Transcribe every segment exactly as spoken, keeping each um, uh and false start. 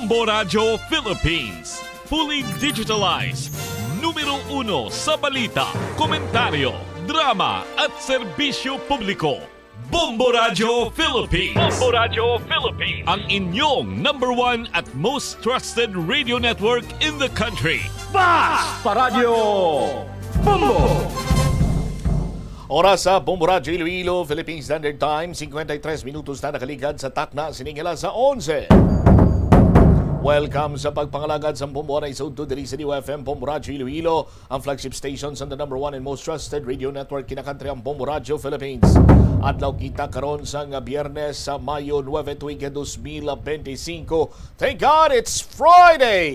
Bombo Radyo Philippines, fully digitalized. Numero uno sa balita, komentaryo, drama at serbisyo publiko. Bombo Radyo Philippines. Bombo Radyo Philippines. Ang inyong number one at most trusted radio network in the country. Basta Radyo Bombo! Oras sa Bombo Radyo Iloilo, Philippine Standard Time, cincuenta y tres minutos na nakaligad sa takna sining alas onse. Welcome sa pagpangalagad sa Bombo Anay sa Udto diri sa D Y F M Bombo Radyo Iloilo, ang flagship station sa the number one and most trusted radio network kinakantri ang Bombo Radyo Philippines. Adlaw kita karon sa nga Biyernes sa Mayo nuebe, tuig dos mil benti singko. Thank God it's Friday!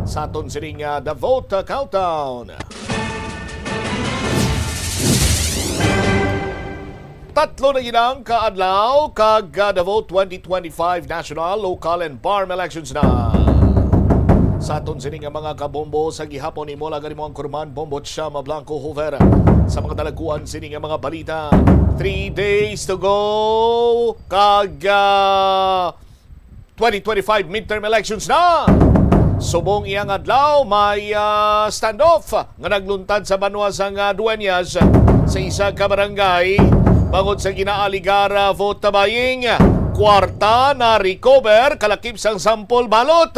Sa aton sining, ah, The Vote Countdown. Tatlo na gid ang kaadlaw kag, ah, The Vote twenty twenty-five National, Local and BARMM Elections na. Sa aton sini nga mga kabombo, sa gihapon imo lang gani mo ang kurman, Bombo Chama Blanco Hoover. Sa mga dalagkuan sini nga mga balita, three days to go kag, ah, twenty twenty-five midterm elections na. Subong iyang adlaw, may, ah, standoff nga nagluntad sa banwa sang, ah, Dueñas sa isa ka barangay bangod sa ginaaligar, ah, vote buying. Kwarta na recover kalakip sang sample ballot.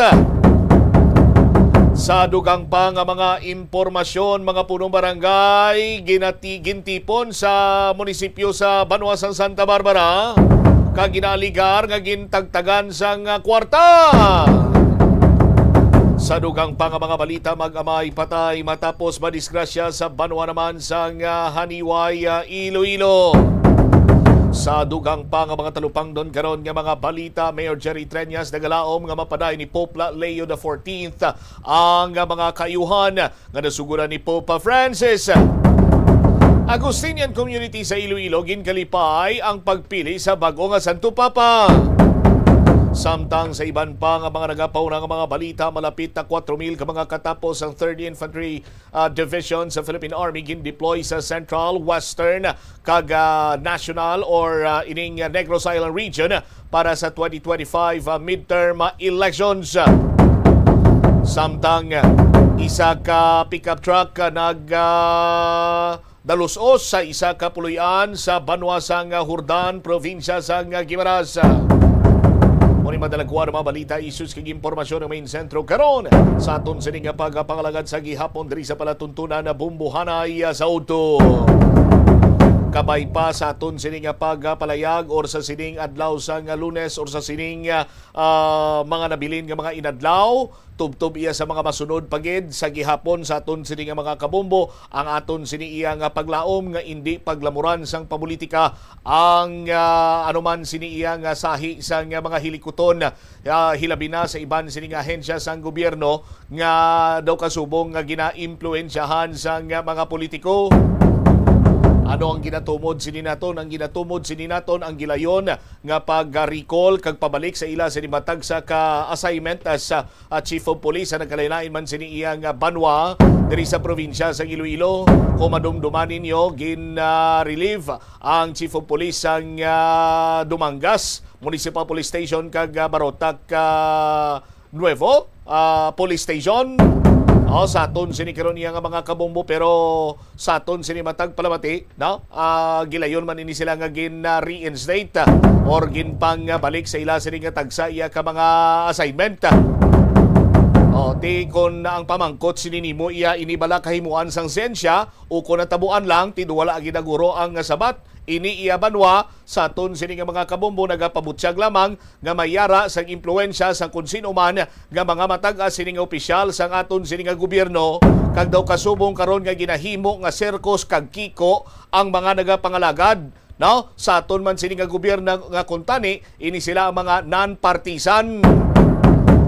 Sa dugang pa nga mga impormasyon, mga punong barangay ginati-, gintipon sa munisipyo sa banwa sang Santa Barbara kag ginaaligar nga gintagtagan sang, ah, kwarta. Sa dugang pa nga mga balita, mag-amay patay matapos madisgrasya sa banwa naman sang, ah, Janiuay, ah, Iloilo. Sa dugang pa nga mga talupangdon karon nga mga balita, Mayor Jerry Treñas nagalaom nga mapaday ni Pope La-, Leo the fourteenth ang mga kaayuhan nga nasuguran ni Pope Francis. Augustinian community sa Iloilo ginkalipay ang pagpili sa bag-o nga Santo Papa. Samtang sa iban pa nga mga nagapauna nga mga balita, malapit na kwatro mil ka mga katapos ang Third Infantry, ah, Division sa Philippine Army gindeploy sa Central, Western, kag, ah, National or, ah, ining, ah, Negros Island region para sa twenty twenty-five, ah, midterm, ah, elections. Samtang, ah, isa ka pickup truck, ah, nag, ah, dalos-os sa isa ka puloy-an sa banwa sang, ah, Jordan, probinsya sang, ah, Guimaras. Mao ni madalagkuan ang mga balita, issues kag impormasyon nga main sentro karon sa aton sini nga pagpangalagad sa gihapon diri sa palatuntunan na Bumbuhanay, ah, sa Udto. Kabay pa sa aton sini nga pagpalayag or sa sining adlaw sang, ah, Lunes or sa sining, ah, ah, mga nabilin nga mga inadlaw, tubtob iya sa mga masunod pa gid sa gihapon sa aton sini nga mga kabombo, ang aton sini iya nga paglaom nga indi paglamuran sang pamulitika ang, ah, anuman sini iya nga sahi sang mga hilikuton, ah, hilabi na sa iban sini nga ahensya sang gobyerno nga daw kasubong nga ginaimpluwensyahan sang mga politiko. Ano ang ginatumod sini naton? Ang ginatumod sini naton ang gilayon nga pag-recall kag pabalik sa ila sa matag sa ka assignment as, ah, ah, Chief of Police sa nagkalain-lain man sini iyang, ah, banwa diri sa probinsya sa Iloilo. Kung madumduman ninyo, gin, ah, relieve ang Chief of Police sang, ah, Dumangas Municipal Police Station kag, ah, Barotac, ah, Nuevo, ah, Police Station. O, sa aton sini karon iya nga mga kabombo, pero sa aton sini matag palamati, no? Ah, gilayon man ini sila nga gin, ah, reinstate, ah, or ginpang, ah, balik sa ila sini nga tagsa iya ka mga assignment. O, ti kon ang pamangkot sini nimo iya ini bala kahimuan sang sensya, o kon natabuan lang, ti wala gid naguro ang sabat. Ini iya banwa, sa aton sini nga mga kabombo, nagapabutyag lamang nga may yara sang impluwensya sang kon sino man nga mga matag-as sini nga opisyal sang aton sini nga gobyerno, kag daw kasubong karon nga ginahimo nga sirkus kag kiko ang mga nagapangalagad, no? Sa aton man sini nga gobyerno nga kuntani, ini sila ang mga non-partisan.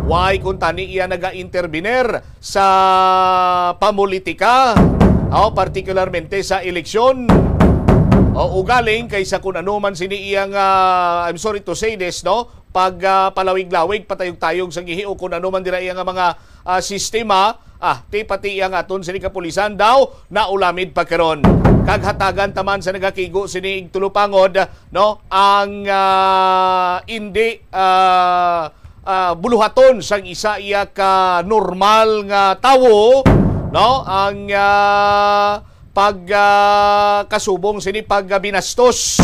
Why kuntani iya naga-intervenir sa pamulitika, o partikularmente sa eleksyon? O ugaling kaysa kun ano man sini iya nga, I'm sorry to say this, no? Pag, ah, palawig-lawig, patayog-tayog sa gihi o kun ano man dira iya nga mga, ah, sistema, ah, ti pati iya nga aton sini kapulisan daw naulamid pa karon. Kag hatagan taman sa nagakigo sini igtulupangod, no, ang, ah, indi, ah, ah, buluhaton sang isa iya ka normal nga tawo, no? Ang, ah, pag, ah, kasubong sini pag, ah, binastos.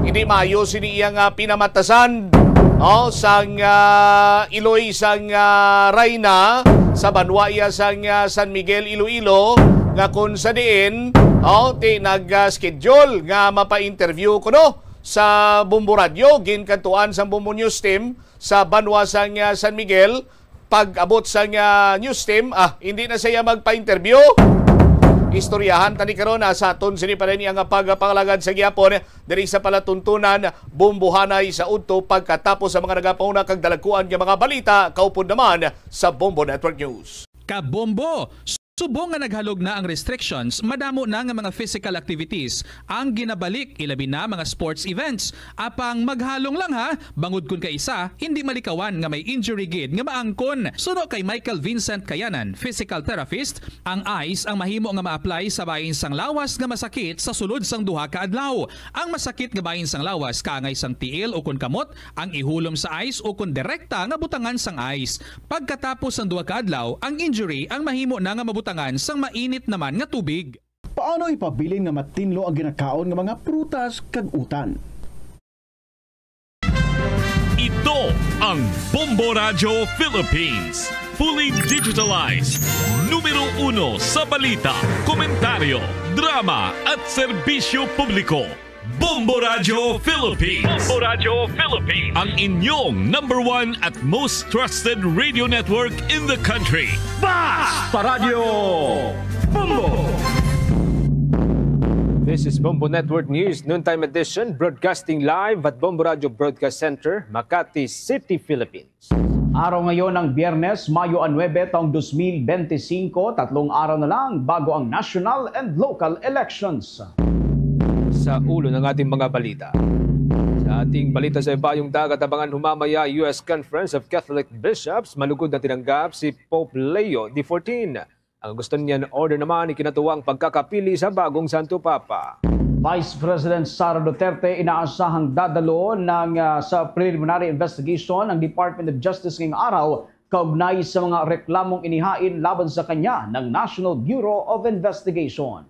Hindi maayo sini iya nga pinamatasan, no? Sang, ah, iloy sang, ah, Rayna sa banwa iya sang, ah, San Miguel, Iloilo, nga kung sa diin, oh, ti nag, ah, schedule nga mapa-interview kuno sa Bombo Radyo, ginkadtuan sang Bombo News Team sa banwa sang, ah, San Miguel. Pag-abot sang, ah, news team, ah, hindi na siya magpa-interview. Istoryahan tani karon, ah, sa aton sini pa rin ang pagpangalagad sa gihapon diri sa palatuntunan, Bombohanay sa udto pagkatapos sa mga nagapanguna kag dalagkuan nga mga balita, kaupod naman sa Bombo Network News. Kabombo! Subong nga naghalog na ang restrictions, madamo na nga mga physical activities ang ginabalik, ilabi na mga sports events. Apang maghalong lang ha, bangod kun kaisa, hindi malikawan nga may injury gid nga maangkon. Suno kay Michael Vincent Kayanan, physical therapist, ang ice ang mahimo nga ma-apply sa bahin sang lawas nga masakit sa sulod sang duha ka adlaw. Ang masakit nga bahin sang lawas kaangay sang tiil o kon kamot ang ihulom sa ice o kon direkta nga butangan sang ice. Pagkatapos sang duha ka adlaw, ang injury ang mahimo na nga mabutangan sang mainit naman nga tubig. Paano ipabilin nga matinlo ang ginakaon nga mga prutas kag utan? Ito ang Bombo Radyo Philippines. Fully digitalized. Numero uno sa balita, komentaryo, drama at serbisyo publiko. Bombo Radyo Philippines. Bombo Radyo Philippines. Ang inyong number one at most trusted radio network in the country. Basta Radyo Bombo! This is Bombo Network News, noontime edition, broadcasting live at Bombo Radyo Broadcast Center, Makati City, Philippines. Araw ngayon ng Biyernes, Mayo a nuebe, taong dos mil bente singko, tatlong araw na lang bago ang national and local elections. Sa ulo ng ating mga balita. Sa ating balita sa Ibayong Dagat, abangan humamaya U S Conference of Catholic Bishops, malugod na tinanggap si Pope Leo the fourteen. Ang Augustinian Order naman ikinatuwang pagkakapili sa bagong Santo Papa. Vice President Sara Duterte inaasahang dadalo ng, ah, sa preliminary investigation ng Department of Justice ngayong araw kaugnay sa mga reklamong inihain laban sa kanya ng National Bureau of Investigation.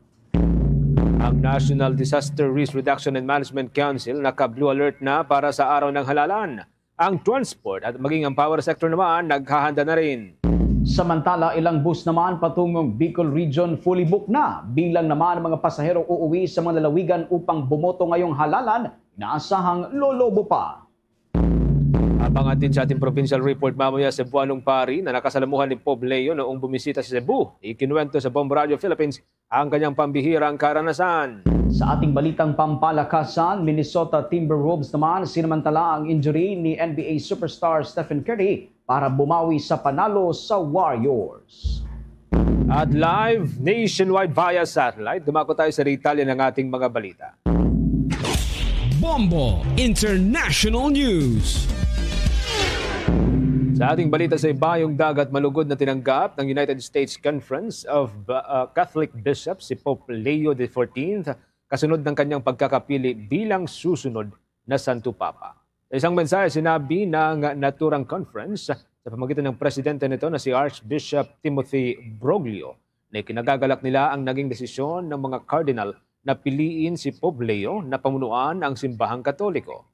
Ang National Disaster Risk Reduction and Management Council naka-blue alert na para sa araw ng halalan. Ang transport at maging ang power sector naman naghahanda na rin. Samantala, ilang bus naman patungong Bicol Region fully booked na. Bilang naman ang mga pasahero uuwi sa mga lalawigan upang bumoto ngayong halalan, inaasahang lolobo pa. Abang atin sa ating provincial report mamaya, Cebuanong pari na nakasalamuhan ni Pope Leo noong bumisita sa Cebu. Ikinuwento sa Bombo Radio Philippines ang kanyang pambihirang karanasan. Sa ating balitang pampalakasan, Minnesota Timberwolves naman sinamantala ang injury ni N B A superstar Stephen Curry para bumawi sa panalo sa Warriors. At live nationwide via satellite, dumako tayo sa detalye ng ating mga balita. Bombo International News. Sa ating balita sa Ibayong Dagat, malugod na tinanggap ng United States Conference of, uh, Catholic Bishops si Pope Leo the fourteenth kasunod ng kanyang pagkakapili bilang susunod na Santo Papa. Sa isang mensahe, sinabi ng naturang conference sa pamagitan ng presidente nito na si Archbishop Timothy Broglio na ikinagagalak nila ang naging desisyon ng mga cardinal na piliin si Pope Leo na pamunuan ang simbahang Katoliko.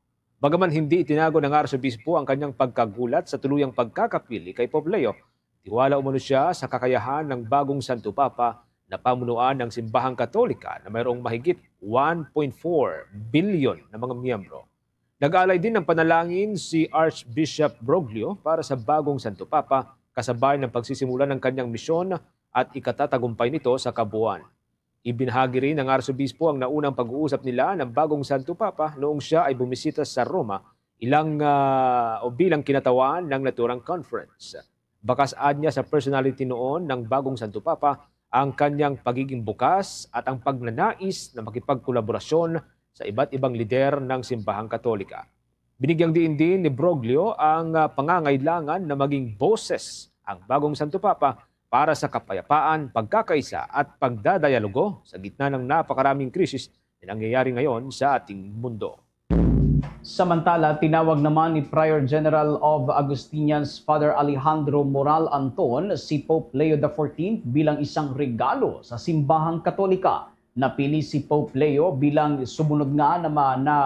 Bagaman hindi itinago ng Arsobispo ang kanyang pagkagulat sa tuluyang pagkakapili kay Pope Leo, tiwala umano siya sa kakayahan ng bagong Santo Papa na pamunuan ang simbahang Katolika na mayroong mahigit one point four billion na mga miyembro. Nag-alay din ng panalangin si Archbishop Broglio para sa bagong Santo Papa, kasabay ng pagsisimula ng kanyang misyon at ikatatagumpay nito sa kabuuan. Ibinahagi rin ng Arsobispo ang naunang pag-uusap nila ng bagong Santo Papa noong siya ay bumisita sa Roma ilang, ah, o bilang kinatawan ng naturang conference. Bakas anya sa personality noon ng bagong Santo Papa ang kanyang pagiging bukas at ang pagnanais na makipagkolaborasyon sa iba't ibang lider ng Simbahang Katolika. Binigyang diin din ni Broglio ang, ah, pangangailangan na maging boses ang bagong Santo Papa para sa kapayapaan, pagkakaisa at pagdadayalogo sa gitna ng napakaraming krisis na nangyayari ngayon sa ating mundo. Samantala, tinawag naman ni Prior General of Augustinians Father Alejandro Moral Anton si Pope Leo the fourteenth bilang isang regalo sa simbahang Katolika. Napili si Pope Leo bilang sumunod nga na, ma- na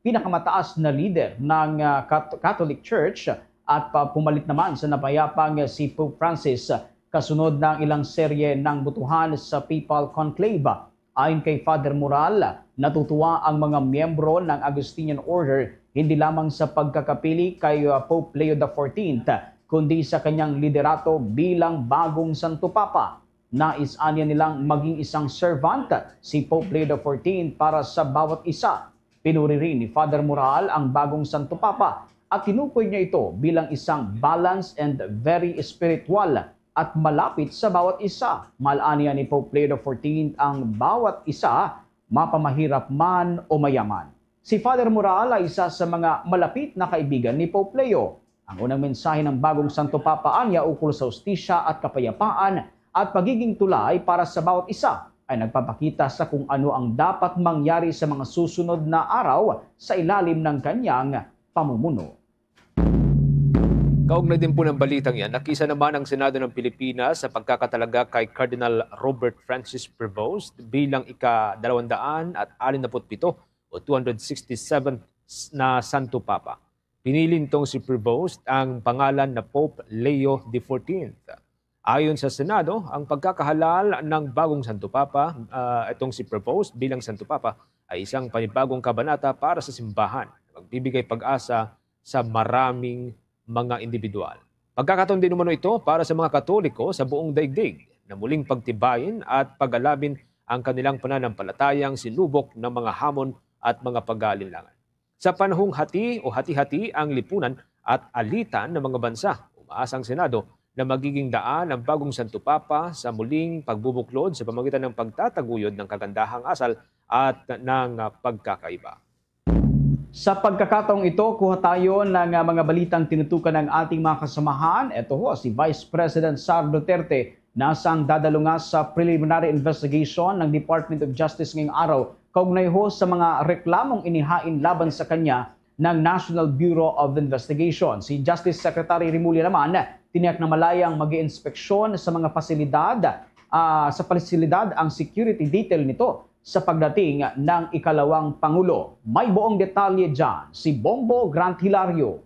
pinakamataas na leader ng ah, Cat- Catholic Church at pa- pumalit naman sa napayapang si Pope Francis kasunod ng ilang serye ng butuhan sa papal conclave. Ayon kay Father Moral, natutuwa ang mga miyembro ng Augustinian Order hindi lamang sa pagkakapili kay uh, Pope Leo the fourteenth, kundi sa kanyang liderato bilang bagong Santo Papa. Nais anya nilang maging isang servant si Pope Leo the fourteenth para sa bawat isa. Pinuri rin ni Father Moral ang bagong Santo Papa at tinukoy niya ito bilang isang balanced and very spiritual at malapit sa bawat isa. Mal-anya ni Pope Leo the fourteenth ang bawat isa, mapamahirap man o mayaman. Si Father Moral ay isa sa mga malapit na kaibigan ni Pope Leo. Ang unang mensahe ng bagong Santo Papa anya ukol sa hustisya at kapayapaan at pagiging tulay para sa bawat isa ay nagpapakita sa kung ano ang dapat mangyari sa mga susunod na araw sa ilalim ng kanyang pamumuno. Kaugnay din po ng balitang yan, nakisa naman ang Senado ng Pilipinas sa pagkakatalaga kay Cardinal Robert Francis Prevost bilang ika-dalawandaan at anim na put pito o two hundred sixty-seven na Santo Papa. Pinili nitong si Prevost ang pangalan na Pope Leo the fourteenth. Ayon sa Senado, ang pagkakahalal ng bagong Santo Papa, ah, itong si Prevost bilang Santo Papa, ay isang panibagong kabanata para sa simbahan na magbibigay pag-asa sa maraming mga individual. Pagkakataon din umano ito para sa mga Katoliko sa buong daigdig na muling pagtibayin at pag-alabin ang kanilang pananampalatayang sinubok ng mga hamon at mga pag-aalinlangan. Sa panahong hati o hati-hati ang lipunan at alitan ng mga bansa, umaasa ang Senado na magiging daan ang bagong Santo Papa sa muling pagbubuklod sa pamagitan ng pagtataguyod ng kagandahang asal at ng pagkakaiba. Sa pagkakataong ito, kuha tayo ng ah, mga balitang tinutukan ng ating mga kasamahan. Ito ho si Vice President Sara Duterte na sang dadalunga sa preliminary investigation ng Department of Justice ngayong araw kaugnay ho sa mga reklamong inihain laban sa kanya ng National Bureau of Investigation. Si Justice Secretary Remulla naman tiniyak na malayang mag-iinspeksyon sa mga pasilidad ah, sa pasilidad ang security detail nito sa pagdating ng ikalawang pangulo. May buong detalye dyan si Bombo Grant Hilario.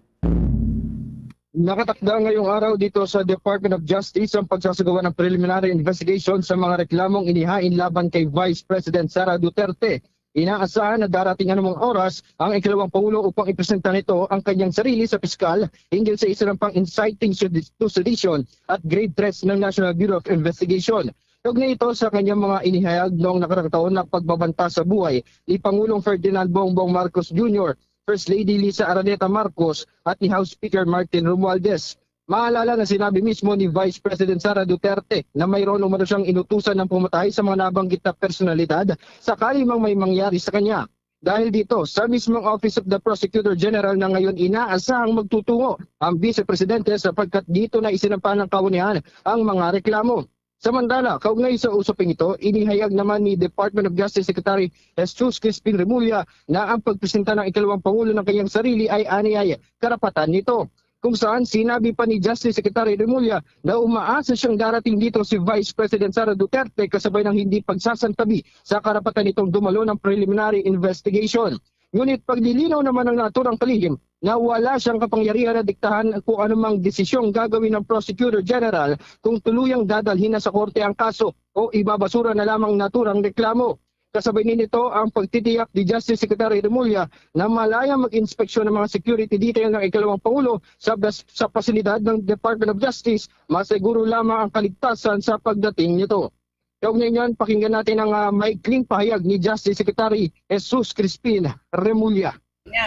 Nakatakda ngayong araw dito sa Department of Justice ang pagsasagawa ng preliminary investigation sa mga reklamong inihain laban kay Vice President Sara Duterte. Inaasahan na darating anumang oras ang ikalawang pangulo upang ipresenta nito ang kanyang sarili sa piskal hinggil sa isa lang pang inciting sedi- to sedition at grave threats ng National Bureau of Investigation. Kaugnay ito sa kanyang mga inihayag noong nakaraang taon na pagbabanta sa buhay ni Pangulong Ferdinand Bongbong Marcos Junior, First Lady Liza Araneta Marcos at ni House Speaker Martin Romualdez. Maalala na sinabi mismo ni Vice President Sara Duterte na mayroon umano siyang inutusan ng pumatay sa mga nabanggit na personalidad sakali mang may mangyari sa kanya. Dahil dito, sa mismong Office of the Prosecutor General na ngayon inaasahang magtutungo ang Vice Presidente sapagkat dito na isinampa ng kawanihan ang mga reklamo. Samantala, kaugnay sa usaping ito, inihayag naman ni Department of Justice Secretary Jesus Crispin Remulla na ang pagpresenta ng ikalawang pangulo ng kanyang sarili ay aniyay karapatan nito. Kung saan sinabi pa ni Justice Secretary Remulla na umaasa siyang darating dito si Vice President Sara Duterte kasabay ng hindi pagsasantabi sa karapatan nitong dumalo ng preliminary investigation. Ngunit paglilinaw naman ng naturang kalihim na wala siyang kapangyarihan na diktahan kung anumang desisyong gagawin ng Prosecutor General kung tuluyang dadalhin na sa korte ang kaso o ibabasura na lamang naturang reklamo. Kasabay nito ang pagtitiyak ni Justice Secretary Remulla na malaya mag-inspeksyon ng mga security detail ng ikalawang pangulo sa, sa pasilidad ng Department of Justice, masiguro lamang ang kaligtasan sa pagdating nito. Kaugnay niyan, pakinggan natin ang uh, maikling pahayag ni Justice Secretary Jesus Crispin Remulla.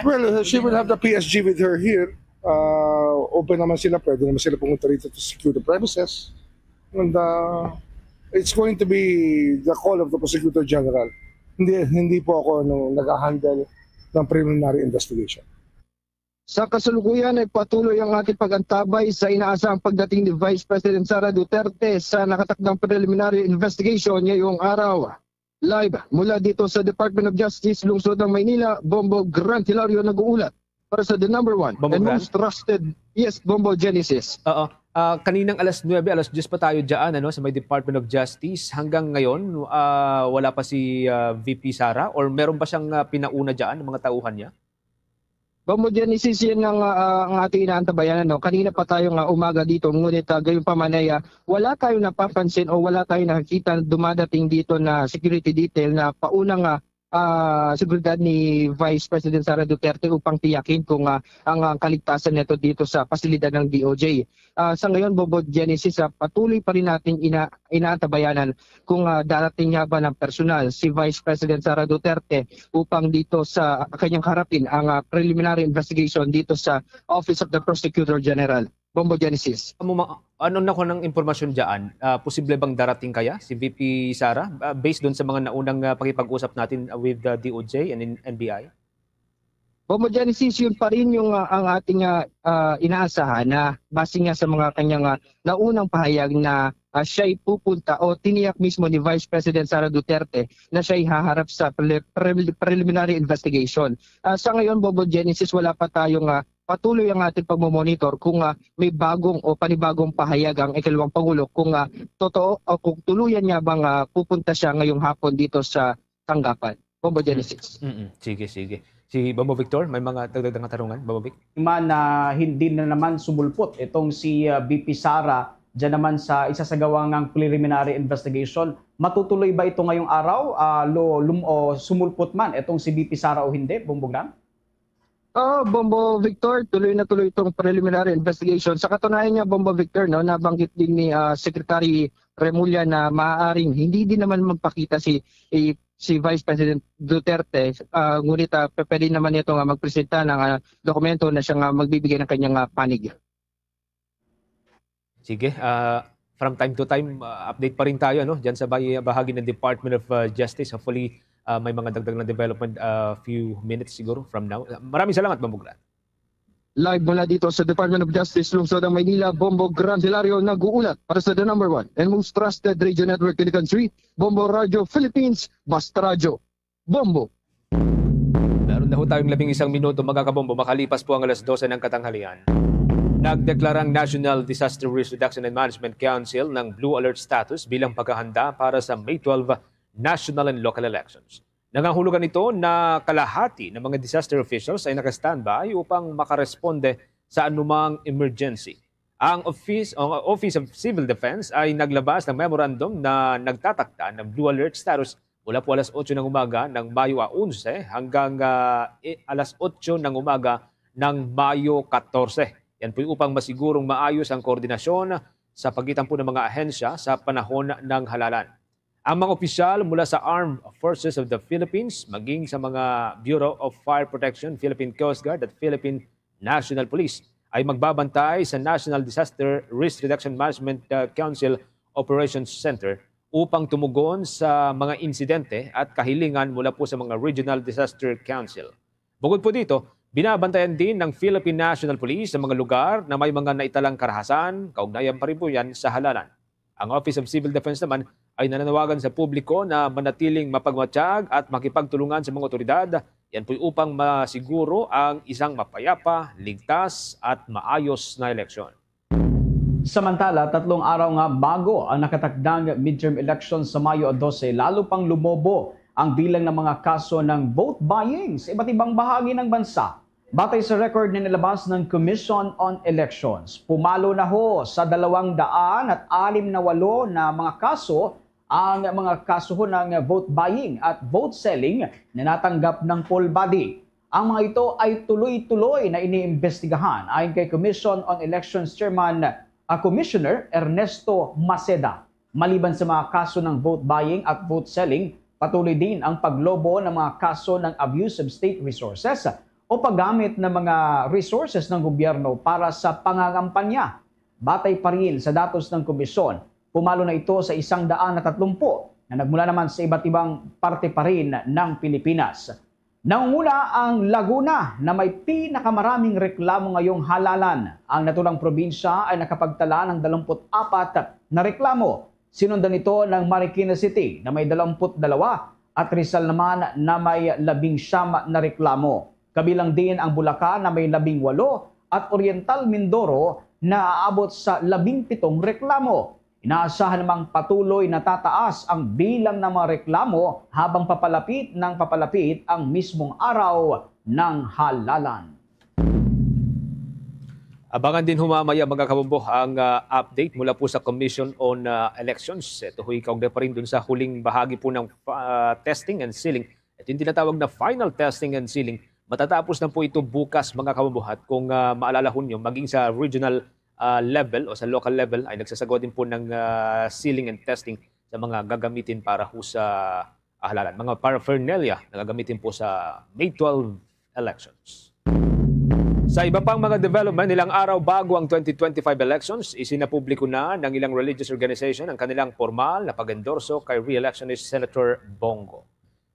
Well, uh, she will have the P S G with her here. Uh, open naman sila, pwede naman sila pumunta rito to secure the premises. And uh, it's going to be the call of the Prosecutor General. Hindi, hindi po ako ano, nag-handle ng preliminary investigation. Sa kasalukuyan ay patuloy ang ating pag-antabay sa inaasahang pagdating ni Vice President Sara Duterte sa nakatakdang preliminary investigation ngayong araw. Live mula dito sa Department of Justice, Lungsod ng Maynila, Bombo Grant Hilario nag-uulat para sa the number one Bombo and Grant? most trusted, yes, Bombo Genesis. Oo. Ah, kaninang alas nuebe, alas diyes pa tayo dyan, ano, sa may Department of Justice. Hanggang ngayon, ah, wala pa si, ah, V P Sara, or meron pa siyang, ah, pinauna dyan, mga tauhan niya? Bombo Genesis, yan ang, ah, ang ating inaantabayan, ano. Kanina pa tayo nga umaga dito, ngunit, ah, gayon pa man ay, ah, wala tayong napapansin o wala tayong nakikita na dumadating dito na security detail na paunang, ah, ah, seguridad ni Vice President Sara Duterte upang tiyakin kung, ah, ang, ang kaligtasan nito dito sa pasilidad ng D O J. Ah, sa ngayon, Bombo Genesis, ah, patuloy pa rin nating ina-, inaantabayanan kung, ah, darating nga ba ng personal si Vice President Sara Duterte upang dito sa kanyang harapin ang, ah, preliminary investigation dito sa Office of the Prosecutor General. Bombo Genesis. Amo ma-, ano na ko ng impormasyon dyan? Ah, posible bang darating kaya si V P Sara? Ah, based doon sa mga naunang, ah, pakipag-usap natin, ah, with the D O J and in N B I? Bombo Genesis, yun pa rin yung, ah, ang ating, ah, ah, inaasahan na base nga sa mga kanyang, ah, naunang pahayag na, ah, siya'y pupunta o tiniyak mismo ni Vice President Sara Duterte na siya'y haharap sa preli-, preli-, preliminary investigation. Ah, sa ngayon, Bombo Genesis, wala pa tayong, ah, patuloy ang ating pagmomonitor kung, ah, may bagong o panibagong pahayag ang ikalawang Pangulo kung, ah, totoo o kung tuluyan niya bang, ah, pupunta siya ngayong hapon dito sa tanggapan. Bombo Genesis. Mm-mm. Sige, sige. Si Bombo Victor, may mga dagdag na katarungan, Bombo Vic? Man na hindi na naman sumulpot itong si, ah, V P Sara dyan naman sa isa sa gawa ngang preliminary investigation. Matutuloy ba ito ngayong araw? Ah, lo-, lum-, o sumulpot man itong si V P Sara o hindi, Bombo Grant? Ah, Bombo Victor, tuloy na tuloy itong preliminary investigation. Sa katunayan niya, Bombo Victor, no, nabanggit din ni, ah, Secretary Remulla na maaaring hindi din naman magpakita si, eh, si Vice President Duterte, ah, ngunit, ah, pe-, pwede naman ito nga magpresenta ng, ah, dokumento na siya nga magbibigay ng kanyang, ah, panig. Sige, ah, from time to time, ah, update pa rin tayo, ano, dyan sa bay-, bahagi ng Department of, ah, Justice. Hopefully, ah, may mga dagdag na development, ah, few minutes siguro from now. Ah, maraming salamat, Bombo Grant. Live mula dito sa Department of Justice, Lungsod ng Maynila, Bombo Grant Hilario nag-uulat para sa the number one and most trusted radio network in the country, Bombo Radio Philippines, Basta Radyo. Bombo. Meron na ho tayong labing isang minuto, mga kabombo, makalipas po ang alas dose ng katanghalian. Nagdeklara ang National Disaster Risk Reduction and Management Council ng Blue Alert status bilang paghahanda para sa May twelve national and local elections. Nangahulugan ito na kalahati ng mga disaster officials ay naka-standby upang makaresponde sa anumang emergency. Ang Office, ang Office of Civil Defense ay naglabas ng memorandum na nagtatakda ng Blue Alert status mula po alas otso ng umaga ng Mayo onse hanggang, ah, i-, alas otso ng umaga ng Mayo katorse. Yan po'y upang masigurong maayos ang koordinasyon sa pagitan po ng mga ahensya sa panahon ng halalan. Ang mga opisyal mula sa Armed Forces of the Philippines, maging sa mga Bureau of Fire Protection, Philippine Coast Guard at Philippine National Police ay magbabantay sa National Disaster Risk Reduction Management, uh, Council Operations Center upang tumugon sa mga insidente at kahilingan mula po sa mga Regional Disaster Council. Bukod po dito, binabantayan din ng Philippine National Police ang mga lugar na may mga naitalang karahasan. Kaugnayan pa rin po yan sa halalan. Ang Office of Civil Defense naman ay nananawagan sa publiko na manatiling mapagmatsyag at makipagtulungan sa mga otoridad. Yan po'y upang masiguro ang isang mapayapa, ligtas at maayos na eleksyon. Samantala, tatlong araw nga bago ang nakatakdang midterm election sa Mayo dose, lalo pang lumobo ang bilang ng mga kaso ng vote buying sa iba't ibang bahagi ng bansa. Batay sa record na nilabas ng Commission on Elections, pumalo na ho sa dalawang daan at alim na walo na mga kaso ang mga kaso ho ng vote buying at vote selling na natanggap ng poll body. Ang mga ito ay tuloy-tuloy na iniimbestigahan, ayon kay Commission on Elections Chairman, ah, Commissioner Ernesto Maceda. Maliban sa mga kaso ng vote buying at vote selling, patuloy din ang paglobo ng mga kaso ng abuse of state resources o paggamit ng mga resources ng gobyerno para sa pangangampanya. Batay pa rin sa datos ng komisyon, pumalo na ito sa isang daan na tatlumpu na nagmula naman sa iba't ibang parte pa rin ng Pilipinas. Nangunguna ang Laguna na may pinakamaraming reklamo ngayong halalan. Ang naturang probinsya ay nakapagtala ng dalawampu't apat na reklamo. Sinundan ito ng Marikina City na may dalawampu't dalawa At Rizal naman na may labing siyam na reklamo. Kabilang din ang Bulacan na may labing walo at Oriental Mindoro na aabot sa labing pitong reklamo. Inaasahan namang patuloy na tataas ang bilang ng mga reklamo habang papalapit ng papalapit ang mismong araw ng halalan. Abangan din ho mamaya, mga kabombo, ang, ah, update mula po sa Commission on, ah, Elections. Ito ho, kaugnay pa rin dun sa huling bahagi po ng, ah, testing and sealing. Ito yung tinatawag na final testing and sealing. Matatapos na po ito bukas, mga kabombo. At kung, ah, maalala ho nyo, maging sa regional, ah, level o sa local level ay nagsasagawa din po ng, ah, sealing and testing sa mga gagamitin para ho sa halalan, mga paraphernalia na gagamitin po sa May twelve elections. Sa iba pang mga development, ilang araw bago ang twenty twenty-five elections, isinapubliko na ng ilang religious organization ang kanilang formal na pag-endorso kay re-election ni Senator Bong Go.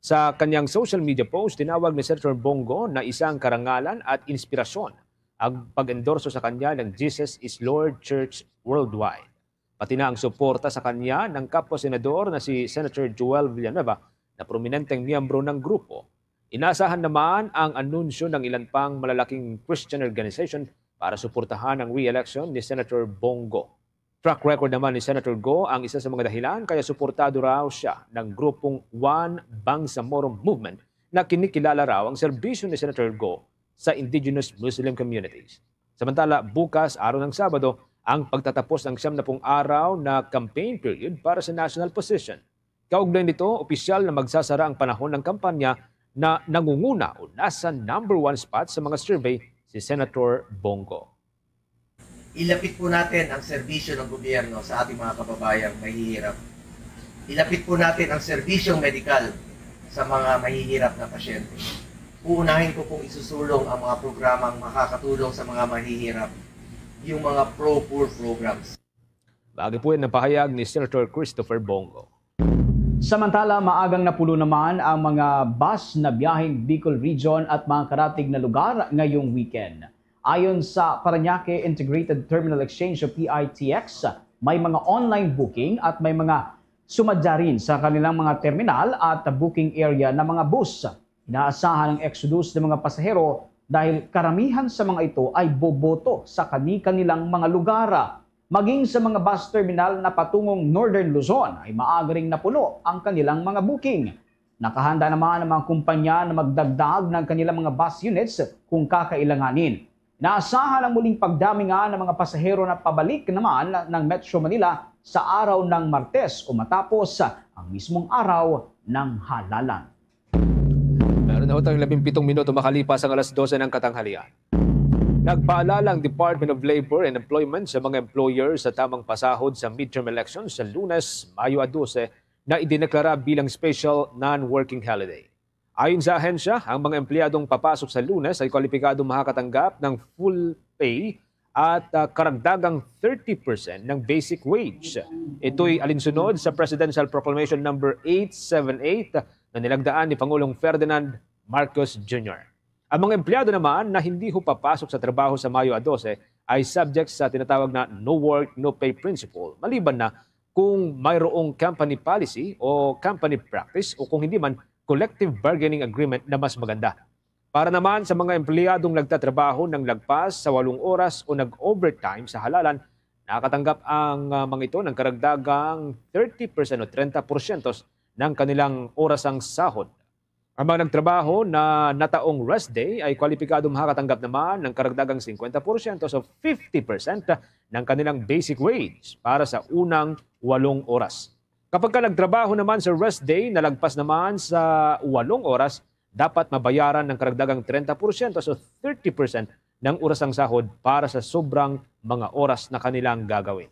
Sa kanyang social media post, tinawag ni Senator Bong Go na isang karangalan at inspirasyon ang pag-endorso sa kanya ng Jesus is Lord Church Worldwide, pati na ang suporta sa kanya ng kapwa senador na si Senator Joel Villanueva, na prominenteng miyembro ng grupo. Inaasahan naman ang anunsyo ng ilan pang malalaking Christian organization para suportahan ang re-election ni Senator Bong Go. Track record naman ni Senator Go ang isa sa mga dahilan kaya suportado raw siya ng grupong One Bangsamoro Movement, na kinikilala raw ang serbisyo ni Senator Go sa indigenous Muslim communities. Samantala, bukas, araw ng Sabado, ang pagtatapos ng siyam na pung araw na campaign period para sa national position. Kaugnay nito, opisyal na magsasara ang panahon ng kampanya na nangunguna o nasa number one spot sa mga survey si Senator Bong Go. Ilapit po natin ang serbisyo ng gobyerno sa ating mga kababayang mahihirap. Ilapit po natin ang serbisyong medikal sa mga mahihirap na pasyente. Uunahin ko pong isusulong ang mga programang makakatulong sa mga mahihirap, yung mga pro-poor programs. Maagi po yan ang pahayag ni Senator Christopher Bong Go. Samantala, maagang napulo naman ang mga bus na biyaheng Bicol Region at mga karatig na lugar ngayong weekend. Ayon sa Parañaque Integrated Terminal Exchange o P I T X, may mga online booking at may mga sumadya rin sa kanilang mga terminal at booking area na mga bus. Inaasahan ang exodus ng mga pasahero dahil karamihan sa mga ito ay boboto sa kani-kanilang mga lugar. Maging sa mga bus terminal na patungong Northern Luzon ay maaga ring napuno ang kanilang mga booking. Nakahanda naman ang mga kumpanya na magdagdag ng kanilang mga bus units kung kakailanganin. Naasahan ang muling pagdami nga ng mga pasahero na pabalik naman ng Metro Manila sa araw ng Martes o matapos ang mismong araw ng halalan. Meron na ho tayong labing pitong minuto makalipas ang alas dose ng katanghalian. Nagpaalala ang Department of Labor and Employment sa mga employer sa tamang pasahod sa midterm elections sa Lunes, Mayo a dose, na idineklara bilang special non-working holiday. Ayon sa ahensya, ang mga empleyadong papasok sa Lunes ay kwalipikado makakatanggap ng full pay at, ah, karagdagang thirty percent ng basic wage. Ito'y alinsunod sa Presidential Proclamation Number eight seven eight na nilagdaan ni Pangulong Ferdinand Marcos Junior. Ang mga empleyado naman na hindi ho papasok sa trabaho sa Mayo a dose ay subject sa tinatawag na no work, no pay principle, maliban na kung mayroong company policy o company practice o kung hindi man, collective bargaining agreement na mas maganda. Para naman sa mga empleyadong nagtatrabaho ng lagpas sa walong oras o nag-overtime sa halalan, nakatanggap ang, ah, mga ito ng karagdagang thirty percent o trenta porsyento ng kanilang orasang sahod. Ang mga nagtrabaho na nataong rest day ay kwalipikado makakatanggap naman ng karagdagang singkwenta porsyento o fifty percent ng kanilang basic wage para sa unang walong oras. Kapag ka nagtrabaho naman sa rest day na lagpas naman sa walong oras, dapat mabayaran ng karagdagang trenta porsyento o thirty percent ng orasang sahod para sa sobrang mga oras na kanilang gagawin.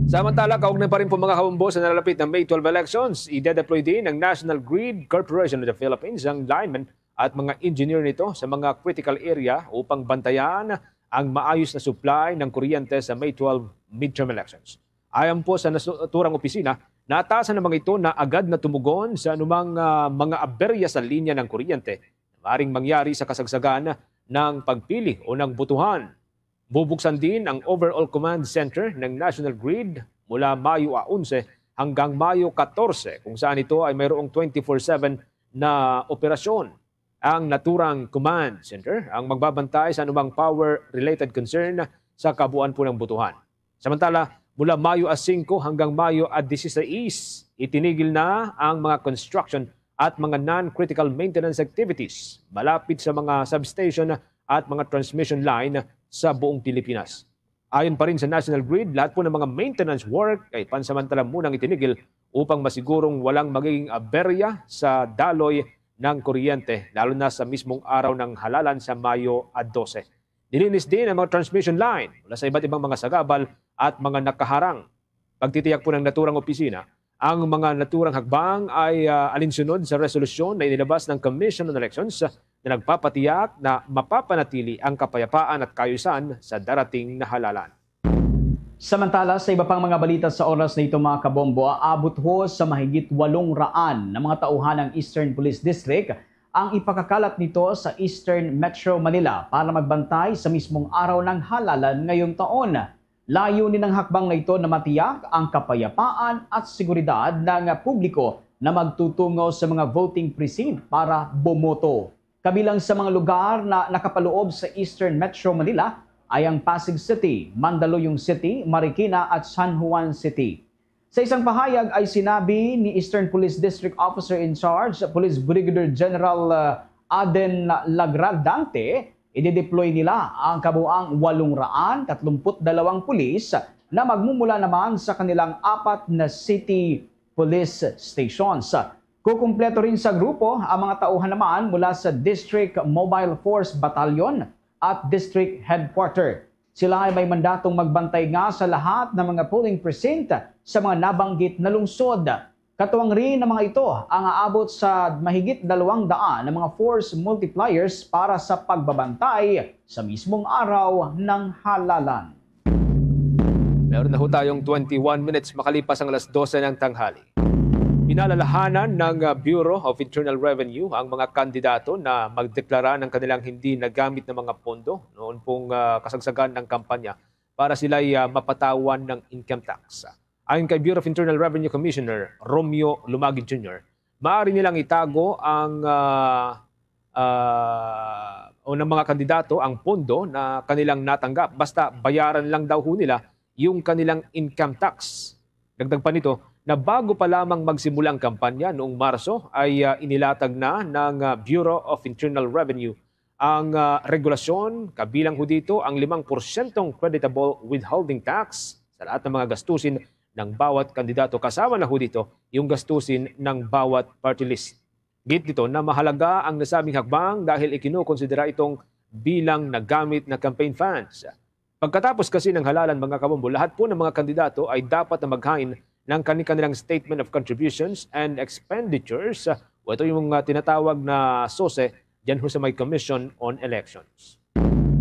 Samantala, kaugnay pa rin po, mga kabombo, sa nalalapit na May twelve elections, ide-deploy din ng National Grid Corporation of the Philippines ang linemen at mga engineer nito sa mga critical area upang bantayan ang maayos na supply ng kuryente sa May twelve midterm elections. Ayon po sa nasu-, naturang opisina, naatasan ng mga ito na agad na tumugon sa anumang, ah, mga aberya sa linya ng kuryente na maring mangyari sa kasagsagan ng pagpili o ng botohan. Bubuksan din ang Overall Command Center ng National Grid mula Mayo a onse hanggang Mayo katorse, kung saan ito ay mayroong twenty-four seven na operasyon. Ang naturang command center ang magbabantay sa anumang power-related concern sa kabuuan po ng butuhan. Samantala, mula Mayo a singko hanggang Mayo a dieciséis, itinigil na ang mga construction at mga non-critical maintenance activities malapit sa mga substation at mga transmission line sa buong Pilipinas. Ayon pa rin sa National Grid, lahat po ng mga maintenance work ay pansamantala munang itinigil upang masigurong walang magiging aberya sa daloy ng kuryente, lalo na sa mismong araw ng halalan sa Mayo a dose. Nilinis din ang mga transmission line mula sa iba't ibang mga sagabal at mga nakaharang. Pagtitiyak po ng naturang opisina, ang mga naturang hakbang ay, ah, alinsunod sa resolusyon na inilabas ng Commission on Elections na nagpapatiyak na mapapanatili ang kapayapaan at kaayusan sa darating na halalan. Samantala, sa iba pang mga balita sa oras na ito, mga kabombo, aabot ho sa mahigit walong raan na mga tauhan ng Eastern Police District ang ipakakalat nito sa Eastern Metro Manila para magbantay sa mismong araw ng halalan ngayong taon. Layunin ng hakbang na ito na matiyak ang kapayapaan at seguridad ng publiko na magtutungo sa mga voting precinct para bumoto. Kabilang sa mga lugar na nakapaloob sa Eastern Metro Manila ay ang Pasig City, Mandaluyong City, Marikina at San Juan City. Sa isang pahayag ay sinabi ni Eastern Police District Officer in Charge, Police Brigadier General, uh, Aden Lagradante, idideploy nila ang kabuang walong raan tatlumpu't dalawang pulis na magmumula naman sa kanilang apat na city police stations. Kukumpleto rin sa grupo ang mga tauhan naman mula sa District Mobile Force Battalion at District Headquarter. Sila ay may mandatong magbantay nga sa lahat ng mga polling precinct sa mga nabanggit na lungsod. Katuwang rin ng mga ito ang aabot sa mahigit dalawang daan na mga force multipliers para sa pagbabantay sa mismong araw ng halalan. Meron na ho tayong twenty-one minutes makalipas ang alas dose ng tanghali. Pinalalahanan ng, ah, Bureau of Internal Revenue ang mga kandidato na magdeklara ng kanilang hindi nagamit na mga pondo noon pong, ah, kasagsagan ng kampanya para sila'y, ah, mapatawan ng income tax. Ayon kay Bureau of Internal Revenue Commissioner Romeo Lumagid Junior, maaari nilang itago ang, ah, ah, o ng mga kandidato ang pondo na kanilang natanggap, basta bayaran lang daw ho nila yung kanilang income tax. Dagdag pa nito na bago pa lamang magsimula ang kampanya noong Marso ay, ah, inilatag na ng, ah, Bureau of Internal Revenue ang, ah, regulasyon, kabilang ho dito ang limang porsyentong creditable withholding tax sa lahat ng mga gastusin ng bawat kandidato, kasama na ho dito yung gastusin ng bawat party list. Git nito na mahalaga ang nasabing hakbang dahil ikinukonsidera itong bilang nagamit na campaign funds. Pagkatapos kasi ng halalan, mga kabombo, lahat po ng mga kandidato ay dapat na maghain ng kani-kanilang Statement of Contributions and Expenditures, o ito yung, ah, tinatawag na sose, dyan ho sa may Commission on Elections.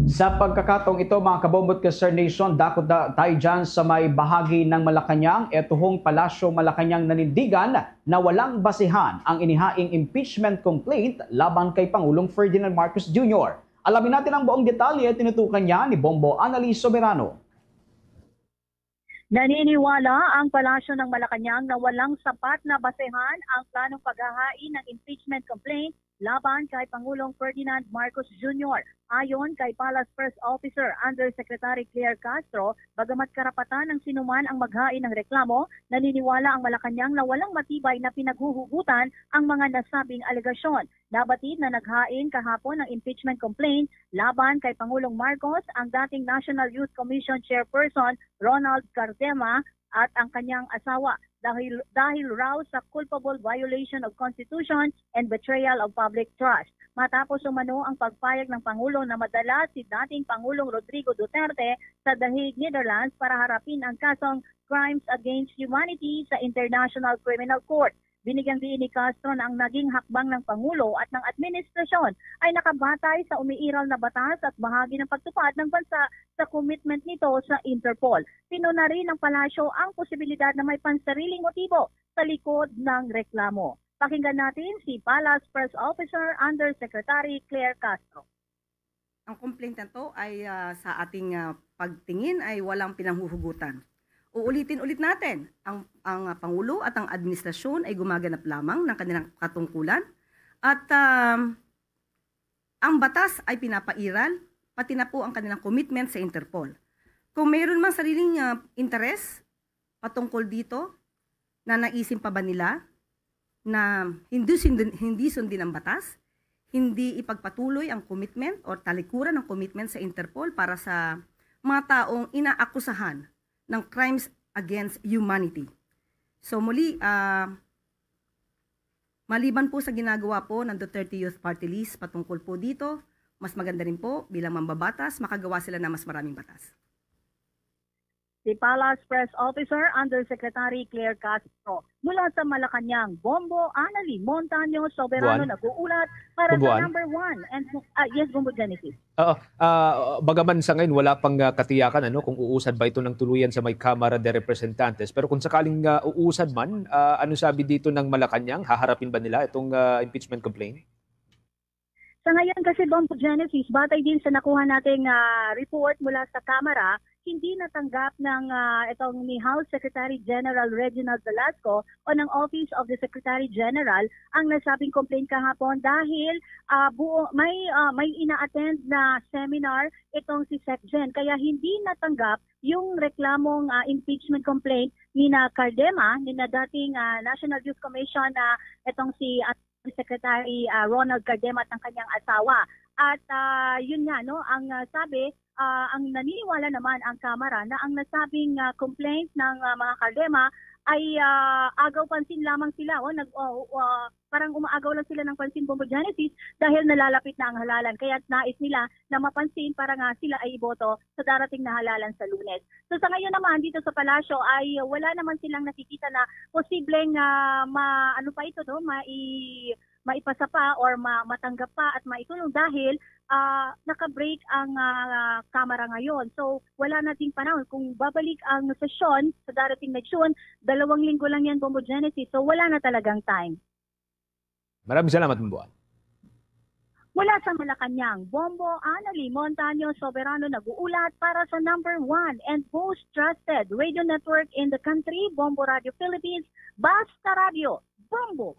Sa pagkakataong ito, mga kabombo at ka-Star Nation, dakot na tayo dyan sa may bahagi ng Malacañang, eto hong Palasyo Malacañang nanindigan na walang basehan ang inihaing impeachment complaint laban kay Pangulong Ferdinand Marcos Junior. Alamin natin ang buong detalye, tinutukan niya ni Bombo Annalise Soberano. Naniniwala ang Palasyo ng Malacañang na walang sapat na basehan ang planong paghahain ng impeachment complaint laban kay Pangulong Ferdinand Marcos Junior. Ayon kay Palace Press Officer Undersecretary Claire Castro, bagamat karapatan ng sinuman ang maghain ng reklamo, naniniwala ang Malacañang na walang matibay na pinaghuhugutan ang mga nasabing alegasyon. Nabatid na naghain kahapon ng impeachment complaint laban kay Pangulong Marcos ang dating National Youth Commission Chairperson Ronald Cardema at ang kanyang asawa dahil, dahil raw sa culpable violation of Constitution and betrayal of public trust. Matapos umano ang pagpayag ng Pangulo na madala si dating Pangulong Rodrigo Duterte sa The Hague, Netherlands para harapin ang kasong crimes against humanity sa International Criminal Court. Binigyang diin ni Castro na ang naging hakbang ng Pangulo at ng administrasyon ay nakabatay sa umiiral na batas at bahagi ng pagtupad ng bansa sa commitment nito sa Interpol. Pinuna rin ng Palasyo ang posibilidad na may pansariling motibo sa likod ng reklamo. Pakinggan natin si Palace Press Officer Undersecretary Claire Castro. Ang complaint na to ay, ah, sa ating, ah, pagtingin ay walang pinanghuhugutan. uulitin ulit natin, ang, ang, ah, Pangulo at ang administrasyon ay gumaganap lamang ng kanilang katungkulan at, um, ang batas ay pinapairal, pati na po ang kanilang commitment sa Interpol. Kung mayroon mang sariling, ah, interes patungkol dito, na naisin pa ba nila na hindi sundin, hindi sundin ang batas, hindi ipagpatuloy ang commitment or talikuran ang commitment sa Interpol para sa mga taong inaakusahan ng crimes against humanity. So muli, ah, maliban po sa ginagawa po ng Duterte Youth Party List patungkol po dito, mas maganda rin po bilang mambabatas, makagawa sila ng mas maraming batas. Si Palace Press Officer Undersecretary Claire Castro. Mula sa Malacañang, Bombo Anali Montaño Soberano Buwan? nag-uulat para Buwan? sa number one. And, ah, yes, Bombo Genesis. Oo. Ah, bagaman sa ngayon wala pang ah, katiyakan ano kung uusad ba ito ng tuluyan sa may Kamara de Representantes, pero kung sakaling ah, uusad man, ah, ano sabi dito ng Malacañang? Haharapin ba nila itong ah, impeachment complaint? Sa ngayon kasi, Bombo Genesis, batay din sa nakuha nating ah, report mula sa Kamara, hindi natanggap ng ah, itong ni House Secretary General Reginald Velasco o ng Office of the Secretary General ang nasabing complaint kahapon dahil ah, buo, may ah, may ina-attend na seminar itong si Sec Gen, kaya hindi natanggap yung reklamong ah, impeachment complaint ni na Cardema, ni na dating ah, National Youth Commission na itong si Secretary ah, Ronald Cardema at ang kanyang asawa. At ah, yun nga, no, ang ah, sabi, ah, ang naniniwala naman ang Kamara na ang nasabing ah, complaint ng ah, mga Cardema ay ah, agaw pansin lamang sila, o nag, o, o, parang umaagaw lang sila ng pansin, Bombo Genesis, dahil nalalapit na ang halalan. Kaya nais nila na mapansin para nga sila ay iboto sa darating na halalan sa Lunes. So sa ngayon naman, dito sa palasyo ay wala naman silang nakikita na posibleng ah, ma, ano pa ito, no, mai, maipasa pa or ma, matanggap pa at maisulong dahil ah, naka-break ang ah, Kamara ngayon. So wala na ding panahon. Kung babalik ang sesyon sa darating na June, dalawang linggo lang yan, Bombo Genesis. So wala na talagang time. Maraming salamat, Mambuan. Mula sa Malacañang, Bombo Anali Montaño Soberano nag-uulat para sa number one and most trusted radio network in the country, Bombo Radio Philippines, Basta Radio, Bombo!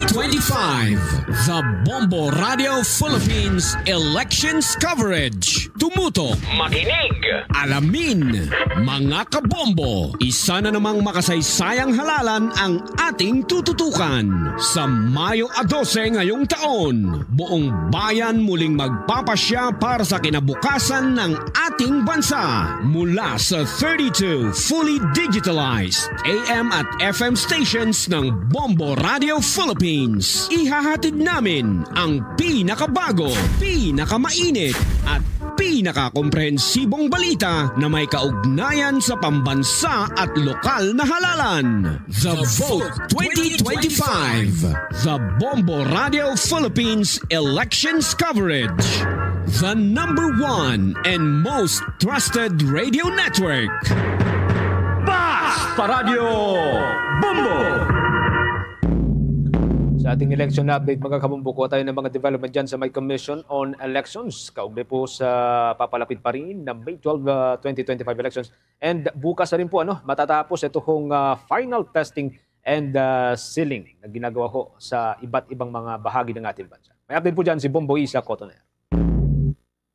twenty-five, The Bombo Radio Philippines Elections Coverage. Tumuto, makinig, alamin, mga kabombo. Isa na namang makasaysayang halalan ang ating tututukan. Sa Mayo a dose ngayong taon, buong bayan muling magpapasya para sa kinabukasan ng ating bansa. Mula sa thirty-two fully digitalized A M at F M stations ng Bombo Radio Philippines, ihahatid namin ang pinakabago, pinakamainit, at pinakakomprehensibong balita na may kaugnayan sa pambansa at lokal na halalan. The Vote twenty twenty-five, The Bombo Radio Philippines Elections Coverage, the number one and most trusted radio network. Basta Radio Bombo! Sa ating election update, mga kabombo, kuha tayo ng mga development dyan sa may Commission on Elections. Kaugnay po sa papalapit pa rin na May twelve, ah, twenty twenty-five elections. And bukas na rin po, ano, matatapos ito hong ah, final testing and ah, sealing na ginagawa ho sa iba't ibang mga bahagi ng ating bansa. May update po dyan si Bombo Isa Cotoner.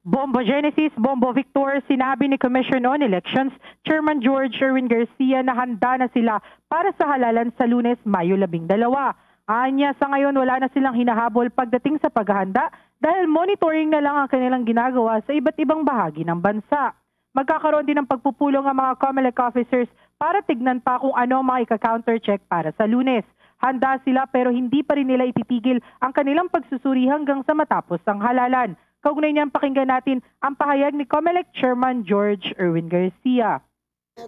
Bombo Genesis, Bombo Victor, sinabi ni Commission on Elections Chairman George Erwin Garcia na handa na sila para sa halalan sa Lunes, Mayo labing dalawa. Anya, sa ngayon wala na silang hinahabol pagdating sa paghahanda dahil monitoring na lang ang kanilang ginagawa sa iba't ibang bahagi ng bansa. Magkakaroon din ng pagpupulong ang mga Comelec officers para tignan pa kung ano ang mga ika-countercheck para sa Lunes. Handa sila pero hindi pa rin nila ititigil ang kanilang pagsusuri hanggang sa matapos ang halalan. Kaugnay niyan, pakinggan natin ang pahayag ni Comelec Chairman George Erwin Garcia.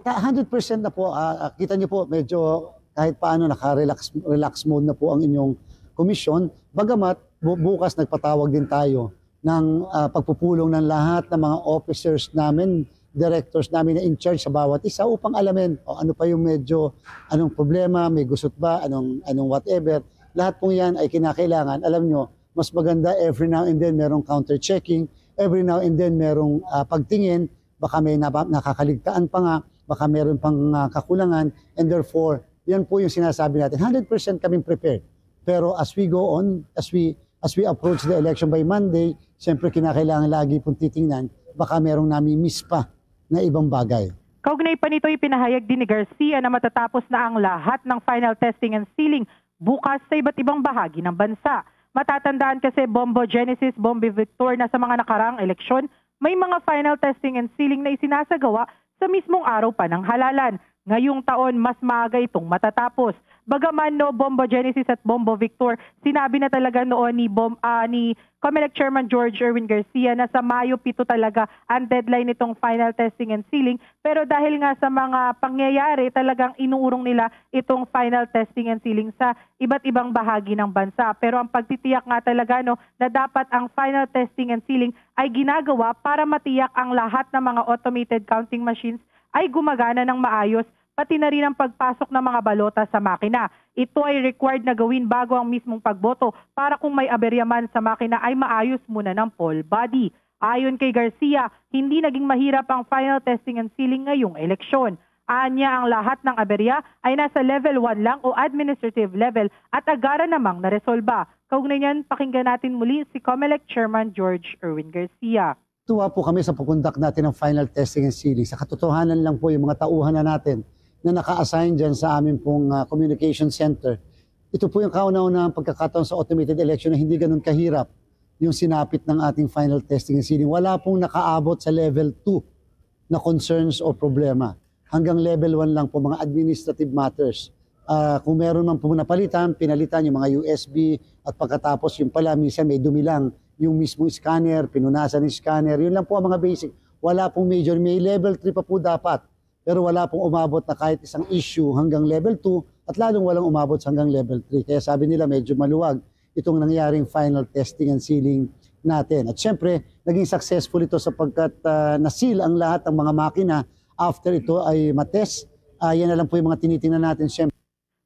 Hundred percent na po. Ah, ah, kita niyo po, medyo kahit paano naka-relax relax mode na po ang inyong komisyon. Bagamat bu- bukas nagpatawag din tayo ng ah, pagpupulong ng lahat ng mga officers namin, directors namin na in charge sa bawat isa upang alamin o ano pa yung medyo, anong problema, may gusot ba, anong, anong whatever. Lahat pong yan ay kinakailangan. Alam nyo, mas maganda every now and then merong counter-checking, every now and then merong ah, pagtingin baka may napa-, nakakaligtaan pa nga, baka meron pang, ah, kakulangan, and therefore, yan po yung sinasabi natin, hundred percent kaming prepared. Pero as we go on, as we, as we approach the election by Monday, siyempre kinakailangan lagi pong titingnan, baka merong nami-miss pa na ibang bagay. Kaugnay pa nito, ipinahayag din ni Garcia na matatapos na ang lahat ng final testing and sealing bukas sa iba't ibang bahagi ng bansa. Matatandaan kasi, Bombo Genesis, Bombo Victor, na sa mga nakaraang eleksyon, may mga final testing and sealing na isinasagawa sa mismong araw pa ng halalan. Ngayong taon, mas maaga itong matatapos. Bagaman, no, Bombo Genesis at Bombo Victor, sinabi na talaga noon ni Bom-, ah, ni Comelec Chairman George Erwin Garcia na sa Mayo pito talaga ang deadline nitong final testing and sealing. Pero dahil nga sa mga pangyayari, talagang inuurong nila itong final testing and sealing sa iba't ibang bahagi ng bansa. Pero ang pagtitiyak nga talaga, no, na dapat ang final testing and sealing ay ginagawa para matiyak ang lahat ng mga automated counting machines ay gumagana ng maayos, pati na rin ang pagpasok ng mga balota sa makina. Ito ay required na gawin bago ang mismong pagboto para kung may aberya man sa makina ay maayos muna ng poll body. Ayon kay Garcia, hindi naging mahirap ang final testing and sealing ngayong eleksyon. Anya, ang lahat ng aberya ay nasa level one lang o administrative level at agara namang naresolba. Kaugnay niyan, pakinggan natin muli si Comelec Chairman George Erwin Garcia. Tuwa po kami sa pag-conduct natin ng final testing and sealing. Sa katotohanan lang po, yung mga tauhan na natin na naka-assign dyan sa amin pong, ah, communication center, ito po yung kauna-unahang pagkakataon sa automated election na hindi ganun kahirap yung sinapit ng ating final testing and sealing. Wala pong nakaabot sa level two na concerns o problema. Hanggang level one lang po, mga administrative matters. Ah, kung meron man po napalitan, pinalitan yung mga U S B, at pagkatapos yung pala, minsan may dumi lang, yung mismong scanner, pinunasan ng scanner, yun lang po ang mga basic. Wala pong major, may level three pa po dapat. Pero wala pong umabot na kahit isang issue hanggang level two, at lalong walang umabot hanggang level three. Kaya sabi nila, medyo maluwag itong nangyaring final testing and sealing natin. At syempre, naging successful ito sapagkat, ah, na-seal ang lahat ng mga makina after ito ay matest. Ah, yan na lang po yung mga tinitingnan natin, syempre.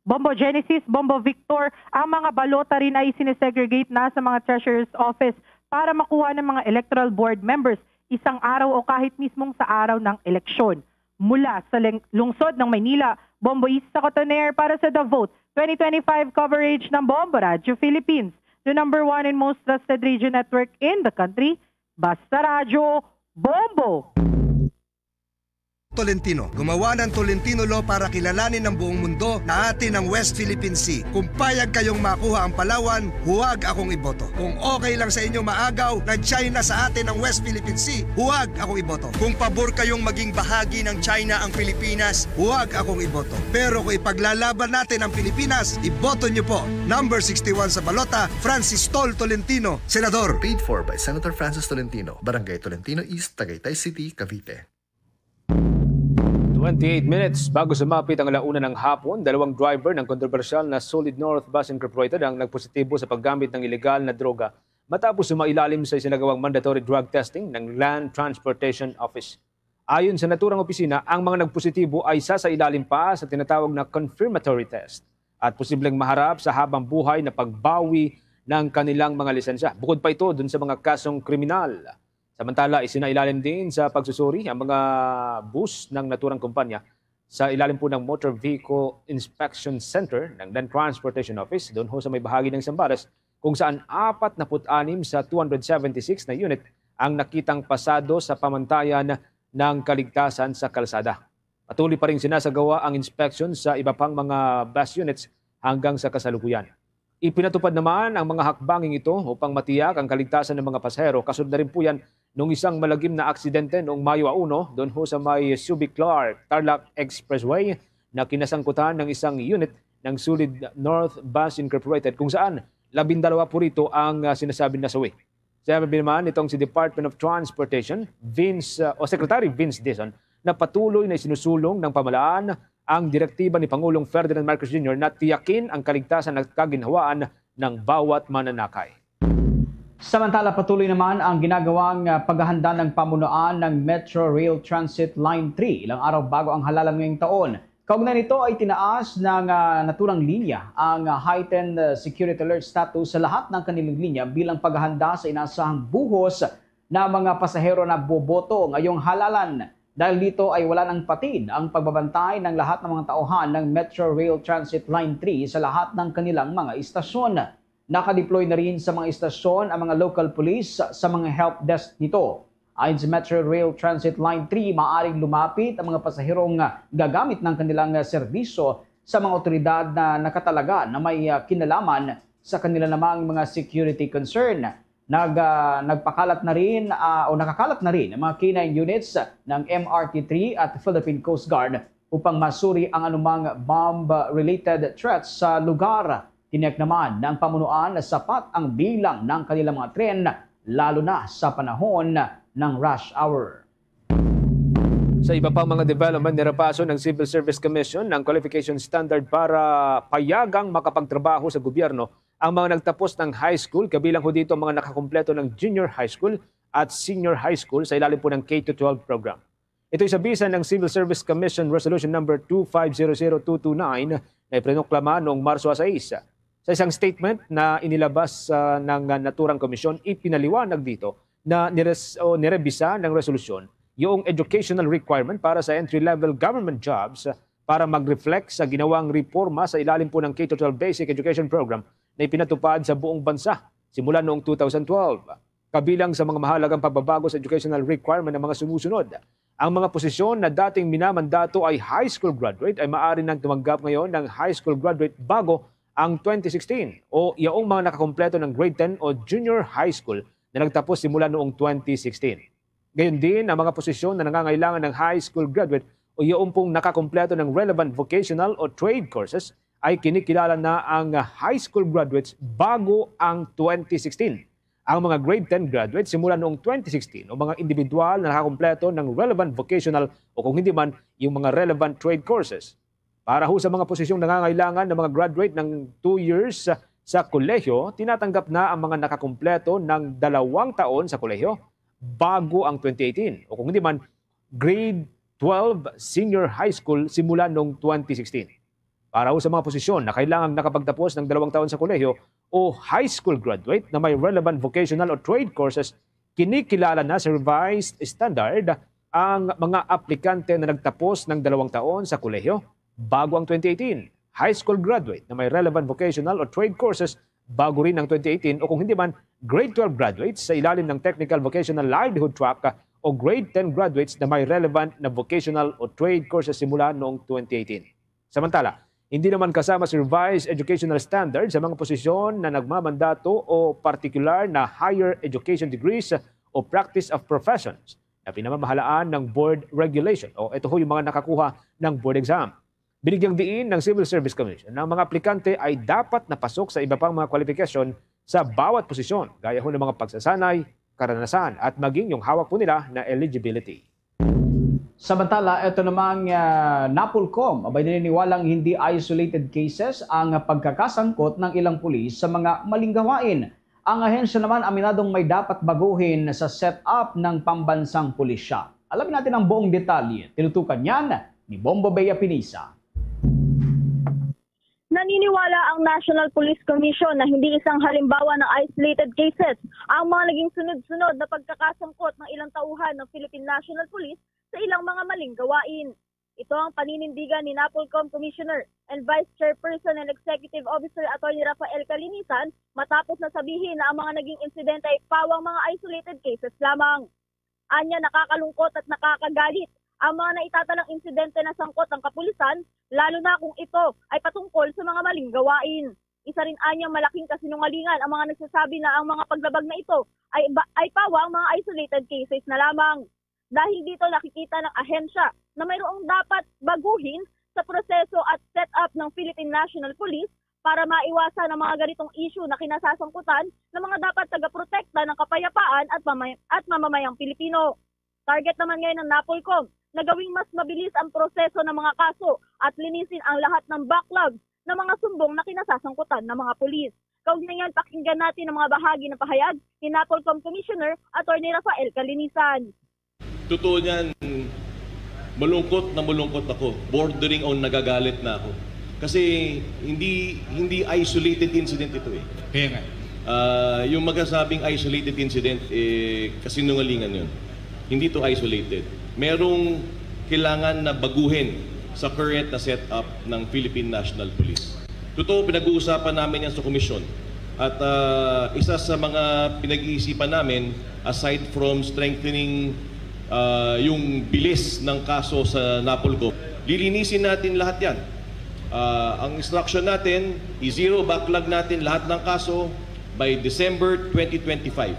Bombo Genesis, Bombo Victor, ang mga balota rin ay sinesegregate na sa mga treasurer's office para makuha ng mga electoral board members isang araw o kahit mismong sa araw ng eleksyon. Mula sa leng-, lungsod ng Maynila, Bombo Isa Cotoner para sa The Vote twenty twenty-five coverage ng Bombo Radyo Philippines, the number one and most trusted radio network in the country. Basta Radyo, Bombo! Tolentino. Gumawa ng Tolentino Law para kilalanin ng buong mundo na atin ang West Philippine Sea. Kung payag kayong makuha ang Palawan, huwag akong iboto. Kung okay lang sa inyo maagaw ng China sa atin ang West Philippine Sea, huwag akong iboto. Kung pabor kayong maging bahagi ng China ang Pilipinas, huwag akong iboto. Pero kung ipaglalaban natin ang Pilipinas, iboto niyo po. Number sixty-one sa balota, Francis Tol Tolentino, Senador. Paid for by Senator Francis Tolentino, Barangay Tolentino East, Tagaytay City, Cavite. Twenty-eight minutes bago sumapit ang ala-una ng hapon, dalawang driver ng kontrobersyal na Solid North Bus Incorporated ang nagpositibo sa paggamit ng ilegal na droga matapos sumailalim sa isinagawang mandatory drug testing ng Land Transportation Office. Ayon sa naturang opisina, ang mga nagpositibo ay sasailalim pa sa tinatawag na confirmatory test at posibleng maharap sa habang buhay na pagbawi ng kanilang mga lisensya. Bukod pa ito dun sa mga kasong kriminal. Samantala, isinailalim din sa pagsusuri ang mga bus ng naturang kumpanya sa ilalim po ng Motor Vehicle Inspection Center ng Land Transportation Office, doon ho sa may bahagi ng Zambales, kung saan apat na put anim sa two hundred seventy-six na unit ang nakitang pasado sa pamantayan ng kaligtasan sa kalsada. Patuloy pa rin sinasagawa ang inspection sa iba pang mga bus units hanggang sa kasalukuyan. Ipinatupad naman ang mga hakbanging ito upang matiyak ang kaligtasan ng mga pasahero. Kasunod na rin po yan nung isang malagim na aksidente noong Mayo uno, doon ho sa may Subic Clark, Tarlac Expressway, na kinasangkutan ng isang unit ng Solid North Bus Incorporated, kung saan labindalawa po rito ang, ah, sinasabing nasawi. Sinabi naman nitong si Department of Transportation, Vince, uh, o Secretary Vince Dizon, na patuloy na isinusulong ng pamahalaan ang direktiba ni Pangulong Ferdinand Marcos Junior na tiyakin ang kaligtasan at kaginhawaan ng bawat mananakay. Samantala, patuloy naman ang ginagawang, uh, paghahanda ng pamunuan ng Metro Rail Transit Line three, ilang araw bago ang halalan ngayong taon. Kaugnay nito ay tinaas ng, ah, naturang linya ang, ah, heightened, ah, security alert status sa lahat ng kanilang linya bilang paghahanda sa inasahang buhos na mga pasahero na boboto ngayong halalan. Dahil dito ay wala nang patid ang pagbabantay ng lahat ng mga tauhan ng Metro Rail Transit Line three sa lahat ng kanilang mga istasyon. Nakadeploy na rin sa mga istasyon ang mga local police sa mga help desk nito. Ayon sa Metro Rail Transit Line three, maaaring lumapit ang mga pasaherong gagamit ng kanilang serbisyo sa mga otoridad na nakatalaga na may, ah, kinalaman sa kanila namang mga security concern. Nag, ah, nagpakalat na rin, ah, o nakakalat na rin ang mga K nine units ng M R T three at Philippine Coast Guard upang masuri ang anumang bomb-related threats sa lugar. Tiniyak naman ng pamunuan na sapat ang bilang ng kanilang mga tren, lalo na sa panahon ng rush hour. Sa iba pang mga development, nirapaso ng Civil Service Commission ang qualification standard para payagang makapagtrabaho sa gobyerno ang mga nagtapos ng high school, kabilang ho dito ang mga nakakumpleto ng junior high school at senior high school sa ilalim po ng K to twelve program. Ito'y sa bisa ng Civil Service Commission Resolution Number two five zero zero two two nine na ipinoklama noong Marso sais. Sa isang statement na inilabas, ah, ng, ah, naturang komisyon, ipinaliwanag dito na nires-, o nirebisa ng resolusyon yung educational requirement para sa entry-level government jobs para mag-reflect sa ginawang reporma sa ilalim po ng K to twelve Basic Education Program na ipinatupad sa buong bansa simula noong two thousand twelve. Kabilang sa mga mahalagang pagbabago sa educational requirement ng mga sumusunod: ang mga posisyon na dating minamandato ay high school graduate ay maaari nang tumanggap ngayon ng high school graduate bago ang twenty sixteen, o yaong mga nakakompleto ng grade ten o junior high school na nagtapos simula noong twenty sixteen. Gayon din, ang mga posisyon na nangangailangan ng high school graduate o yaong pong nakakompleto ng relevant vocational o trade courses ay kinikilala na ang high school graduates bago ang twenty sixteen. Ang mga grade ten graduates simula noong twenty sixteen o mga individual na nakakompleto ng relevant vocational o kung hindi man, yung mga relevant trade courses. Para ho sa mga posisyong nangangailangan ng mga graduate ng two years sa kolehiyo, tinatanggap na ang mga nakakumpleto ng dalawang taon sa kolehiyo bago ang twenty eighteen, o kung hindi man, grade twelve senior high school simula noong twenty sixteen. Para ho sa mga posisyon na kailangang nakapagtapos ng dalawang taon sa kolehiyo o high school graduate na may relevant vocational o trade courses, kinikilala na sa revised standard ang mga aplikante na nagtapos ng dalawang taon sa kolehiyo bago ang twenty eighteen, high school graduate na may relevant vocational o trade courses bago rin ang twenty eighteen, o kung hindi man, grade twelve graduates sa ilalim ng Technical Vocational Livelihood Track o grade ten graduates na may relevant na vocational o trade courses simula noong twenty eighteen. Samantala, hindi naman kasama sa revised educational standards sa mga posisyon na nagmamandato o partikular na higher education degrees o practice of professions na pinamamahalaan ng board regulation, o ito ho yung mga nakakuha ng board exam. Binigyang diin ng Civil Service Commission na ang mga aplikante ay dapat napasok sa iba pang mga kwalifikasyon sa bawat posisyon, gaya ho ng mga pagsasanay, karanasan, at maging yung hawak po nila na eligibility. Samantala, ito namang, ah, NAPOLCOM, abay, naniniwalang hindi isolated cases ang pagkakasangkot ng ilang pulis sa mga maling gawain. Ang ahensya naman aminadong may dapat baguhin sa setup ng pambansang pulisya. Alamin natin ang buong detalye. Tinutukan yan ni Bombo Bea Pinisa. Naniniwala ang National Police Commission na hindi isang halimbawa ng isolated cases ang mga naging sunod-sunod na pagkakasangkot ng ilang tauhan ng Philippine National Police sa ilang mga maling gawain. Ito ang paninindigan ni NAPOLCOM Commissioner and Vice Chairperson and Executive Officer Attorney Rafael Calinisan matapos na sabihin na ang mga naging insidente ay pawang mga isolated cases lamang. Anya, nakakalungkot at nakakagalit ang mga naitatalang insidente na sangkot ang kapulisan, lalo na kung ito ay patungkol sa mga maling gawain. Isa rin anyang malaking kasinungalingan ang mga nagsasabi na ang mga paglabag na ito ay ba, ay pawang mga isolated cases na lamang. Dahil dito, nakikita ng ahensya na mayroong dapat baguhin sa proseso at setup ng Philippine National Police para maiwasan ang mga ganitong issue na kinasasangkutan ng mga dapat tagaprotekta ng kapayapaan at mamay-, at mamamayang Pilipino. Target naman ngayon ng NAPOLCOM na gawing mas mabilis ang proseso ng mga kaso at linisin ang lahat ng backlog ng mga sumbong na kinasasangkutan ng mga pulis. Kaugnay niyan, pakinggan natin ang mga bahagi ng pahayag ni NAPOLCOM Commissioner Attorney Rafael Calinisan. Totoo niyan, malungkot na malungkot ako. Bordering on nagagalit na ako. Kasi hindi, hindi isolated incident ito eh. Kaya nga. Ah, yung magkasabing isolated incident, eh, kasinungalingan yun. Hindi to isolated. Merong kailangan na baguhin sa current na setup ng Philippine National Police. Totoo, pinag-uusapan namin yan sa komisyon. At, ah, isa sa mga pinag-iisipan namin, aside from strengthening, ah, yung bilis ng kaso sa NAPOLCOM, lilinisin natin lahat yan. Ah, ang instruction natin, i-zero backlog natin lahat ng kaso by December twenty twenty-five.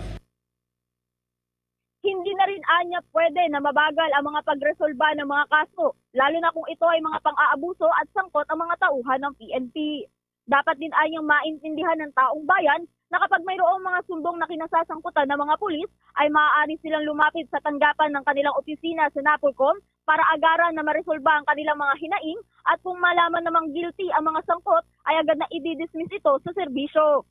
Hindi na rin anya pwede na mabagal ang mga pagresolba ng mga kaso, lalo na kung ito ay mga pang-aabuso at sangkot ang mga tauhan ng P N P. Dapat din anyang maintindihan ng taong bayan na kapag mayroong mga sumbong na kinasasangkutan ng mga pulis, ay maaari silang lumapit sa tanggapan ng kanilang opisina sa NAPOLCOM para agaran na maresolba ang kanilang mga hinaing, at kung malaman namang guilty ang mga sangkot, ay agad na i-dismiss ito sa serbisyo.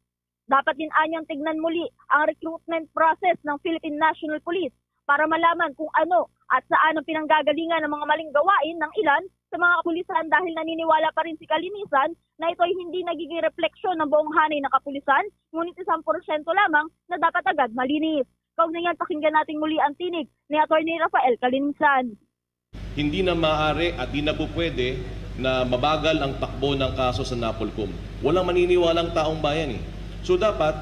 Dapat din anyang tignan muli ang recruitment process ng Philippine National Police para malaman kung ano at saan ang pinanggagalingan ng mga maling gawain ng ilan sa mga kapulisan, dahil naniniwala pa rin si Kalinisan na ito'y hindi nagiging refleksyon ng buong hanay ng kapulisan, ngunit isang porsyento lamang na dapat agad malinis. Kaugnay niyan, pakinggan natin muli ang tinig ni Attorney Rafael Kalinisan. Hindi na maaari at di na po pwede na mabagal ang takbo ng kaso sa NAPOLCOM. Walang maniniwalang taong bayan eh. So dapat,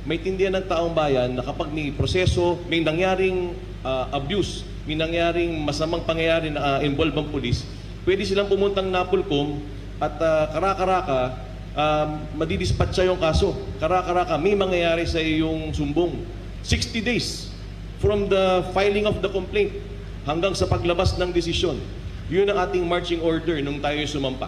maintindihan ng taong bayan na kapag may proseso, may nangyaring, ah, abuse, may nangyaring masamang pangyayari na, ah, involve ang pulis, pwede silang pumuntang NAPOLCOM at, ah, kara-karaka, ah, madidispatcha yung kaso. Kara-karaka, may mangyayari sa iyong sumbong. Sixty days from the filing of the complaint hanggang sa paglabas ng desisyon. Yun ang ating marching order nung tayo sumampa.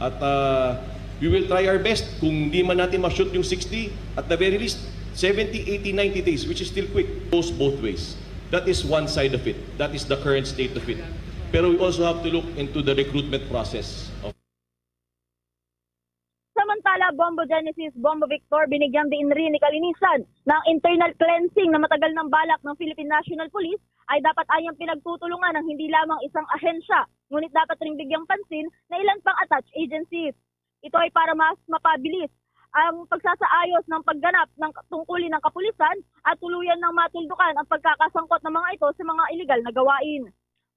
At, ah, we will try our best. Kung di man natin ma-shoot yung sixty, at the very least, seventy, eighty, ninety days, which is still quick. Goes both ways. That is one side of it. That is the current state of it. Pero we also have to look into the recruitment process of Samantala, Bombo Genesis, Bombo Victor, binigyang diin rin ni Kalinisan na ang internal cleansing na matagal ng balak ng Philippine National Police ay dapat anyang pinagtutulungan ng hindi lamang isang ahensya, ngunit dapat ring bigyang pansin na ilan pang attached agencies. Ito ay para mas mapabilis ang pagsasaayos ng pagganap ng tungkulin ng kapulisan at tuluyan ng matuldukan ang pagkakasangkot ng mga ito sa mga iligal na gawain.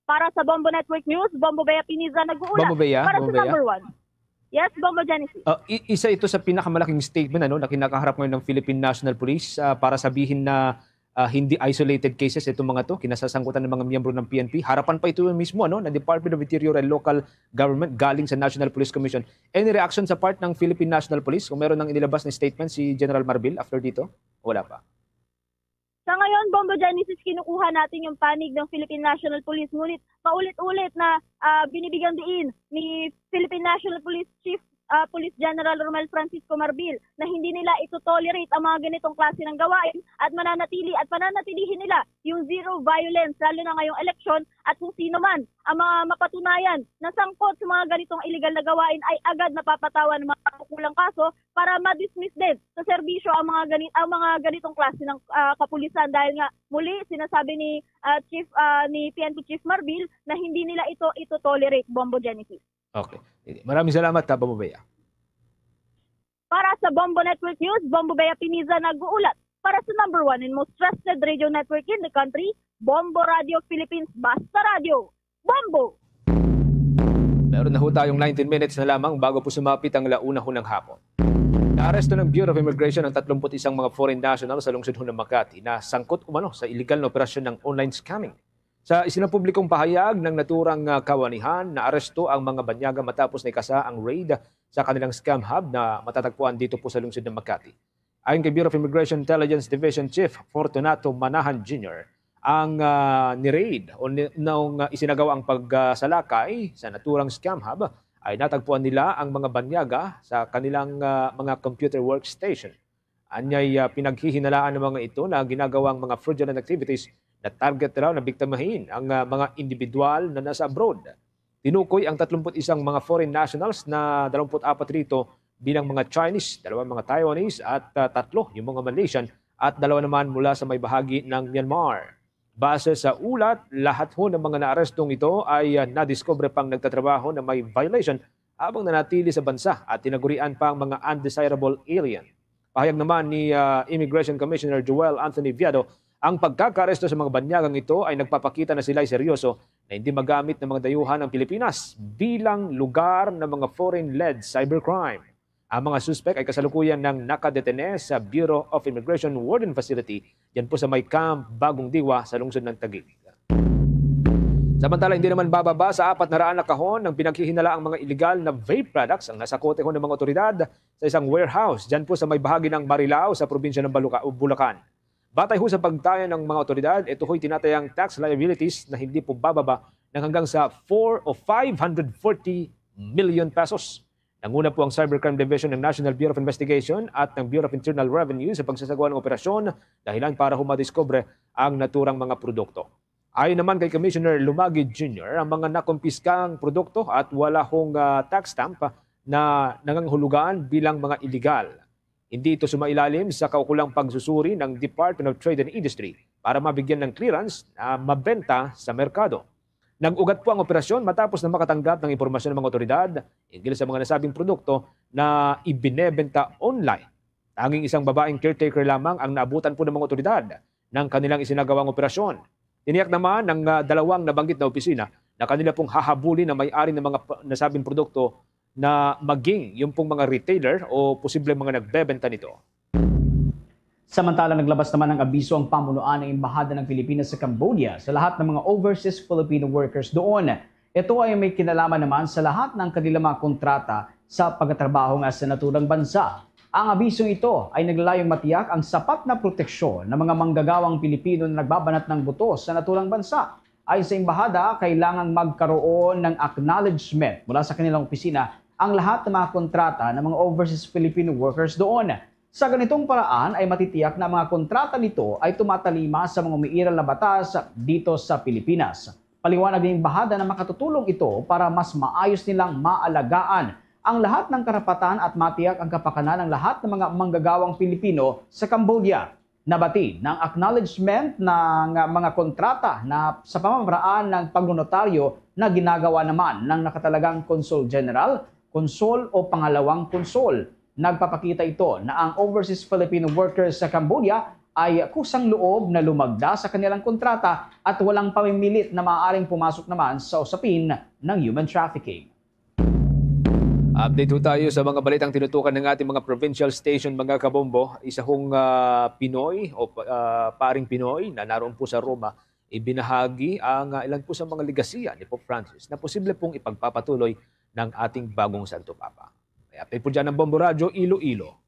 Para sa Bombo Network News, Bombo Bea Piniza nag-uulat. Bombo Bea, Para Bombo sa Bea. Number one. Yes, Bombo Genesis. Ah, i- isa ito sa pinakamalaking statement, ano, na kinakaharap ngayon ng Philippine National Police, ah, para sabihin na, ah, hindi isolated cases itong mga to, kinasasangkutan ng mga miyembro ng P N P. Harapan pa ito mismo, ano, ng Department of Interior and Local Government galing sa National Police Commission. Any reaction sa part ng Philippine National Police kung meron nang inilabas na statement si General Marbil after dito? Wala pa. Sa ngayon, Bombo Genesis, kinukuha natin yung panig ng Philippine National Police. Ngunit paulit-ulit na, ah, binibigyan diin ni Philippine National Police Chief, ah, Police General Romel Francisco Marbil na hindi nila ito tolerate ang mga ganitong klase ng gawain at mananatili at pananatilihin nila yung zero violence, lalo na ngayong eleksyon, at kung sino man ang mga mapatunayan na sangkot sa mga ganitong illegal na gawain ay agad napapatawan ng mga kaukulang kaso para ma-dismiss din sa serbisyo ang mga gani-, ang mga ganitong klase ng, ah, kapulisan, dahil nga muli sinasabi ni, ah, Chief, ah, ni P N P Chief Marbil na hindi nila ito ito tolerate, Bombo Genesis. Okay. Maraming salamat, ha, Bombo Bea. Para sa Bombo Network News, Bombo Bea Piniza nag-uulat. Para sa number one and most trusted radio network in the country, Bombo Radio Philippines, Basta Radio. Bombo! Meron na ho tayong nineteen minutes na lamang bago po sumapit ang launa ho ng hapon. Naaresto ng Bureau of Immigration ang tatlumpu't isang mga foreign nationals sa lungsod ho ng Makati na sangkot umano sa iligal na operasyon ng online scamming. Sa isinapublikong pahayag ng naturang, ah, kawanihan, naaresto ang mga banyaga matapos na ikasa ang raid sa kanilang scam hub na matatagpuan dito po sa lungsod ng Makati. Ayon kay Bureau of Immigration Intelligence Division Chief Fortunato Manahan Junior, ang, ah, ni-raid o ni, nung, ah, isinagawa ang pagsalakay sa naturang scam hub, ay natagpuan nila ang mga banyaga sa kanilang, ah, mga computer workstation. Anyay, ah, pinaghihinalaan ng mga ito na ginagawang mga fraudulent activities na target raw na biktimahin ang, ah, mga individual na nasa abroad. Tinukoy ang tatlumpu't isang mga foreign nationals na dalawampu't apat rito bilang mga Chinese, dalawang mga Taiwanese at, ah, tatlo yung mga Malaysian at dalawa naman mula sa may bahagi ng Myanmar. Base sa ulat, lahat ho ng mga naarestong ito ay, ah, nadiskubre pang nagtatrabaho na may violation habang nanatili sa bansa at tinagurian pang mga undesirable alien. Pahayag naman ni, ah, Immigration Commissioner Joel Anthony Viado, ang pagkakaaresto sa mga banyagang ito ay nagpapakita na sila'y seryoso na hindi magamit ng mga dayuhan ang Pilipinas bilang lugar ng mga foreign-led cybercrime. Ang mga suspek ay kasalukuyan nang nakadetene sa Bureau of Immigration Warden Facility, dyan po sa may Camp Bagong Diwa sa lungsod ng Taguig. Samantala, hindi naman bababa sa apat na raan na kahon ng pinaghihinalaang mga iligal na vape products ang nasakote ho ng mga otoridad sa isang warehouse dyan po sa may bahagi ng Marilao sa probinsya ng Baluca-, Bulacan. Batay ho sa pagtaya ng mga otoridad, ito ho'y tinatayang tax liabilities na hindi po bababa ng hanggang sa four o five hundred forty million pesos. Nanguna po ang Cybercrime Division ng National Bureau of Investigation at ng Bureau of Internal Revenue sa pagsasagawa ng operasyon, dahilan para ho madiskubre ang naturang mga produkto. Ayon naman kay Commissioner Lumagi Junior, ang mga nakumpiskang produkto at wala hong, ah, tax stamp na nangangahulugan bilang mga iligal. Hindi ito sumailalim sa kaukulang pagsusuri ng Department of Trade and Industry para mabigyan ng clearance na mabenta sa merkado. Nag-ugat po ang operasyon matapos na makatanggap ng impormasyon ng mga otoridad hinggil sa mga nasabing produkto na ibinebenta online. Tanging isang babaeng caretaker lamang ang naabutan po ng mga otoridad ng kanilang isinagawang operasyon. Tiniyak naman ng, ah, dalawang nabanggit na opisina na kanila pong hahabulin ang may-ari ng mga pa-, nasabing produkto na maging yung pong mga retailer o posibleng mga nagbebenta nito. Samantala, naglabas naman ng abiso ang pamunuan ng Embahada ng Pilipinas sa Cambodia sa lahat ng mga overseas Filipino workers doon. Ito ay may kinalaman naman sa lahat ng kanilang mga kontrata sa pagtatrabaho nga sa naturang bansa. Ang abisong ito ay naglalayong matiyak ang sapat na proteksyon ng mga manggagawang Pilipino na nagbabanat ng buto sa naturang bansa. Ayon sa embahada, kailangang magkaroon ng acknowledgement mula sa kanilang opisina ang lahat ng mga kontrata ng mga overseas Filipino workers doon. Sa ganitong paraan ay matitiyak na ang mga kontrata nito ay tumatalima sa mga umiiral na batas dito sa Pilipinas. Paliwanag ng embahada na makatutulong ito para mas maayos nilang maalagaan ang lahat ng karapatan at matiyak ang kapakanan ng lahat ng mga manggagawang Pilipino sa Cambodia. Nabatid na ang acknowledgement ng mga kontrata na sa pamamaraan ng pagnonotaryo na ginagawa naman ng nakatalagang Consul General, Consul o pangalawang Consul. Nagpapakita ito na ang overseas Filipino workers sa Cambodia ay kusang loob na lumagda sa kanilang kontrata at walang pamimilit na maaaring pumasok naman sa usapin ng human trafficking. Update ho tayo sa mga balitang tinutukan ng ating mga provincial station, mga kabombo. Isa hong, ah, Pinoy o pa-, ah, paring Pinoy na naroon po sa Roma, ibinahagi ang, ah, ilan po sa mga legasiya ni Pope Francis na posible pong ipagpapatuloy ng ating bagong Santo Papa. May update po dyan ang Bombo Radyo Iloilo.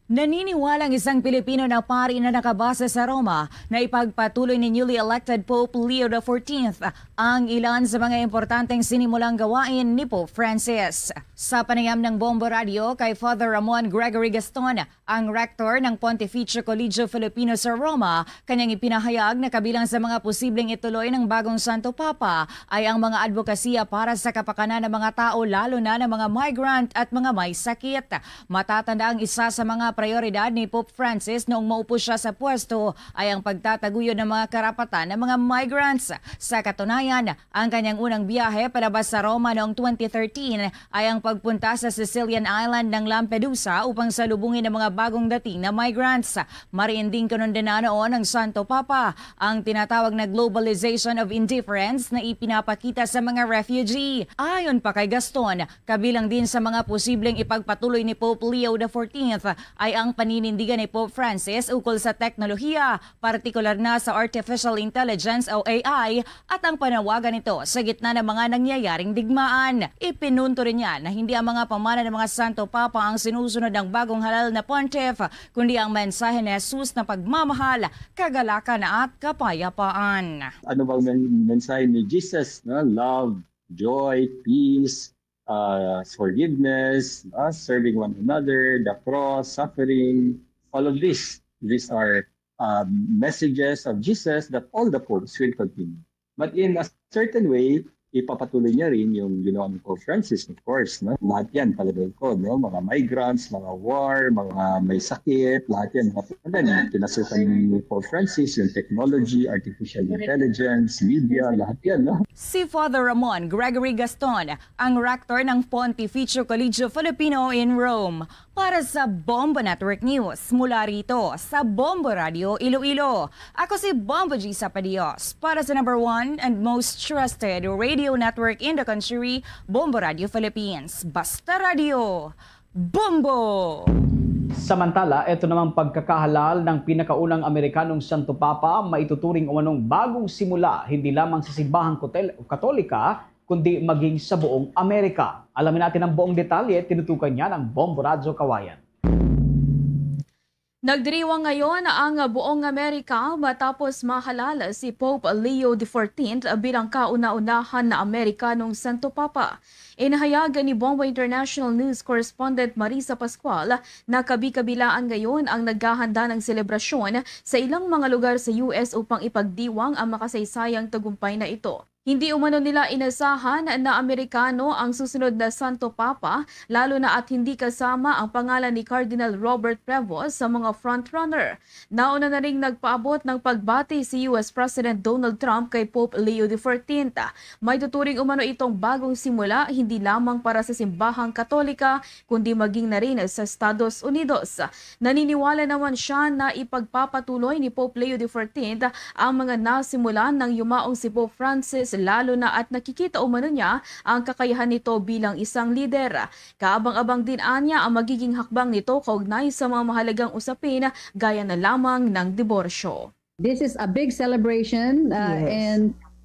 Naniniwala ang isang Pilipino na pari na nakabase sa Roma na ipagpatuloy ni newly elected Pope Leo the fourteenth ang ilan sa mga importanteng sinimulang gawain ni Pope Francis. Sa panayam ng Bombo Radio kay Father Ramon Gregory Gaston, ang rector ng Pontificio Colegio Filipino sa Roma, kanyang ipinahayag na kabilang sa mga posibleng ituloy ng bagong Santo Papa ay ang mga adbokasya para sa kapakanan ng mga tao, lalo na ng mga migrant at mga may sakit. Matatanda ang isa sa mga prioridad ni Pope Francis noong maupo siya sa pwesto ay ang pagtataguyod ng mga karapatan ng mga migrants. Sa katunayan, ang kanyang unang biyahe palabas sa Roma noong twenty thirteen ay ang pagpunta sa Sicilian island ng Lampedusa upang salubungin ang mga bagong dating na migrants. Mariin ding kinundenan noon ng Santo Papa ang tinatawag na globalization of indifference na ipinapakita sa mga refugee. Ayon pa kay Gaston, kabilang din sa mga posibleng ipagpatuloy ni Pope Leo the fourteenth ay ang paninindigan ni Pope Francis ukol sa teknolohiya, partikular na sa artificial intelligence o A I, at ang panawagan nito sa gitna ng mga nangyayaring digmaan. Ipinunto rin niya na hindi ang mga pamana ng mga Santo Papa ang sinusunod ng bagong halal na pontiff, kundi ang mensahe ni Jesus na pagmamahal, kagalakan at kapayapaan. Ano bang men-, mensahe ni Jesus, no? Love, joy, peace, uh, forgiveness, uh, serving one another, the cross, suffering, all of this. These are, uh, messages of Jesus that all the popes will continue. But in a certain way, ipapatuloy niya rin yung ginawa ni Pope Francis, of course, no? Lahat yan, palagay ko, no? Mga migrants, mga war, mga may sakit, lahat yan, mga pinasukan ni Pope Francis, yung technology, artificial intelligence, media, lahat yan, no? Si Father Ramon Gregory Gaston, ang rector ng Pontificio Colegio Filipino in Rome. Para sa Bombo Network News, mula rito sa Bombo Radio Iloilo, ako si Bombo G Sapadios para sa number one and most trusted radio network in the country, Bombo Radio Philippines. Basta Radio, Bombo! Samantala, ito namang pagkakahalal ng pinakaunang Amerikanong Santo Papa maituturing umanong bagong simula hindi lamang sa simbahang kotel- Katolika, kundi maging sa buong Amerika. Alamin natin ang buong detalye, tinutukan niya ng Bombo Radyo Kawayan. Nagdiriwang ngayon ang buong Amerika matapos mahalal si Pope Leo the fourteenth bilang kauna-unahan na Amerikanong Santo Papa. Inahayag ni Bombo International News Correspondent Marisa Pascual na kabi-kabilaan ngayon ang naghahanda ng selebrasyon sa ilang mga lugar sa U S upang ipagdiwang ang makasaysayang tagumpay na ito. Hindi umano nila inasahan na Amerikano ang susunod na Santo Papa, lalo na at hindi kasama ang pangalan ni Cardinal Robert Prevost sa mga frontrunner. Nauna na ring nagpaabot ng pagbati si U S President Donald Trump kay Pope Leo the fourteenth. May tuturing umano itong bagong simula, hindi lamang para sa simbahang Katolika, kundi maging na rin sa Estados Unidos. Naniniwala naman siya na ipagpapatuloy ni Pope Leo the fourteenth ang mga nasimulan ng yumaong si Pope Francis, lalo na at nakikita umano niya ang kakayahan nito bilang isang lider. Kaabang-abang din anya ang magiging hakbang nito kaugnay sa mga mahalagang usapin gaya na lamang ng diborsyo. This is a big celebration, uh, Yes. and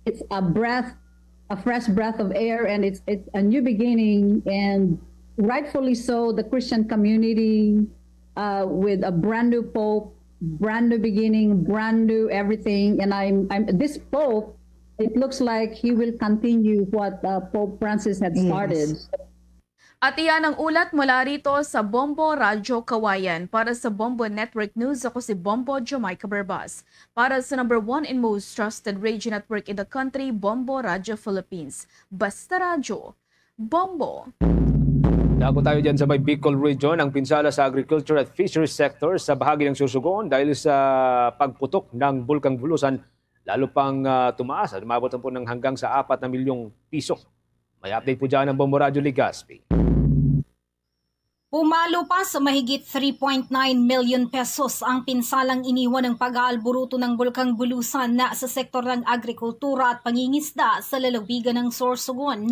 it's a breath, a fresh breath of air, and it's, it's a new beginning, and rightfully so, the Christian community, uh, with a brand new pope, brand new beginning, brand new everything, and I'm, I'm, this pope, it looks like he will continue what, uh, Pope Francis had Yes. started. At iyan ang ulat mula rito sa Bombo Radyo Kawayan. Para sa Bombo Network News, ako si Bombo Jamaica Berbas. Para sa number one and most trusted radio network in the country, Bombo Radyo Philippines. Basta Radyo, Bombo! Dako tayo dyan sa may Bicol Region. Ang pinsala sa agriculture at fisheries sector sa bahagi ng Sorsogon dahil sa pagputok ng Bulkang Bulusan, lalo pang, ah, tumaas at umabot po ng hanggang sa apat na milyong piso. May update po dyan ang Bombo Radyo Legazpi. Pumalo pa sa mahigit three point nine million pesos ang pinsalang iniwan ng pag-aalburuto ng Bulkang Bulusan na sa sektor ng agrikultura at pangingisda sa lalawigan ng Sorsogon.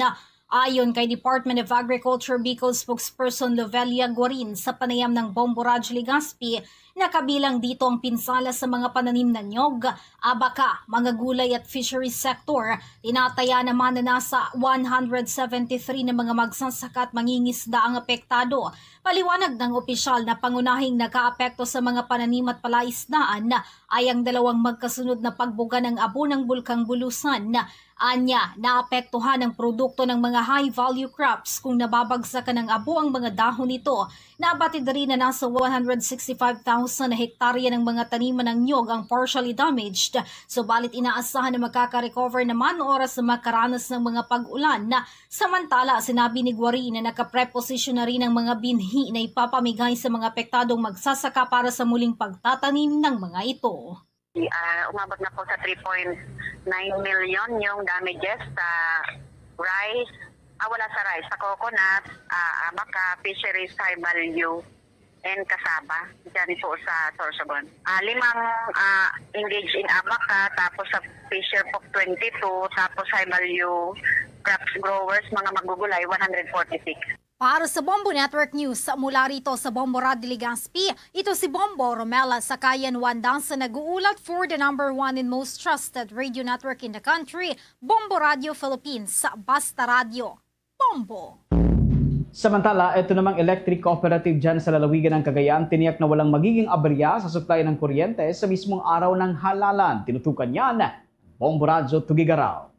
Ayon kay Department of Agriculture Bicol spokesperson Lovelia Guarin, sa panayam ng Bombo Radyo Legazpi, nakabilang dito ang pinsala sa mga pananim na niyog, abaka, mga gulay at fisheries sector. Tinataya naman na nasa one hundred seventy-three na mga magsasaka at mangingisda ang apektado. Paliwanag ng opisyal na pangunahing nakaapekto sa mga pananim at palaisdaan ay ang dalawang magkasunod na pagbuga ng abo ng Bulkang Bulusan. Anya, naapektuhan ang produkto ng mga high-value crops kung nababagsakan ng abo ang mga dahon nito. Nabatid rin na nasa one hundred sixty-five thousand na hektarya ng mga taniman ng niyog ang partially damaged, subalit inaasahan na makaka-recover naman oras na makaranas ng mga pag-ulan. Samantala, sinabi ni Guari na nakapreposisyon na rin ang mga binhi na ipapamigay sa mga apektadong magsasaka para sa muling pagtatanim ng mga ito. Ah, umabot na po sa three point nine million yung damages sa rice, ah, wala sa rice, sa coconut, ah, abaca, fisheries, high value, and cassava, dyan po sa Sorsogon. Ah, limang, ah, engaged in abaca, tapos sa fisher po twenty-two, tapos high value crops growers, mga magugulay, one hundred forty-six. Para sa Bombo Network News, mula rito sa Bombo Radyo Legazpi, ito si Bombo Romela Sakayan Wanda sa nag-uulat for the number one and most trusted radio network in the country, Bombo Radio Philippines, Basta Radio, Bombo! Samantala, ito namang electric cooperative dyan sa lalawigan ng Cagayan, tiniyak na walang magiging aberya sa supply ng kuryente sa mismong araw ng halalan. Tinutukan niyan, Bombo Radyo Tugigaraw.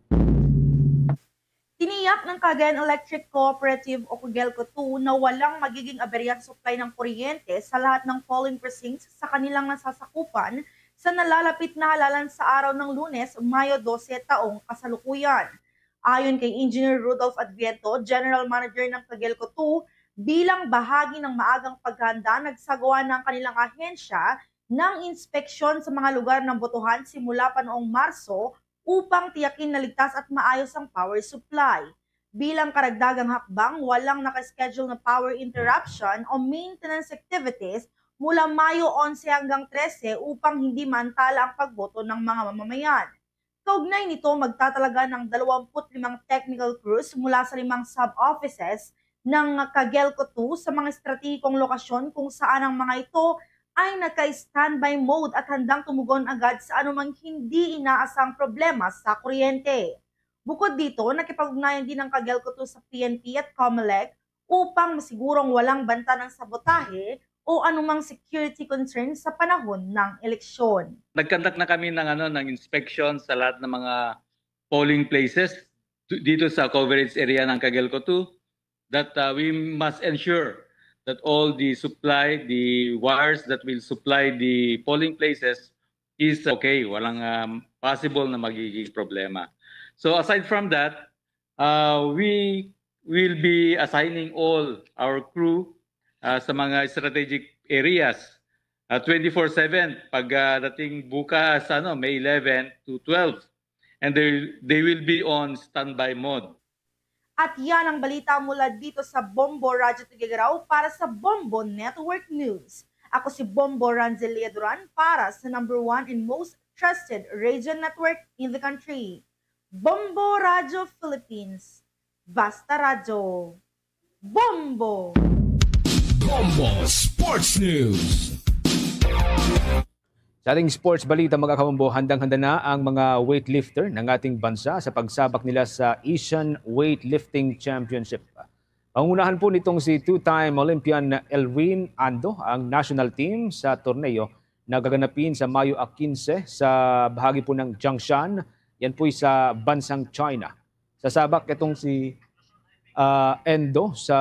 Tiniyak ng Cagayan Electric Cooperative o Cogelco two na walang magiging aberya sa supply ng kuryente sa lahat ng polling precincts sa kanilang nasasakupan sa nalalapit na halalan sa araw ng Lunes, Mayo dose, taong kasalukuyan. Ayon kay Engineer Rudolph Adviento, General Manager ng Cogelco two, bilang bahagi ng maagang paghahanda, nagsagawa na ang kanilang ahensya ng inspeksyon sa mga lugar ng botohan simula pa noong Marso upang tiyakin na ligtas at maayos ang power supply. Bilang karagdagang hakbang, walang naka-schedule na power interruption o maintenance activities mula Mayo onse hanggang trese upang hindi maantala ang pagboto ng mga mamamayan. Kaugnay nito, magtatalaga ng dalawampu't limang technical crews mula sa limang sub-offices ng Cogelco two sa mga estratehikong lokasyon kung saan ang mga ito ay naka-standby mode at handang tumugon agad sa anumang hindi inaasang problema sa kuryente. Bukod dito, nakipag-ugnayan din ang Cogelco two sa P N P at Comelec upang masigurong walang banta ng sabotahe o anumang security concern sa panahon ng eleksyon. Nag-conduct na kami ng, ano, ng inspection sa lahat ng mga polling places d- dito sa coverage area ng Cogelco two, that uh, we must ensure that all the supply, the wires that will supply the polling places is okay. Walang um, possible na magiging problema. So aside from that, uh, we will be assigning all our crew uh, sa mga strategic areas uh, twenty-four seven pagdating bukas, ano, May eleven to twelve. And they, they will be on standby mode. At yan ang balita mula dito sa Bombo Radyo Tugigraw para sa Bombo Network News. Ako si Bombo Ranzelia Duran para sa number one and most trusted radio network in the country, Bombo Radyo Philippines. Basta Radyo. Bombo! Bombo Sports News. Sa ating sports balita, mga kabombo, handang-handa na ang mga weightlifter ng ating bansa sa pagsabak nila sa Asian Weightlifting Championship. Pangunahan po nitong si two-time Olympian Elwin Ando ang national team sa torneo na gaganapin sa Mayo a quince sa bahagi po ng Jiangshan, yan po'y sa bansang China. Sasabak itong si ah, Endo sa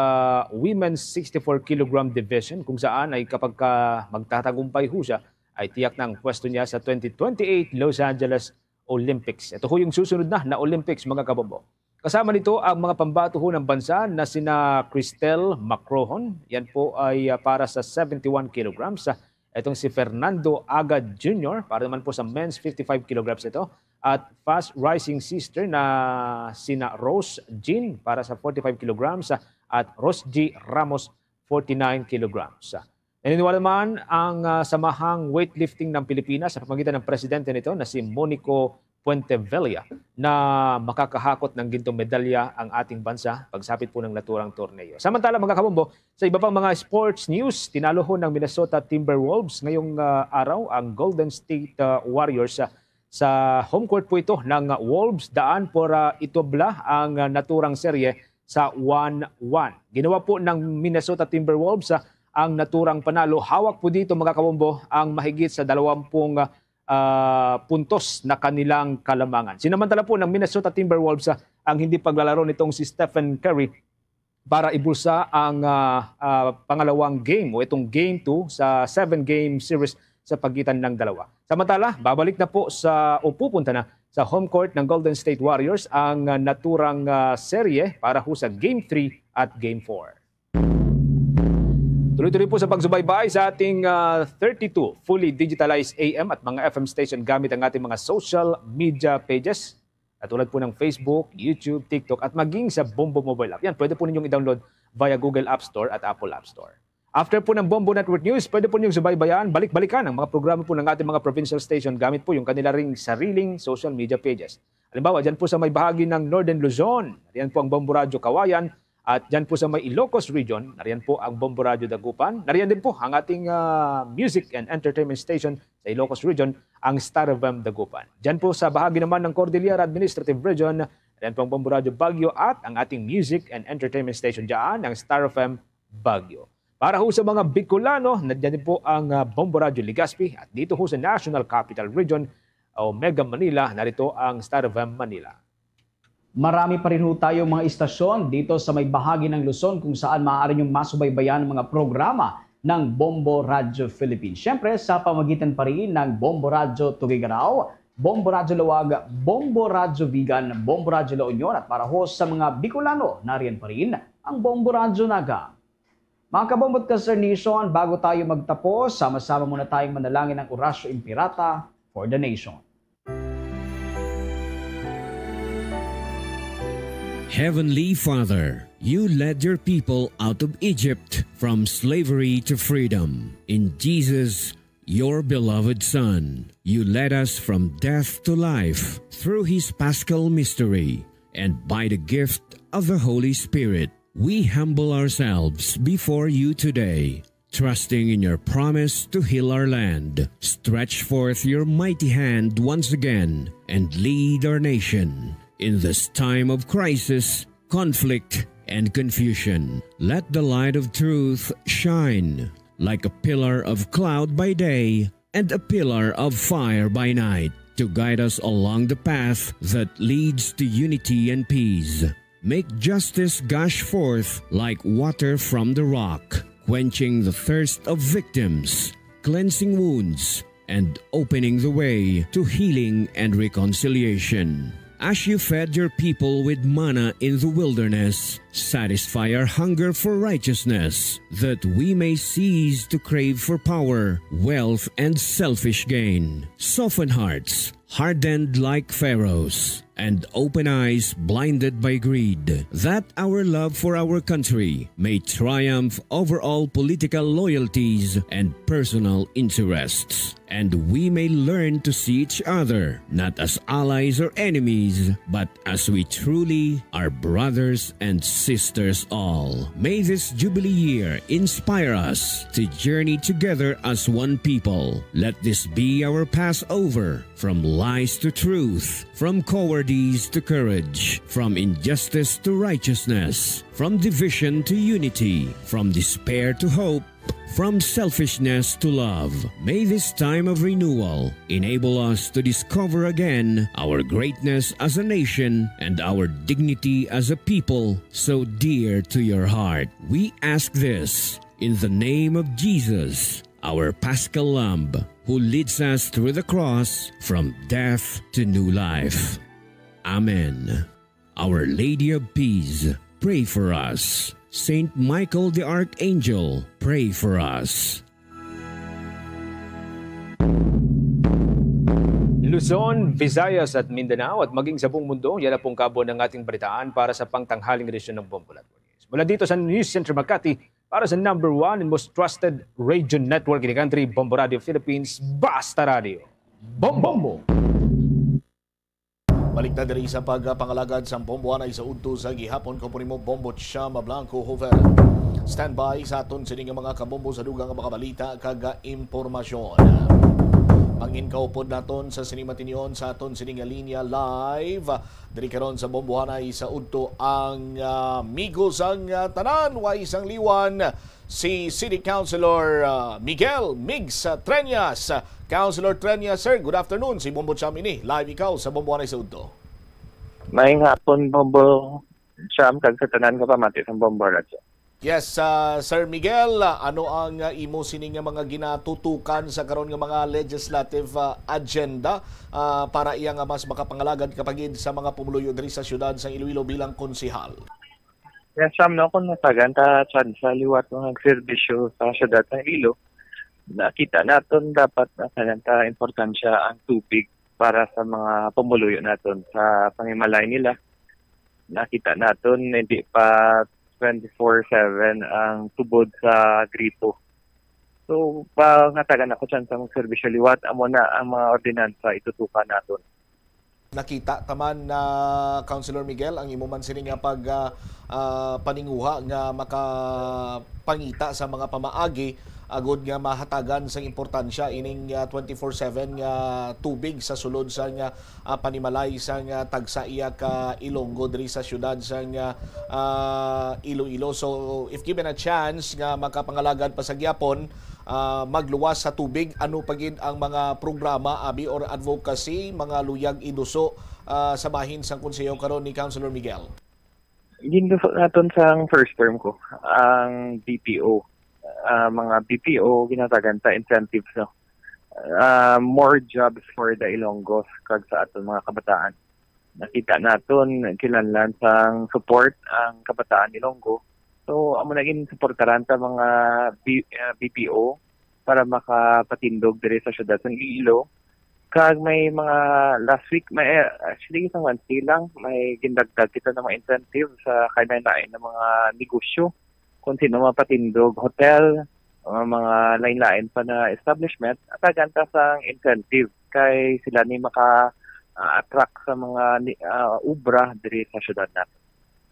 women's sixty-four kilogram division, kung saan ay kapag ka magtatagumpay ho siya, ay tiyak na ang pwesto niya sa twenty twenty-eight Los Angeles Olympics. Ito ho yung susunod na na Olympics, mga kabombo. Kasama nito ang mga pambato ho ng bansa na sina Cristel Macrohon, yan po ay ah, para sa seventy-one kilograms. Itong si Fernando Agad Junior, para naman po sa men's fifty-five kilograms ito. At fast rising sister na sina Rose Jean para sa forty-five kilograms at Rose G Ramos, forty-nine kilograms. Naniniwala naman ang ah, Samahang Weightlifting ng Pilipinas sa pamagitan ng presidente nito na si Monico Puentevilla na makakahakot ng gintong medalya ang ating bansa pagsapit po ng naturang torneo. Samantala, mga kabombo, sa iba pang mga sports news, tinalo ho ng Minnesota Timberwolves ngayong ah, araw ang Golden State ah, Warriors. Ah, sa home court po ito ng Wolves, daan por ah, itubla ang ah, naturang serye sa one one. Ginawa po ng Minnesota Timberwolves ah, ang naturang panalo. Hawak po dito, mga kabombo, ang mahigit sa dalawampung ah, puntos na kanilang kalamangan. Sinamantala po ng Minnesota Timberwolves ah, ang hindi paglalaro nitong si Stephen Curry para ibulsa ang ah, ah, pangalawang game o itong game two sa seven-game series sa pagitan ng dalawa. Samantala, babalik na po sa o pupunta na sa home court ng Golden State Warriors ang ah, naturang ah, serye para ho sa Game three at Game four. Tuloy-tuloy po sa pagsubaybay sa ating ah, thirty-two fully digitalized A M at mga F M station gamit ang ating mga social media pages, katulad po ng Facebook, YouTube, TikTok, at maging sa Bombo Mobile App. Yan, pwede po ninyong i-download via Google App Store at Apple App Store. After po ng Bombo Network News, pwede po ninyong subaybayan, balik-balikan ang mga programa po ng ating mga provincial station gamit po yung kanila ring sariling social media pages. Halimbawa, dyan po sa may bahagi ng Northern Luzon, riyan po ang Bombo Radyo Kawayan, at dyan po sa may Ilocos Region, nariyan po ang Bombo Radyo Dagupan. Nariyan din po ang ating ah, music and entertainment station sa Ilocos Region, ang Star F M Dagupan. Dyan po sa bahagi naman ng Cordillera Administrative Region, nariyan po ang Bombo Radyo Baguio at ang ating music and entertainment station dyan, ang Star F M Baguio. Para ho sa mga Bicolano, nandiyan din po ang ah, Bombo Radyo Legazpi at dito ho sa National Capital Region o Mega Manila, narito ang Star F M Manila. Marami pa rin ho tayo mga istasyon dito sa may bahagi ng Luzon kung saan maaari niyong masubaybayan ang mga programa ng Bombo Radyo Philippines. Siyempre, sa pamagitan pa rin ng Bombo Radyo Tugigarao, Bombo Radyo Lawag, Bombo Radyo Vigan, Bombo Radyo La Union, at para ho sa mga Bicolano, nariyan pa rin ang Bombo Radyo Naga. Mga kabombo at ka-Star Nation, bago tayo magtapos, sama-sama muna tayong manalangin ng Oratio Imperata for the Nation. Heavenly Father, you led your people out of Egypt from slavery to freedom. In Jesus, your beloved Son, you led us from death to life through his Paschal mystery, and by the gift of the Holy Spirit, we humble ourselves before you today, trusting in your promise to heal our land. Stretch forth your mighty hand once again and lead our nation in this time of crisis, conflict, and confusion. Let the light of truth shine like a pillar of cloud by day and a pillar of fire by night to guide us along the path that leads to unity and peace. Make justice gush forth like water from the rock, quenching the thirst of victims, cleansing wounds, and opening the way to healing and reconciliation. As you fed your people with manna in the wilderness, satisfy our hunger for righteousness, that we may cease to crave for power, wealth, and selfish gain. Soften hearts hardened like Pharaoh's, and open eyes blinded by greed, that our love for our country may triumph over all political loyalties and personal interests, and we may learn to see each other not as allies or enemies, but as we truly are, brothers and sisters all. May this Jubilee year inspire us to journey together as one people. Let this be our Passover from lies to truth, from cowardice to courage, from injustice to righteousness, from division to unity, from despair to hope, from selfishness to love. May this time of renewal enable us to discover again our greatness as a nation and our dignity as a people so dear to your heart. We ask this in the name of Jesus, our Paschal Lamb, who leads us through the cross from death to new life. Amen. Our Lady of Peace, pray for us. Saint Michael the Archangel, pray for us. Luzon, Visayas at Mindanao at maging sa buong mundo, yan na pong kabo ng ating balitaan para sa pangtanghaling edisyon ng Bombo Network News. Mula dito sa News Center Makati, para sa number one and most trusted radio network in the country, Bombo Radio Philippines, Basta Radio. Bombo! Balik ta diri sa pagpangalagad sang bombohanay sa udto sa gihapon. Ko po nimo, Bombo Chama Blanco Jovel. Standby sa aton sini nga mga kabombo sa dugang nga mga balita kag impormasyon. Manginkaupod naton sa sini matinyon sa aton sini nga linya live. Diri karon sa bombohanay sa udto ang, ah, amigo sang, ah, tanan, way sang liwan, si City Councilor, ah, Miguel Migs, ah, Treñas. Councilor Treñas, sir, good afternoon. Si Bombo Cham ini. Live ikaw sa Bombohanay sa Udto. Maayong hapon, Bombo Cham, kag sa tanan nga pamati sa Bombo Radyo. Yes, ah, Sir Miguel, ah, ano ang, ah, imo sini nga mga ginatutukan sa karon nga mga legislative, ah, agenda, ah, para iya nga mas makapangalagad ka pa gid sa mga pumuluyo diri sa siyudad sang Iloilo bilang konsehal? Yes, Sam, no, kung natagan ta tsansa liwat nga nagserbisyo sa siyudad ng Iloilo, nakita naton dapat natagan ta importansya ang tubig para sa mga pumuluyo naton sa pangimalay nila. Nakita naton hindi pa twenty-four seven ang tubod sa gripo. So, pangatagan ako tsansa magserbisyo liwat, amo na ang mga ordinansa itutukan naton. Nakita ta man na, Councilor Miguel, ang imo man sini nga pag, ah, ah, paninguha nga makapangita sa mga pamaagi agud nga mahatagan sang importansya ining, ah, twenty-four seven nga tubig sa sulod sang, ah, ah, panimalay sang, ah, tagsa iya ka Ilonggo diri sa siyudad sang, ah, ah, Iloilo. So, if given a chance nga makapangalagad pa sa gyapon, ah, magluwas sa tubig, ano pa gid ang mga programa abi or advocacy, mga luyag iduso, ah, sa bahin sang konseho karon ni Councilor Miguel? Ginduso naton sang first term ko ang B P O, ah, mga B P O, ginatagan ta incentives, no? uh, more jobs for the Ilonggos kag sa aton mga kabataan. Nakita naton kinahanglan sang support ang kabataan Ilonggo. So, amo na gin suportaran sa mga B, uh, B P O para makapatindog diri sa syudad sang Iloilo. Kag may mga last week, may, actually, isang Wednesday lang, may gindagdag kita ng mga incentive sa kailain-lain ng mga negosyo. Kung sino mapatindog, hotel, uh, mga lain-lain pa na establishment, atagan ta sang incentive kay sila ni maka, uh, attract sa mga ni, uh, obra diri sa syudad natin.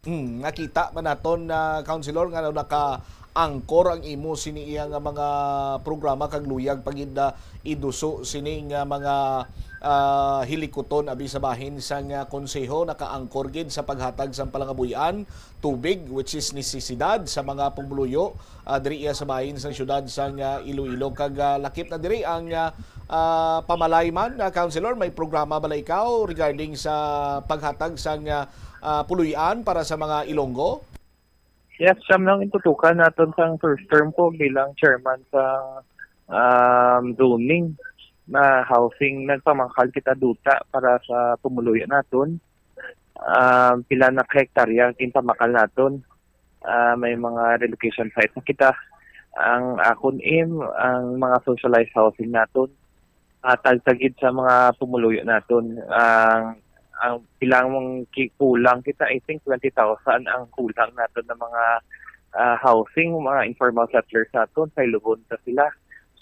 Hmm, nakita man naton na, Councilor, nga naka-angkor ang imo sini iya nga mga programa kag luyag pa gid, ah, iduso sini nga mga, ah, hilikuton abi sa bahin sang, ah, konseho, naka-angkor gid sa paghatag sang palangabuy-an, tubig, which is nesesidad sa mga pumuluyo, ah, diri iya sa bahin sang syudad sang, ah, Iloilo. Kag, ah, lakip na diri ang, ah, ah, pamalay man, ah, Councilor, may programa bala ikaw regarding sa paghatag sang, ah, ah, puloy-an para sa mga Ilonggo? Yes, siyam lang itutukan naton sang first term ko bilang chairman sa, um, zoning na housing. Nagpamakal kita duta para sa pumuluyo naton. Um, pila na ka hektarya ginpamakal naton. Ah, may mga relocation site na kita. Ang akon aim, ang mga socialized housing naton, ah, tagtagid sa mga pumuluyo naton. Ang, ang ilang ki-, kulang kita, I think twenty thousand ang kulang naton ng mga, ah, housing, mga informal settlers naton, sa Ilubon ta sila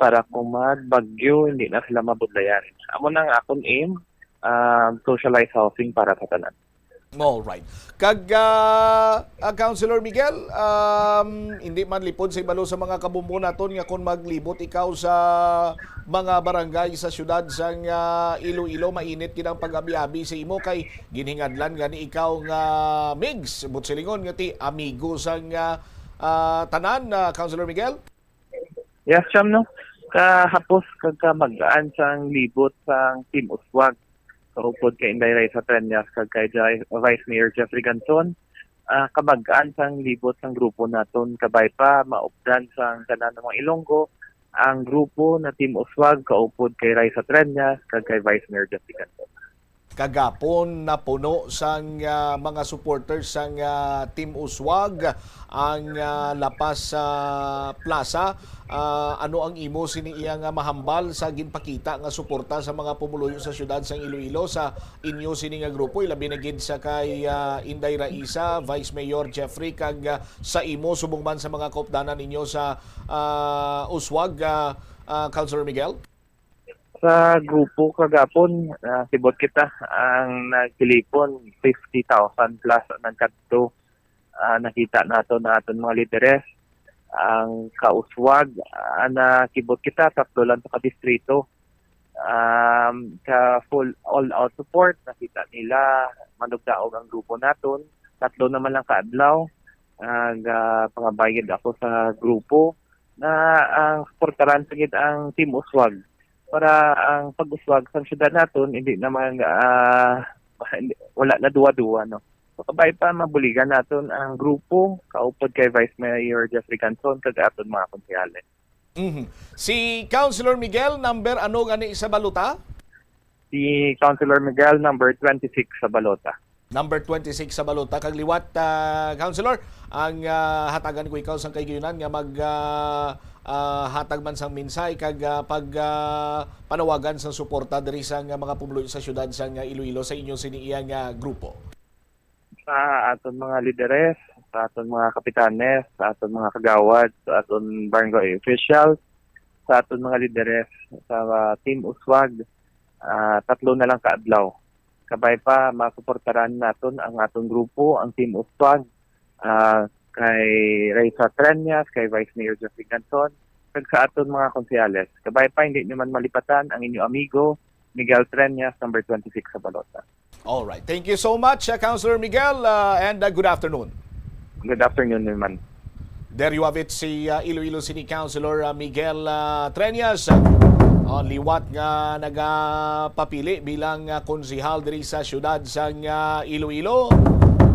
para kung magbagyo, hindi na sila mabudlayan. Amo na ang akon aim, ah, socialized housing para sa tanan. All right. Kag, ah, ah, Councilor Miguel, um, hindi man lipod sa ibalo sa mga kabumbo naton nga kung maglibot ikaw sa mga barangay sa siyudad sang, ah, Iloilo, mainit gid ang pag-abi-abi sa imo kay ginhingadlan gani ikaw nga migs, buot silingon nga ti amigo sang, ah, ah, tanan, ah, Councilor Miguel? Yes, Cham, no? Kahapos kag kamag-an sang libot sang Team Uswag, kaupod kay Inday Raisa Treñas kag kay Jai-, Vice Mayor Jeffrey Ganson, ah, kamag-an sang libot sang grupo naton, kabay pa maupdan sang tanan nga mga Ilonggo ang grupo na Team Uswag, kaupod kay Raisa Treñas kag kay Vice Mayor Jeffrey Ganson. Kagapon, napuno sang, ah, mga supporters sang, ah, Team Uswag ang, ah, La Paz, ah, Plaza. Ah, ano ang imo sini iya nga mahambal sa ginpakita nga suporta sa mga pumuluyo sa siyudad sang Iloilo sa inyo sini nga grupo, ilabi na gid sa kay, ah, Inday Raisa, Vice Mayor Jeffrey, kag, ah, sa imo subong man sa mga kaupdanan ninyo sa, ah, Uswag, ah, ah, Councilor Miguel? Sa grupo kagapon, ah, sibot kita, ang nagtilipon, fifty thousand plus ang nagkadto. Ah, nakita nato na aton mga lideres, ang kauswag, ah, nakibot kita, tatlo lang sa kadistrito. Um, ka full all-out support, nakita nila, manugdaog ang grupo naton. Tatlo naman lang ka adlaw, ah, ga-, pangabayad ako sa grupo na ang suportaran sa gid ang Team Uswag para ang pag-uswag sa syudad naton hindi naman, ah, hindi, wala na duwa-duwa, no? So, kabay pa, mabuligan naton ang grupo, kaupod kay Vice Mayor Jeffrey Ganson, kag aton mga konsehales. Mhm. Si Councilor Miguel, number ano gani sa balota? Si Councilor Miguel, number twenty-six sa balota. Number twenty-six sa balota. Kag liwat, ah, Councilor, ang, ah, hatagan ko ikaw sang kahigayonan nga mag, ah, ah, hatag man sang mensahe kag, ah, pag, ah, panawagan sang suporta diri sa nga mga pumuluyo sa siyudad sang, ah, Iloilo sa inyo sini iya nga grupo. Sa aton mga lideres, sa aton mga kapitanes, sa aton mga kagawad, sa aton barangay officials, sa aton mga lideres, sa, ah, Team Uswag, ah, tatlo na lang ka adlaw. Kabay pa, masuportaran naton ang aton grupo, ang Team Uswag, ah, kay Raisa Treñas, kay Vice Mayor Jeffrey Ganson, kag sa aton mga konsehales. Kabay pa, hindi naman malipatan ang inyo amigo, Miguel Treñas, number twenty-six sa balota. All right. Thank you so much, uh, Councilor Miguel, uh, and, uh, good afternoon. Good afternoon naman. There you have it, si, uh, Iloilo City Councilor, uh, Miguel, uh, Treñas. Uh, liwat nga nagapapili bilang, uh, konsehal diri sa siyudad sang, uh, Iloilo.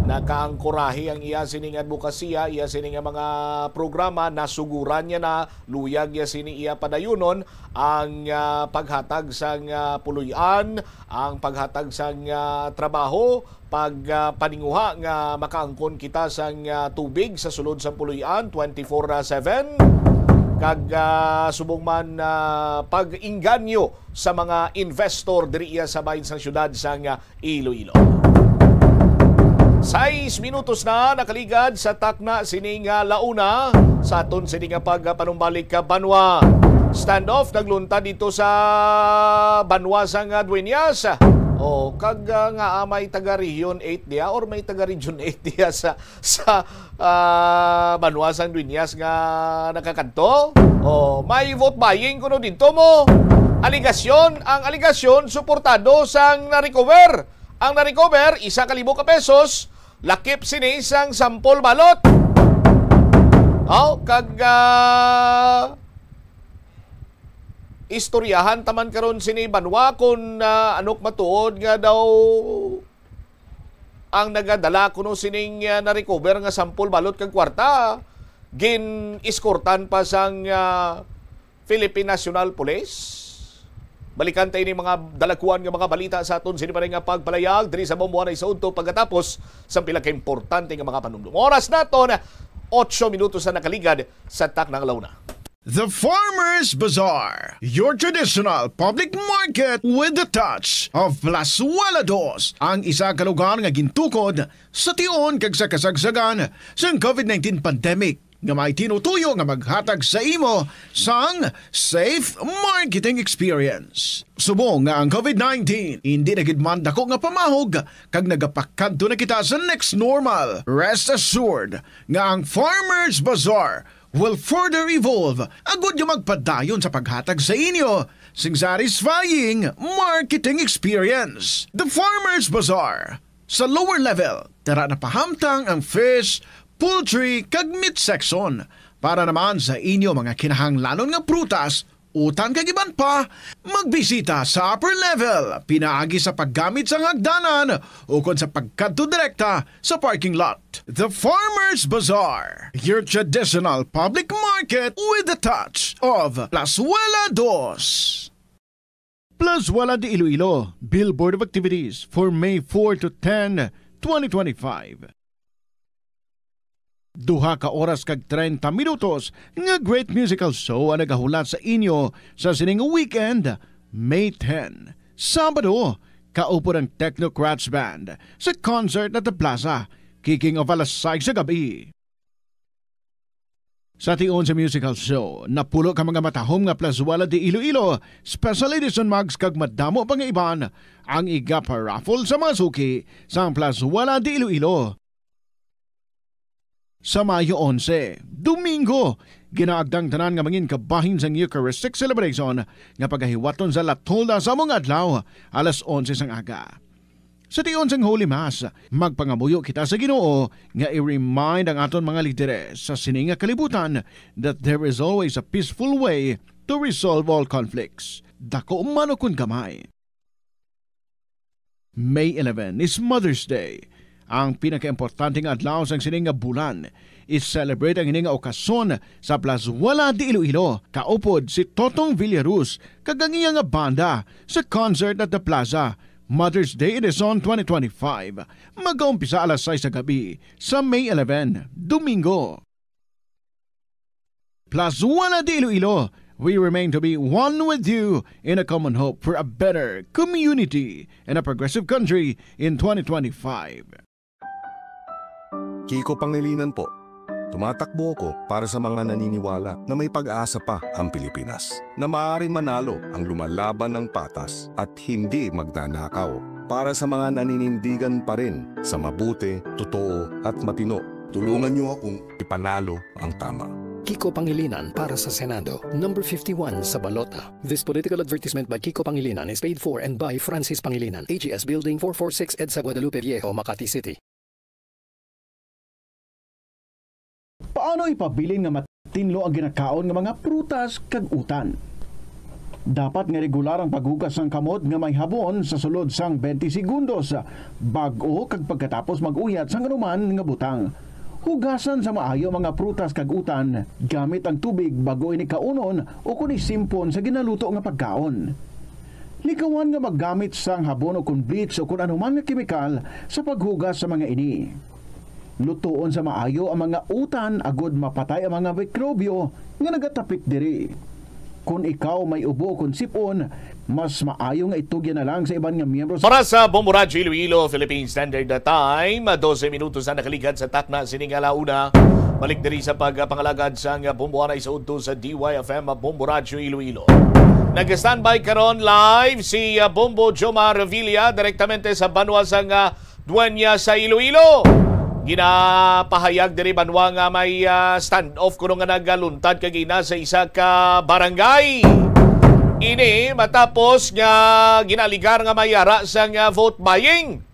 Nakaangkorahe ang iya sining adbokasiya, iya sini nga mga programa, nasuguran niya na, luyag niya sini iya padayunon ang, ah, paghatag sang, ah, puloy-an, ang paghatag sang, ah, trabaho, pag, ah, paninguha nga makaangkon kita sang, ah, tubig sa sulod sang puloy-an twenty-four seven, kag, ah, subong man, ah, pag-inganyo sa mga investor diri iya sa bahin sang siyudad sang, ah, Iloilo. Sais minutos na nakaligad sa takna sini nga launa sa aton sini nga pagpanumbalik ka banwa. Standoff nagluntad dito sa banwa sang, ah, Dueñas. O, kag, ah, nga, ah, may taga Region eight diya or may taga Region eight diya sa, sa, ah, banwa sang Dueñas nga nakakadto? O, may vote buying kuno dito mo. Aligasyon, ang aligasyon suportado sang na-recover. Ang na-recover, isa ka libo ka pesos, lakip sini sang sampol balot. Aw, kag, ah, istoryahan taman karon sini banwa kung, ah, anok matuod nga daw ang nagadala kuno sining, ah, na-recover nga sampol balot kag kwarta, gin-eskortan pa sang, ah, Philippine National Police. Balikan ta ini mga dalagkuan nga mga balita sa aton sini pa rin nga pagpalayag diri sa Bombo Anay sa udto pagkatapos sa pila ka importante nga mga panumdum. Oras naton, otso minutos na nakaligad sa taknang launa. The Farmers Bazaar, your traditional public market with the touch of Plazuela Dos, ang isa ka lugar nga gintukod sa tion kag sa kasagsagan sang covid nineteen pandemic, nga may tinutuyo nga maghatag sa imo sang safe marketing experience. Subong nga ang covid nineteen hindi na gid man dako nga pamahog kag nagapakadto na kita sa next normal, rest assured nga ang Farmers Bazaar will further evolve agud nga magpadayon sa paghatag sa inyo sing satisfying marketing experience. The Farmers Bazaar, sa lower level, tara na pahamtang ang fish, poultry, kag meat section. Para naman sa inyo mga kinahanglanon nga prutas, utan kag iban pa, magbisita sa upper level pinaagi sa paggamit sang hagdanan ukon sa pagkadto direkta sa parking lot. The Farmers Bazaar, your traditional public market with the touch of Plazuela Dos. Plazuela de Iloilo, Billboard of Activities for May four to ten, twenty twenty-five. Duha ka oras kag treinta minutos nga great musical show ang nagahulat sa inyo sa sining weekend, May ten, Sabado, kaupod ang Technocrats Band sa concert at the Plaza, kicking off alas sais sa gabi. Sa tion sa musical show, napulo ka mga matahom nga Plazuela de Iloilo Special Edition mugs kag madamo pa nga iban ang igapa-raffle sa mga suki sang Plazuela de Iloilo. Sa Mayo onse, Domingo, ginaagda ang tanan nga mangin kabahin sang Eucharistic Celebration nga pagahiwaton sa La Tolda sa among adlaw, alas onse sang aga. Sa tion sang Holy Mass, magpangamuyo kita sa Ginoo nga i-remind ang aton mga lideres sa sini nga kalibutan that there is always a peaceful way to resolve all conflicts, dako man ukon gamay. May eleven is Mother's Day. Ang pinakaimportante nga adlaw sang sini nga bulan, i-celebrate ang ini nga okasyon sa Plazuela de Iloilo, kaupod si Totong Villaruz kag ang iya nga banda sa concert at the Plaza, Mother's Day Edition twenty twenty-five. Magaumpisa alas sais sa gabi sa May eleven, Domingo. Plazuela de Iloilo, we remain to be one with you in a common hope for a better community and a progressive country in twenty twenty-five. Kiko Pangilinan po. Tumatakbo ako para sa mga naniniwala na may pag-asa pa ang Pilipinas, na maaaring manalo ang lumalaban ng patas at hindi magnanakaw. Para sa mga naninindigan pa rin sa mabuti, totoo at matino, tulungan niyo akong ipanalo ang tama. Kiko Pangilinan para sa Senado, number fifty-one sa balota. This political advertisement by Kiko Pangilinan is paid for and by Francis Pangilinan, A G S Building, four four six EDSA, Guadalupe Viejo, Makati City. Paano ipabilin nga matinlo ang ginakaon nga mga prutas kag utan? Dapat nga regular ang paghugas sang kamot nga may habon sa sulod sang twenty segundos bag-o kag pagkatapos mag-uyat sang anuman nga butang. Hugasan sa maayo ang mga prutas kag utan gamit ang tubig bag-o ini kaunon o kon isimpon sa ginaluto nga pagkaon. Likawan nga maggamit sang habon o kon bleach o kon anuman nga kemikal sa paghugas sa mga ini. Lutoon sa maayo ang mga utan agod mapatay ang mga mikrobyo nga nagatapik diri. Kon ikaw may ubo kon sipon, mas maayo nga itugyan na lang sa iban nga miyembro sa Para sa Bombo Radyo Iloilo, Philippine Standard Time, dose minutos na nakalikat sa takna sini nga alauna. Balik diri sa pagpangalagad sang Bombo Anay sa udto sa D Y F M Bombo Radyo Iloilo. Nag-standby karon live si, ah, Bombo Jomar Revilla direktamente sa banwa sang, ah, Dueñas sa Iloilo. Ginapahayag diri banwa nga may, ah, standoff kuno nga nagaluntad kagina sa isa ka barangay. Ini matapos nga ginaaligar nga may ara sang, ah, vote buying.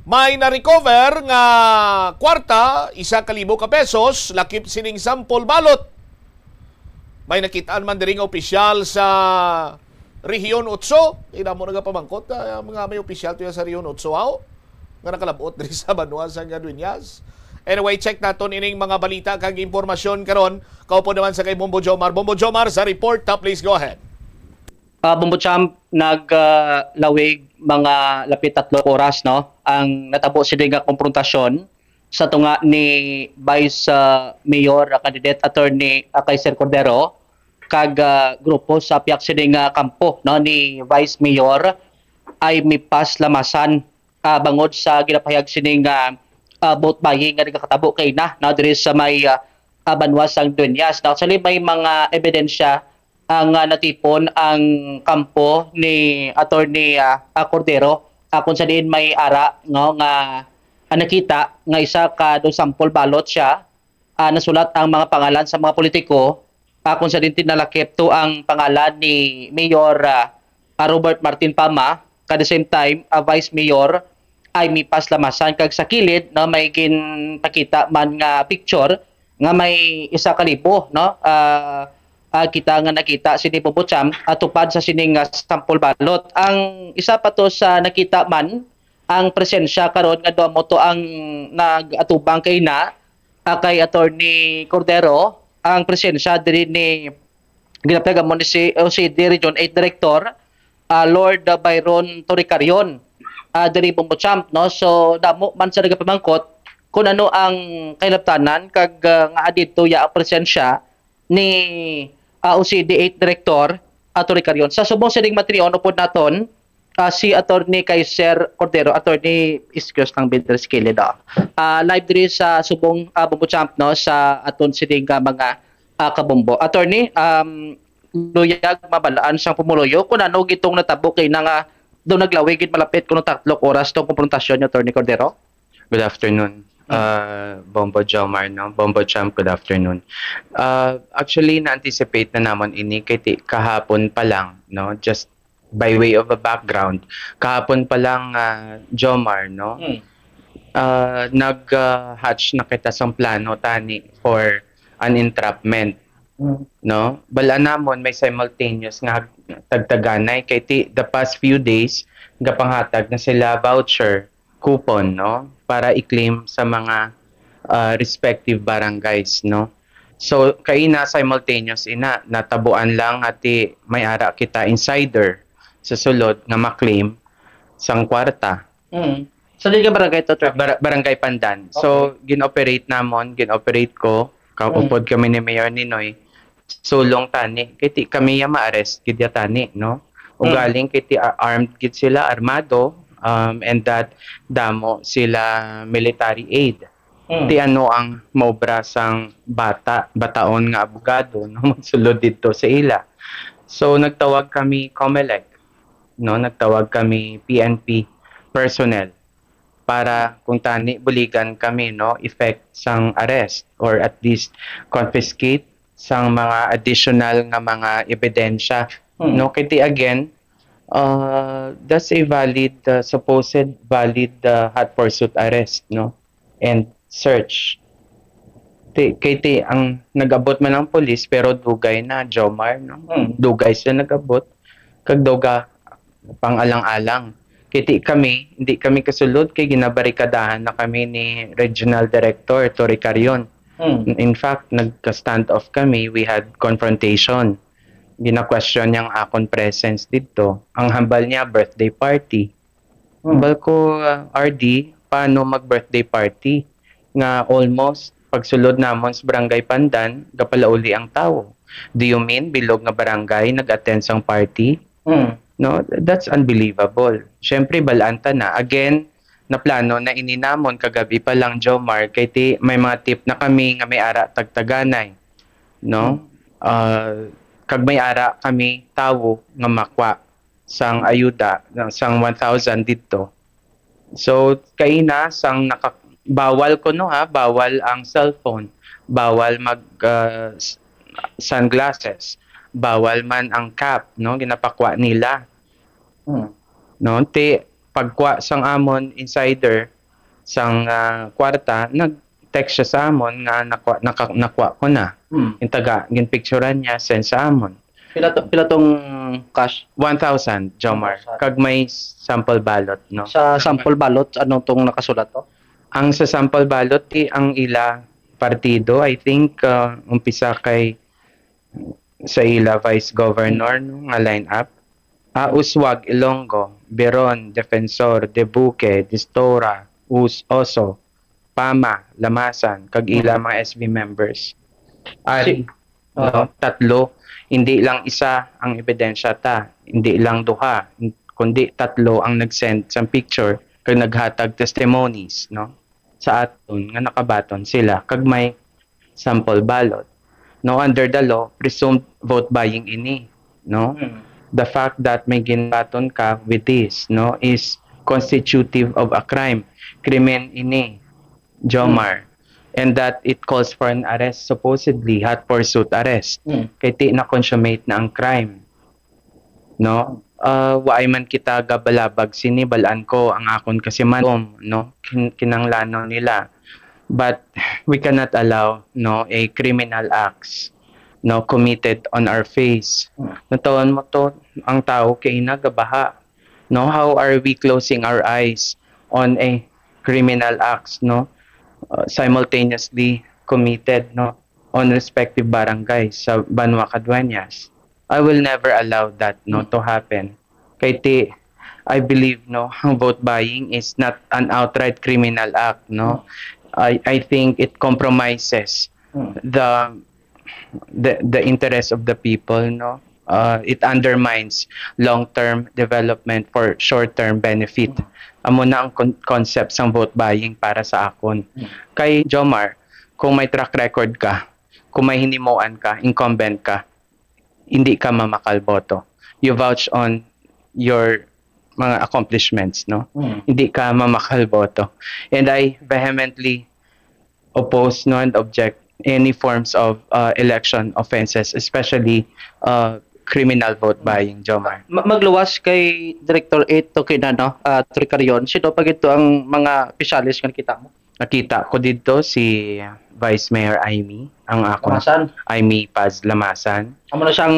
May na-recover nga kwarta, isa ka libo ka pesos, lakip sining sample ballot. May nakitaan man diri nga opisyal sa Rehiyon Otso. Ina mo nagapamangkot, ah, mga may opisyal to yan sa Rehiyon Otso, aw, nga nakalabot diri sa banwa sa Dueñas. Anyway, check naton ining mga balita kag impormasyon karon. Kaupod naman sa kay Bombo Jomar. Bombo Jomar sa report, ah, please go ahead. Ah, Bombo Champ, nag, ah, lawig mga lapit tatlo ka oras, no, ang natabo sini nga komprontasyon sa tunga ni Vice, ah, Mayor, ah, candidate Attorney, ah, Kaiser Cordero kag, ah, grupo sa piyak sini nga kampo, no, ni Vice Mayor Aimee Paz Lamasan, ah, bangod sa ginapahayag sini nga, ah, vote buying nga nagakatabo kaina, no, diri sa may, ah, ah, banwa sang Dueñas. Now, actually, may mga ebidensya ang, ah, natipon ang kampo ni Attorney, ah, ah, Cordero, ah, kung sa diin may ara, no, nga, ah, nakita nga isa ka do sample ballot siya, ah, nasulat ang mga pangalan sa mga politiko, ah, kung sa diin tinalakip to ang pangalan ni Mayor, ah, ah, Robert Martin Pama, at the same time, ah, Vice Mayor Aimee Paz Lamasan, kag sa kilid, no, may ginpakita man nga picture nga may isa ka libo, no, ah, ah, kita nga nakita sini, Bombo Champ, ah, tupad sa sining, ah, sample ballot. Ang isa pa to sa nakita man, ang presensya karon nga duha mo to ang nag-atubang kaina, ah, kay Attorney Cordero, ang presensya diri ni ginapahayag mo ni si O C D Region eight Director, ah, Lord Byron Torrecarion, ah, diri, Bombo Champ, no? So, damo man sa nagapamangkot kung ano ang kahilabtanan kag, ah, nga adto ya ang presensya ni, ah, O C D eight Director, ah, Torrecarion. Sa subong sining matrion, upod naton, ah, si Attorney Kaiser Cordero. Attorney, excuse lang, bit sa kilid, ah. Ah, live diri sa subong, ah, Bombo Champ, no, sa aton sining, ah, mga, ah, kabombo. Attorney, um, luyag mabalaan sang pumuluyo kung ano gitong natabo kaina nga do naglawig gid malapit kuno tatlo ka oras tong komprontasyon ni Attorney Cordero? Good afternoon. Mm. Uh, Bombo Jomar, no? Bombo Champ, good afternoon. Uh, actually, na-anticipate na namon ini kay ti-, kahapon pa lang, no? Just by way of a background, kahapon pa lang, uh, Jomar, no? Mm. Uh, nag, uh, hatch na kita sang plano tani for an entrapment, mm, no? Bal-an namon may simultaneous nga hag-, tagtaganay kay ti-, the past few days, gapanghatag na sila voucher coupon, no, para i-claim sa mga, ah, respective barangays, no. So, kaina simultaneous ina, natabuan lang nga ti may ara kita insider sa sulod nga ma-claim sang kwarta. Mm. Sa di ka barangay to, Attorney? Bar-, Barangay Pandan. So, okay, gin-operate namon, gin-operate ko, mm, kaupod kami ni Mayor Ninoy, sulong tani. Kay ti kami ya ma-arrest gid ya tani, no? Mm. Ugaling kay ti a-, armed gid sila, armado, um, and that damo sila military aid. Mm. Ti ano ang maobra sang bata, bataon nga abogado, no? Magsulod didto sa ila. So, nagtawag kami Comelec, no? Nagtawag kami P N P personnel para kung tani buligan kami, no, effect sang arrest or at least confiscate sang mga additional nga mga ebidensya, mm, no? Kay ti again, uh, that's a valid, uh, supposed valid, uh, hot pursuit arrest, no? And search. Ti, kay ti, ang nag-abot man ang pulis, pero dugay na, Jomar, no? Mm. Dugay sila nag-abot. Kag daw ga pang-alang-alang. Kay ti kami, hindi kami kasulod kay ginabarikadahan na kami ni Regional Director Tori Carion. Mm. In fact, nagka-standoff kami, we had confrontation. Gina-question niya ang akon presence didto. Ang hambal niya, birthday party. Mm. Hambal ko, uh, R D, paano mag-birthday party? Nga almost, pagsulod namon sa Barangay Pandan, gapalauli ang tawo. Do you mean bilog nga barangay nag-attend sang party? Mm. No, that's unbelievable. Siyempre, balanta na. Again, naplano na ini namon kagabi pa lang, Jomar, kay ti, may mga tip na kami nga may ara tagtaganay, no? Ah, kag may ara kami tawo nga makwa sang ayuda, sang one thousand didto. So, kaina sang naka, bawal ko, no, ha, bawal ang cellphone, bawal mag, ah, s-, sunglasses, bawal man ang cap, no, ginapakwa nila. Mm. No, ti, pagkwa sang amon insider sang, ah, kwarta, nag-text siya sa amon nga nakwa, naka, nakwa ko na. Mm. Yung taga, ginpicturan niya, send sa amon. Pila to, pila tong cash? One thousand, Jomar. One thousand. Kag may sample ballot, no? Sa sample ballot, ano tong nakasulat to? Ang sa sample ballot, ti, ang ila partido, I think, uh, umpisa kay sa ila vice governor, no, nga line-up. Ah, Uswag, Ilonggo, Beron, Defensor, Debuque, Distora, Us, Oso, Pama, Lamasan, kag ila mga S B members. Ari, Si- no, tatlo, hindi lang isa ang ebidensya ta, hindi lang duha, kundi tatlo ang nag-send sang picture kag naghatag testimonies, no, sa aton nga nakabaton sila kag may sample ballot. No, under the law, presumed vote buying ini, no? Mm. The fact that may ginbaton ka with this, no, is constitutive of a crime. Krimen ini, Jomar. And that it calls for an arrest, supposedly, hot pursuit arrest. Mm. Kay ti na-consummate na ang crime. No? Ah, waay man kita gabalabag sini, balaan ko ang akon kasimantom, no? Kin-, kinanglanon nila. But we cannot allow, no, a criminal acts, no, committed on our face. Mm. Natawon mo to, ang tao kay nagabaha. No, how are we closing our eyes on a criminal acts, no, uh, simultaneously committed, no, on respective barangays sa Banwa Cadueñas? I will never allow that, no, to happen. Kay ti, I believe, no, ang vote buying is not an outright criminal act, no. I I think it compromises Mm. the the the interest of the people, no. Uh, it undermines long-term development for short-term benefit. Amo na ang con- concept sang vote buying para sa akon. Kay Jomar, kung may track record ka, kung may hinimuan ka, incumbent ka, hindi ka mamakal boto. You vouch on your mga accomplishments, no? Mm. Hindi ka mamakal boto. And I vehemently oppose, no, and object any forms of uh, election offenses, especially uh, criminal vote buying, Jomar. Ma- magluwas kay Director eight to kina, no, uh, Tricarion, sino pa gito ang mga opisyalis nga nakita mo? Nakita ko dito si Vice Mayor Imee, ang ako Lamasan. Imee Paz Lamasan. Amo na siyang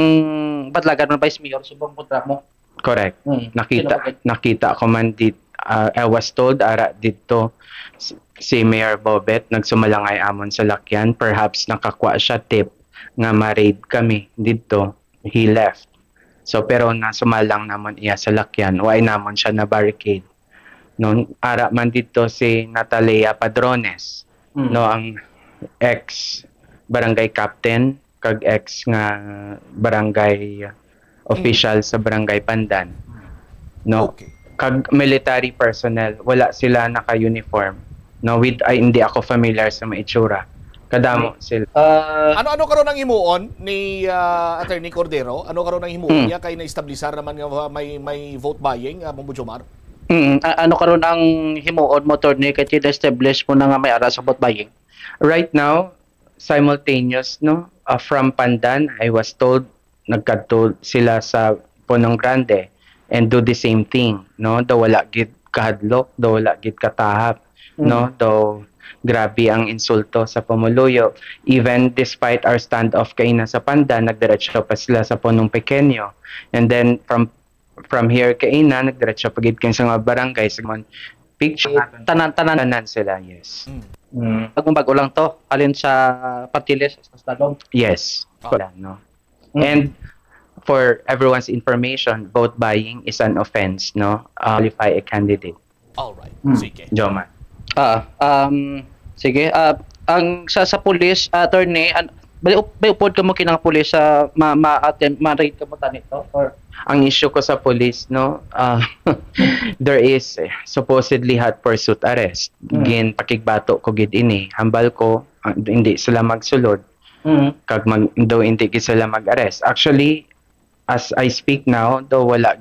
badlagan man Vice Mayor, subong kontra mo. Correct. Hmm. Nakita Sino pa? Nakita ko man dit uh, I was told ara dito s- si Mayor Bobet nagsumalangay amon sa lakyan, perhaps nakakuha siya tip nga ma-raid kami dito. He left. So pero nasumalang namon iya sa lakyan, wala namon siya na barricade. No, ara man dito si Natalea Padrones, Mm. no, ang ex barangay captain kag ex nga barangay official sa barangay Pandan, no? Okay. Kag military personnel, wala sila naka-uniform, no? With, ay, hindi ako familiar sa mga itsura. Kadamo sila. Ah, Ano ano karon ang himuon ni ah, Attorney Cordero? Ano karon ang himuon Hmm. niya kay na-establisar naman nga may may vote buying, ah, Bombo Jomar? mm, a- ano karon ang himuon mo, attorney, kay ti-establish mo na nga may ara sa vote buying? Right now, simultaneous, no, uh, from Pandan, I was told nagkadto sila sa Punong Grande and do the same thing, no? Daw wala gid kahadlok, daw wala gid katahap, no? Daw Grabe ang insulto sa pumuluyo. Even despite our standoff kaina sa Pandan, nagdiretso pa sila sa Punong Pequeño. And then from from here kaina, nagdiretso pa gid kami sa mga barangay, sa mga picture. Tanan, tanan. Tanan sila, yes. Mm. Bagong-bago lang to, halin sa Patiles, sa Stadong. Yes. Oh. Wala, no? And for everyone's information, vote buying is an offense, no? Uh, qualify a candidate. Alright. Hmm. Sige. Jomar. Ah, um, sige. Ah, ang sa sa pulis, attorney, an, may, up- may upod ka mo kinang pulis sa ma, ma, atin, ma-raid ka mo tanito? Or Ang issue ko sa police, no, uh, there is eh, supposedly hot pursuit arrest. Mm. Ginpakigbato ko gid ini. Hambal ko, ah, hindi sila magsulod. mm, Kag mag, daw hindi gid sila mag-arrest. Actually, as I speak now, daw wala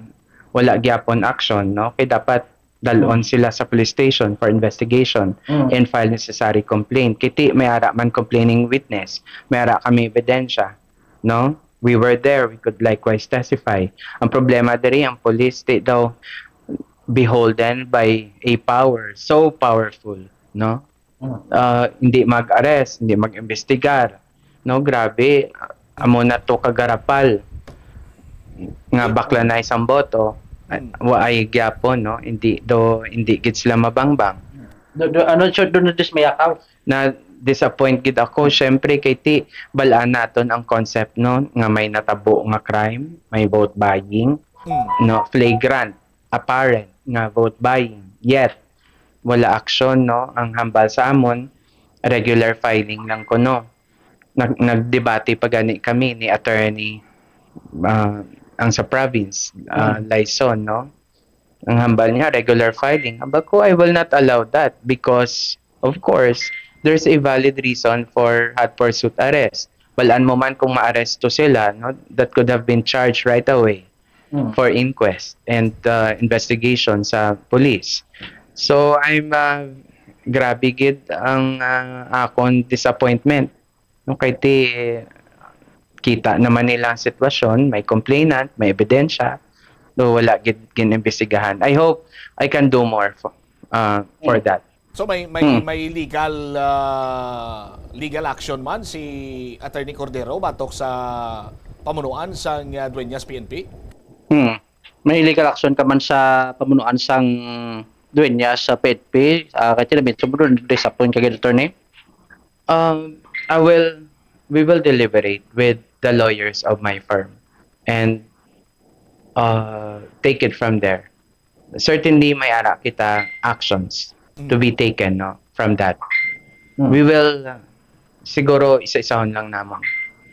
wala gyapon action, no? Kay dapat dalon sila sa police station for investigation Mm. and file necessary complaint. Kiti may ara man complaining witness, may ara kami ebidensya, no? We were there, we could likewise testify. Ang problema diri, ang police, di daw beholden by a power so powerful, no? Mm. Ah, hindi mag-arrest, hindi mag-imbestigar, no? Grabe, amo na to kagarapal nga bakla na isang boto. Mm. Wa ay gyapon, no? Hindi do, hindi gid sila mabangbang. Do, do, ano, sure, do na dismayakaw? Na disappoint gid ako, syempre, kay ti balaan naton ang concept, no, nga may natabo nga crime, may vote buying, Mm. no, flagrant, apparent nga vote buying. Yet wala action, no? Ang hambal sa amon, regular filing lang kuno. Nag nagdebate pa gani kami ni attorney, ah, ang sa province, ah, Mm. Laison, no? Ang hambal niya, regular filing. Hambal ko, I will not allow that because, of course, there's a valid reason for hot pursuit arrest. Balaan mo man kung maaresto sila, no, that could have been charged right away Mm. for inquest and uh, investigation sa police. So I'm uh, grabe gid ang uh, akon disappointment. No, kay ti kita naman nila ang sitwasyon, may complainant, may ebidensya, do wala gid ginimbestigahan. I hope I can do more for uh, for that. So may may Hmm. may legal ah, legal action man si Attorney Cordero batok sa pamunuan sang ah, Dueñas P N P? Hmm. May legal action ka man sa pamunuan sang duenyas sa P N P, ah, kay tinamin sa mundo disappoint ka gid, attorney. Um, I will, we will deliberate with the lawyers of my firm and uh, take it from there. Certainly, may ara kita actions to be taken, no, from that. Hmm. We will, uh, siguro, isa-isahon lang namang.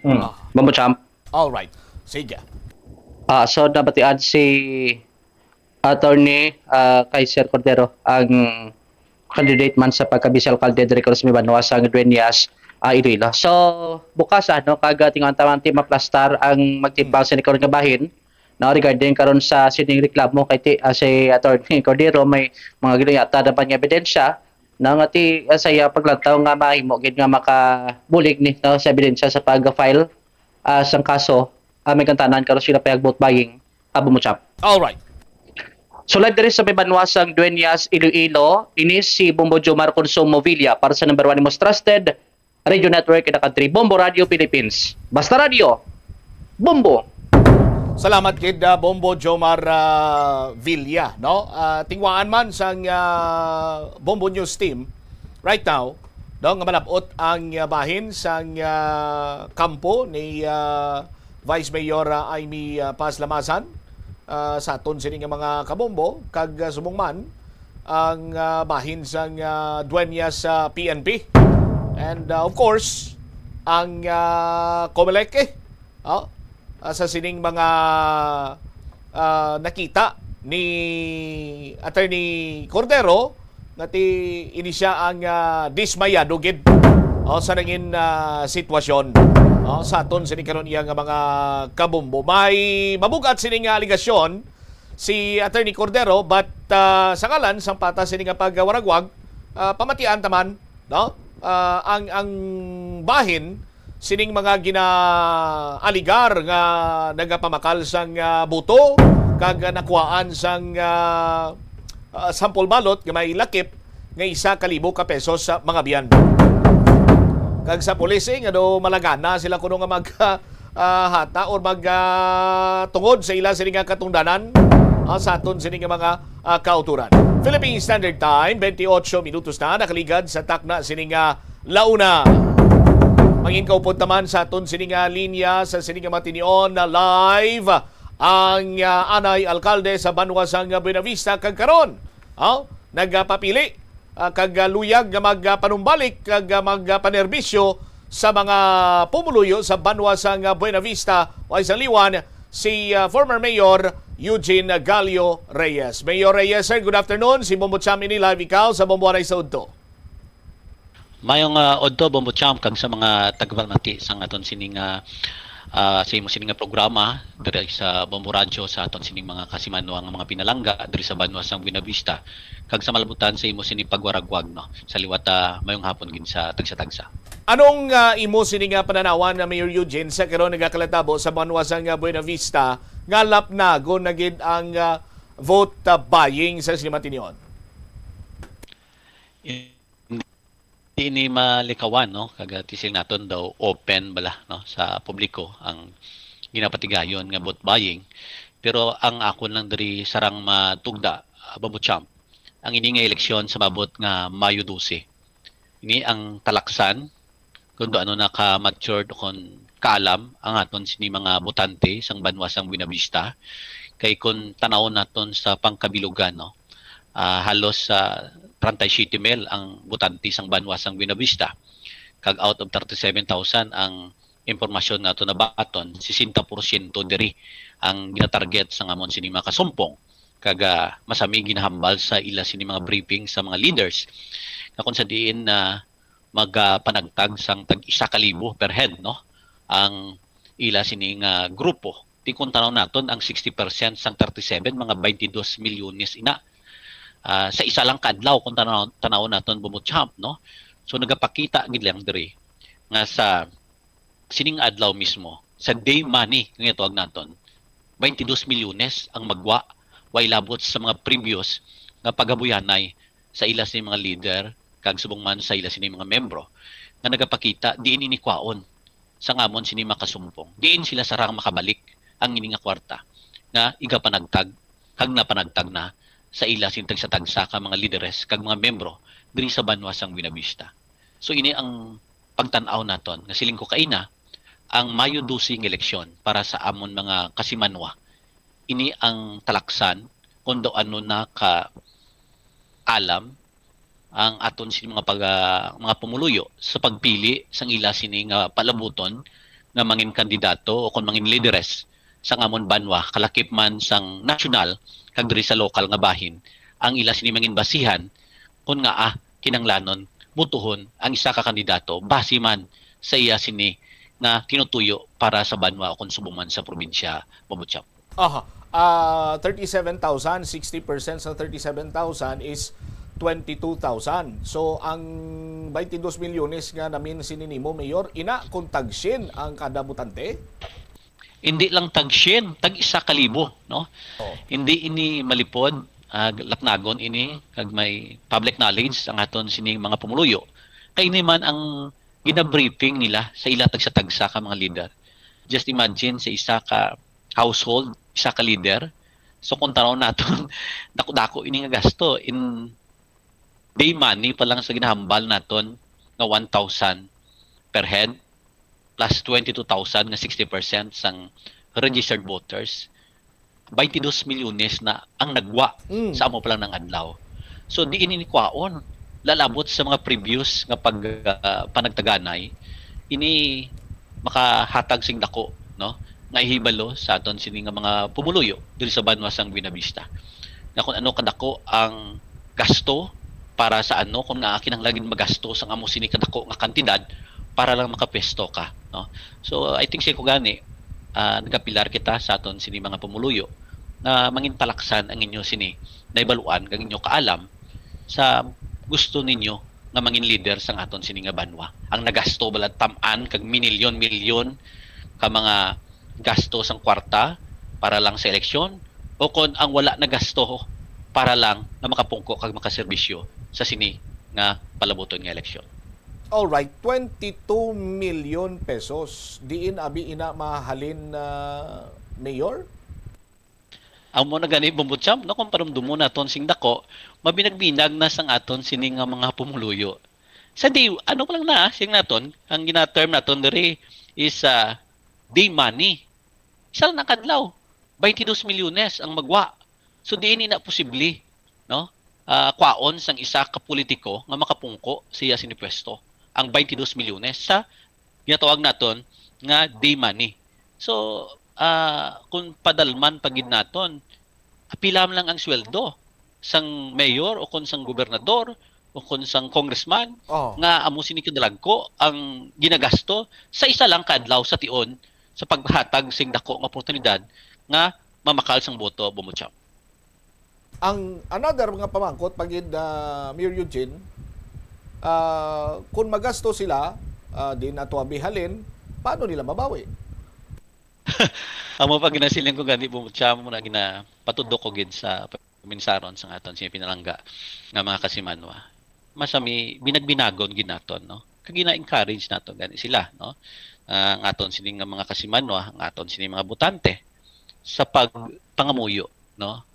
Hmm. Ah. Bombo Champ. All right. Sige. Ah, so nabatian si Attorney ah, Kaiser Cordero ang candidate man sa pagka-vice alcalde diri sa may banwa sa Dueñas, ah, Iloilo. So bukas ano kag ah, tinguhan ta man ti maplastar ang magtimbang sa karon nga bahin na regarding karon sa sining reklamo kay ti, ah, si Attorney Cordero may mga ginuyata na ba nga ebidensya na nga ti ah, sa iya paglantaw nga mahimo gid nga makabulig ni no, sa ebidensya sa pag-file ah, sang kaso ah, may gantanan karon sila pag vote buying. Abo mo, Chap. All right. So live diri sa may banwa sang Dueñas, Iloilo, ini si Bombo Jomar Consumo Villa para sa number one most trusted radio network in the country, Bombo Radio Philippines. Basta Radio, Bombo! Salamat kid ah, Bombo Jomar ah, Villa, no? Ah, tingwaan man sang ah, Bombo News team right now, no, nga malab-ot ang ah, bahin sang ah, kampo ni ah, Vice Mayor ah, Imee ah, Paz Lamasan ah, sa aton sini nga mga kabombo kag ah, subong man ang ah, bahin sang ah, Dueñas sa P N P. And ah, of course, ang ah, Comelec eh, oh, ah, sa sining mga ah, nakita ni Attorney Cordero nga ti ini siya ang ah, dismayado gid, oh, sa nangin ah, sitwasyon, oh, sa aton sini karon iya nga mga kabombo. May mabugat sini nga alegasyon si Attorney Cordero, but ah, sa ngalan sang patas sini nga pagwaragwag, ah, pamatian ta man, no? Ah, ang ang bahin sining mga ginaaligar nga nagapamakal sang ah, buto kag nakuhaan sang ah, ah, sample ballot nga may lakip nga isa ka libo ka pesos sa mga miyembro. Kag sa pulis, eh, nga do malagana sila kuno nga mag, ah, hata or mag, ah, tungod sa ila sini nga katungdanan, ah, sa aton sini nga mga, ah, kauturan. Philippine Standard Time, twenty-eight minutos na nakaligad sa takna sini nga launa. Mangin kaupod naman sa aton sini nga linya sa sini nga matinion na live ang, ah, anay alkalde sa banwa sang Buenavista kag karon, oh, nagapapili, ah, kag, ah, luyag nga magpanumbalik kag, ah, magpanerbisyo sa mga pumuluyo sa banwa sang Buenavista o sa Liwan, si, ah, former Mayor Eugene Gallo Reyes. Mayor Reyes, sir, good afternoon. Si Bombo Cham ini, live ikaw sa Bombo Anay sa Udto. Mayong, ah, udto, Bombo Champ, kag sa mga tagapamati sang aton sining, ah, ah, sa imo sining nga programa diri sa Bombo Radyo, sa aton sining mga kasimanwa nga mga pinalangga diri sa banwa sang Buenavista, kag sa malabutan sa imo sining pagwaragwag, no, sa liwat, ah, mayong hapon gid sa tagsa-tagsa. Anong, ah, imo sining nga pananawan na Mayor Eugene sa karon nagakalatabo sa banwa sang, ah, Buenavista nga lapnagon na gid ang, ah, vote, ah, buying sa sini matinion? Hindi ini malikawan, no? Kag, ah, siling naton daw open bala, no, sa publiko ang ginapatigayon nga vote buying. Pero ang akon lang diri sarang matugda, ah, Bombo Champ, ang ini nga eleksyon sa maabot nga Mayo dose. Ini ang talaksan kung do ano na ka matured o kung kaalam ang aton sini mga botante sang banwa sang Buenavista. Kay kung tanawon naton sa pangkabilugan, no, ah, halos, ah, treinta y siete mil ang botante sang banwa sang Buenavista. Kag out of thirty-seven thousand ang impormasyon nga ato nabaton, sesenta porsyento diri ang ginatarget sang amon sini mga kasumpong. Kag, ah, masami ginahambal sa ila sini mga briefing sa mga leaders nga kung sa diin na magapanagtag sang tag isa ka libo per head, no, ang ila sini nga grupo. Di kung tanaw naton ang sixty percent sang thirty-seven, mga twenty-dos milyones ina, ah, sa isa lang ka adlaw kung tanaw, tanaw naton, Bombo Champ, no? So nagapakita gid lang diri nga sa sining adlaw mismo, sa day money nga tawag naton, twenty-dos milyones ang magwa, way labot sa mga previous nga pagabuyanay sa ila sini mga leader kag subong man sa ila sini mga membro nga nagapakita diin ini kwaon sa ngamon sini makasumpong. Diin sila sarang makabalik ang ini nga kwarta nga igapanagtag kag napanagtag na sa ila sini tagsa-tagsa ka mga lideres kag mga membro diri sa banwa sang Buenavista. So ini ang pagtan-aw naton nga siling ko kaina, ang Mayo dose nga eleksyon para sa amon mga kasimanwa, ini ang talaksan kung daw ano na ka alam ang aton sini mga pag-, ah, mga pumuluyo sa pagpili sang ila sini nga palabuton nga mangin kandidato o kon mangin lideres sang amon banwa, kalakip man sang nasyonal kag diri sa lokal nga bahin, ang ila sini mangin basihan kon ngaa kinahanglanon botohon ang isa ka kandidato base man sa iya sini nga tinutuyo para sa banwa o kon subong man sa probinsya, Bombo Champ. Aha. Ah, thirty-seven thousand, sixty percent sa thirty-seven thousand is twenty-two thousand. So, ang twenty-dos milyones nga namin sini nimo, Mayor, ina kung tagsin ang kada botante? Hindi lang tagsin, tag isa ka libo, no? Oh. Hindi ini malipod, ah, lapnagon ini, kag may public knowledge ang aton sining mga pumuluyo. Kay ini man ang ginabriefing nila sa ila tagsa-tagsa ka mga leader. Just imagine sa isa ka household, isa ka leader. So kung tanaw naton, dako-dako ini nga gasto. In day money pa lang sa ginahambal naton nga one thousand per head plus twenty-two thousand nga sixty percent sang registered voters, twenty-dos milyones na ang nagwa Mm. sa amo pa lang nga adlaw. So, diin ini kwaon, lalabot sa mga previous nga pag, ah, panagtaganay, ini makahatag sing dako, no, nga ihibalo sa aton sini nga mga pumuluyo diri sa banwa sang Buenavista. Nga kung ano kadako ang gasto para sa ano, kung nga kinahanglan gid magasto sang amo sini kadako nga kantidad para lang makapwesto ka, no? So, I think sa ko gani, ah, nagapilar kita sa aton sini mga pumuluyo na mangin talaksan ang inyo sini nahibaluan kag inyo kaalam sa gusto ninyo nga mangin leader sang aton sini nga banwa. Ang nagasto bala tam-an kag minilyon-milyon ka mga gasto sang kwarta para lang sa eleksyon, o kon ang wala nagasto para lang nga makapungko kag makaserbisyo sa sini nga palabuton nga eleksyon. Alright, twenty-two million pesos. Diin abi ina mahalin na, Mayor? Amo na gani, Bombo Champ, no, kung panumdumon naton sing dako, mabinagbinag na sang aton sini nga mga pumuluyo. Sa di, ano pa lang na, sing naton, ang gina-term naton diri is, ah, day money. Isa lang na kadlaw, twenty-two milyones ang magwa. So, diin ni na posible, no? Ah, kwaon sang isa ka politiko nga makapungko siya sini pwesto ang twenty-two milyones sa ginatawag naton nga day money. So, ah, kung padalman pa gid naton, apila man lang ang sweldo sang mayor o kon sang gobernador o kon sang congressman Oh. nga amo sini kadalagko ang ginagasto sa isa lang ka adlaw sa tion sa paghatag sing dako nga oportunidad nga mamakal sang boto, Bombo Champ. Ang another nga pamangkot pa gid, ah, Mayor Eugene, ah, kung magasto sila, ah, di na to abihalin, paano nila mabawi? Amo pa ginasiling ko gani, Bombo Champ, mo na ginapatudok ko gid sa paminsaron sa aton sini pinalangga nga mga kasimanwa. Masami binagbinagon gid naton, no? Kag gina-encourage naton gani sila, no? Ah, ang aton sini nga mga kasimanwa, ang aton sini mga botante sa pagpangamuyo, no?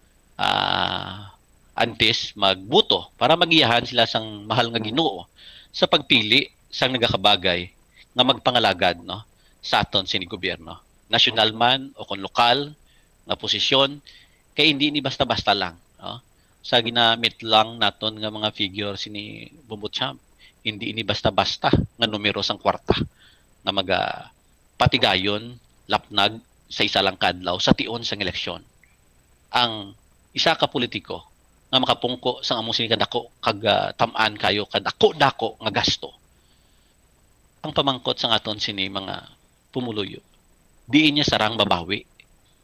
Ah, antes magbuto para magiyahan sila sang mahal nga Ginoo sa pagpili sang nagakabagay nga magpangalagad, no, sa aton sini gobyerno, nasyonal man o kon lokal nga posisyon, kay hindi ni basta-basta lang, no? Sa ginamit lang naton nga mga figure sini, Bombo Champ, hindi ini basta-basta nga numero sang kwarta nga maga patigayon, lapnag sa isa lang ka adlaw sa tion sang eleksyon ang isa ka politiko nga makapungko sang amo sini kadako kag, ah, tam-an kayo kadako-dako nga gasto. Ang pamangkot sang aton sini mga pumuluyo, diin niya sarang mabawi.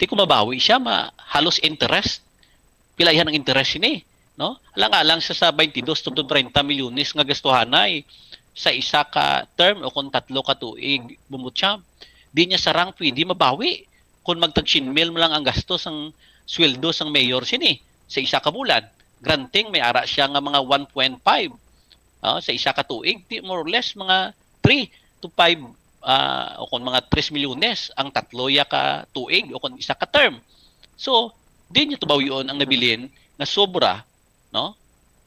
Ti kung mabawi siya, ma, halos interest, pila iya ang interest sini, no? Alang-alang sa, sa twenty-two tubtob treinta milyones nga gastuhanay sa isa ka term o kung tatlo ka tuig, Bombo Champ. Di niya sarang pwede mabawi kung magtag syen mil man lang ang gasto sang sweldo sang mayor sini sa isa ka bulan. Granting may ara siya nga mga one point five, ah, sa isa ka tuig, di, more or less mga three to five, ah, o kung mga tres milyones ang tatlo ya ka tuig o kung isa ka term. So, di niya tubawion ang nabilin nga sobra, no?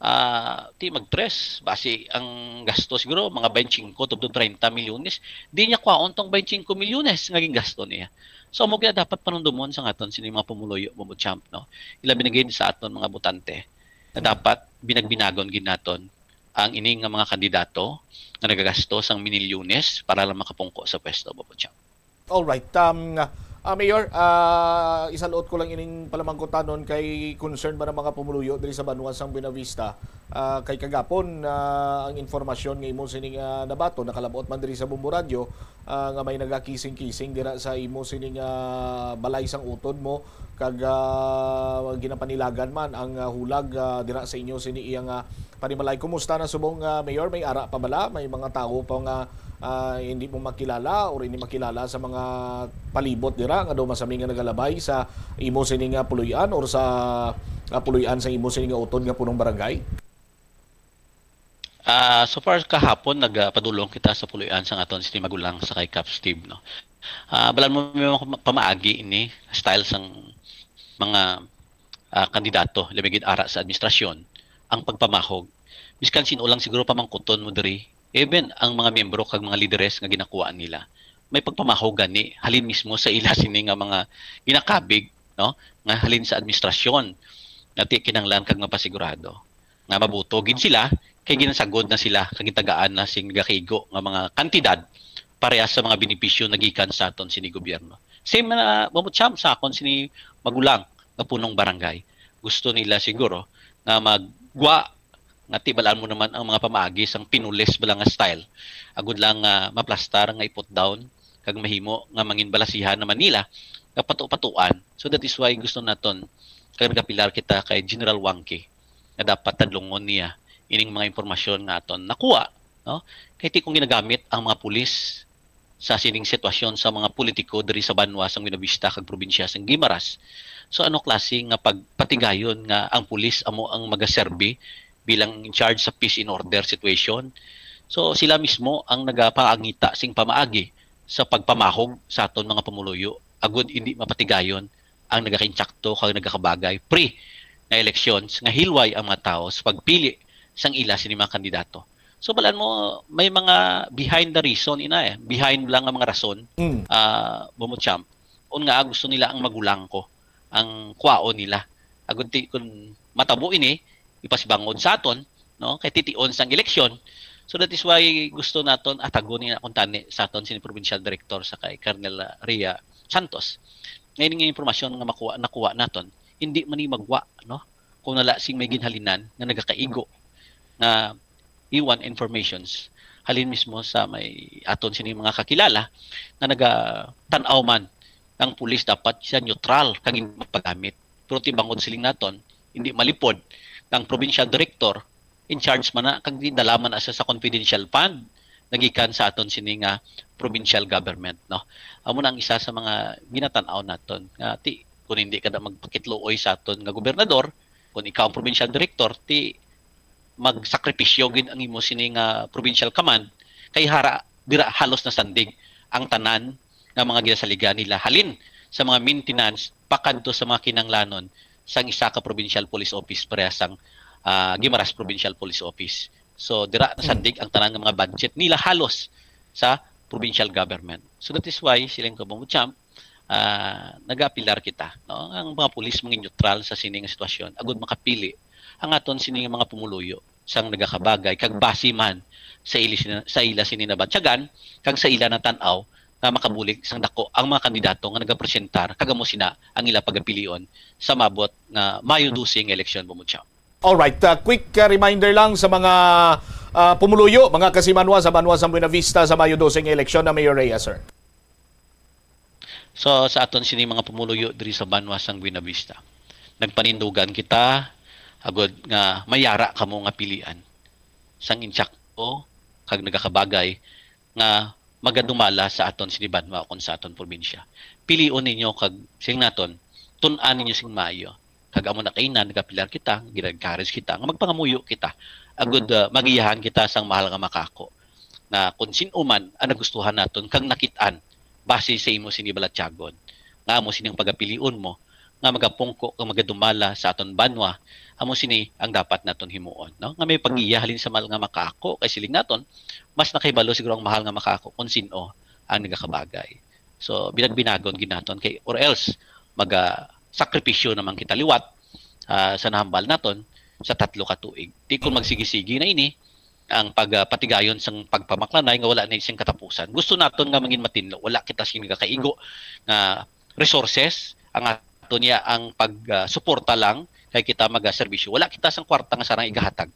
Ah, ti mag tres, basi ang gasto siguro mga twenty-five tubtob treinta milyones, di niya kwaon tong twenty-five milyones nga gingasto niya. So, amo kaya dapat panumdumon sa aton sini mga pumuluyo, Bombo Champ, no? Ilabi na gid sa aton mga botante na dapat binagbinagon gid naton ang ini nga mga kandidato nga nagagasto sang minilyones para lang makapungko sa pwesto, Bombo Champ. Alright. Um, ah, Mayor, ah, isalot ko lang ining palamangkutanon kay concern ba ng mga pumuluyo diri sa banwa sang Buenavista? Ah, kay kagapon, ah, ang informasyon nga imo sining, ah, nabaton, nakalabot man diri sa Bombo Radio, ah, nga may nagakising-kising dira sa imo sining, ah, balay sang utod mo, kag, ah, ginapanilagan man ang, ah, hulag, ah, dira sa inyo sini iyang, ah, panimalay. Kumusta na subong, ah, Mayor? May ara pa bala? May mga tawo pa nga, ah, hindi mo makilala or hindi makilala sa mga palibot dira nga daw masami nga nagalabay sa imo sini nga puloy-an or sa, ah, puloy-an sa imo sini nga utod nga punong barangay? Ah, so far kahapon nagapadulong kita sa puloy-an sang aton sini magulang sa kay Kap Steve, no. Ah, balaan mo may mga pama-, pamaagi ini, style sang mga, ah, kandidato, labi gid ara sa administrasyon, ang pagpamahog. Biskan sin-o lang siguro pamangkuton mo diri, even ang mga miyembro kag mga lideres nga ginakuha nila, may pagpamahog gani halin mismo sa ila sini nga mga ginakabig, no, nga halin sa administrasyon, nga ti kinahanglan kag mapasigurado nga mabuto gid sila kay ginasagod na sila kag gitagaan na sing nagakigo nga mga kantidad parehas sa mga benepisyo nagikan sa aton sini gobyerno. Same na, Bombo Champ, sa akon sini magulang nga punong barangay. Gusto nila siguro nga maggwa nga ti balaan mo naman ang mga pamaagi sang pinulis bala nga style. Agud lang nga maplastar nga i-put down kag mahimo nga mangin balasihan naman nila nga patu-patuan. So that is why gusto naton kag nagapilar kita kay General Wangki nga dapat tadlungon niya ining mga impormasyon nga aton nakuha, no? Kay ti kung ginagamit ang mga pulis sa sining sitwasyon sa mga politiko diri sa banwa sang Buenavista kag probinsya sang Guimaras, so ano klase nga pagpatigayon nga ang pulis amo ang magaserbi bilang in charge sa peace and order situation. So, sila mismo ang nagapangita sing pamaagi sa pagpamahog sa aton mga pumuluyo, agud hindi mapatigayon ang nagakinsakto kag nagakabagay pre nga elections nga hilway ang mga tawo sa pagpili sang ila sini mga kandidato. So, balan mo, may mga behind the reason ina eh, behind lang nga mga rason, Mm. ah, Bombochamp, kung nga gusto nila ang magulangko ang kwaon nila. Agud ti kun matabo ini, ipasibangod sa aton, no? Kay tition sang eleksyon. So that is why gusto naton atagon ni na kuntani sa aton sini provincial director sa kay Colonel Rhea Santos. Ngayon nga impormasyon nga makuha, nakuha naton, hindi man ni magwa, no? Kung nala sing may ginhalinan nga nagakaigo nga iwan informations halin mismo sa may aton sini mga kakilala nga nagatan-aw man ang pulis dapat siya neutral kag hindi magpagamit. Pero ti bangod siling naton, hindi malipod ang provincial director in charge man na kag gidala man na siya sa confidential fund nagikan sa aton sini nga provincial government, no? Amo na ang isa sa mga ginatan-aw naton nga ti kun hindi ka na magpakitluoy sa aton nga gobernador, kung ikaw ang provincial director, ti magsakripisyo gid ang imo sini nga provincial command kay hara dira halos nasandig ang tanan nga mga ginasaligan nila halin sa mga maintenance pakadto sa mga kinanglanon sang isa ka provincial police office pareha sang ah, Guimaras Provincial Police Office. So dira nasandig ang tanan nga mga budget nila halos sa provincial government. So that is why siling ko, Bongo Champ, ah, nagaapilar kita, no? Ang mga pulis mga neutral sa sini nga sitwasyon agud makapili ang aton sini nga mga pumuluyo sang nagakabagay kag base man sa ili sina, sa ila sini nabatyagan kag sa ila natan-aw nga makabulig sang dako ang mga kandidato nga nagapresentar kag amo sina ang ila pagapilion sa mabot nga Mayo dose nga eleksyon, Bongo Champ. Alright, uh, quick uh, reminder lang sa mga uh, pumuluyo, mga kasimanwa sa banwa sa Buenavista sa Mayo dose nga eleksyon na Mayor Reyes, sir. So sa aton sini mga pumuluyo diri sa banwa sang Buenavista, nagpanindugan kita agud nga mayara kamo nga pilian sang insakto kag nagakabagay nga magadumala sa aton sini banwa ukon sa aton probinsya. Pilion ninyo kag sing naton, tun-an ninyo sing maayo. Kag amo na kaina nagapilar kita, gina-encourage kita nga magpangamuyo kita agud uh, magiyahan kita sang mahal nga makako nga kung sin-o man ang nagustuhan naton kag nakit-an base sa imo sini balatyagon nga amo sining pagapilion mo nga magapungko kag magadumala sa aton banwa, amo sini ang dapat naton himuon, no? Nga may pagiya halin sa mahal nga makako kay siling naton mas nakahibalo siguro ang mahal nga makako kung sin-o ang nagakabagay. So binagbinagon gid naton kay or else maga sakripisyo naman kita liwat uh, sa nahambal naton sa tatlo ka tuig. Di kung magsigi-sigi na ini ang pagpatigayon sang pagpamaklanay nga wala na sing katapusan. Gusto naton nga mangin matinlo, wala kita sing nagakaigo nga resources ang ato niya ang pagsuporta uh, lang kay kita magaserbisyo. Wala kita sang kwarta nga sarang igahatag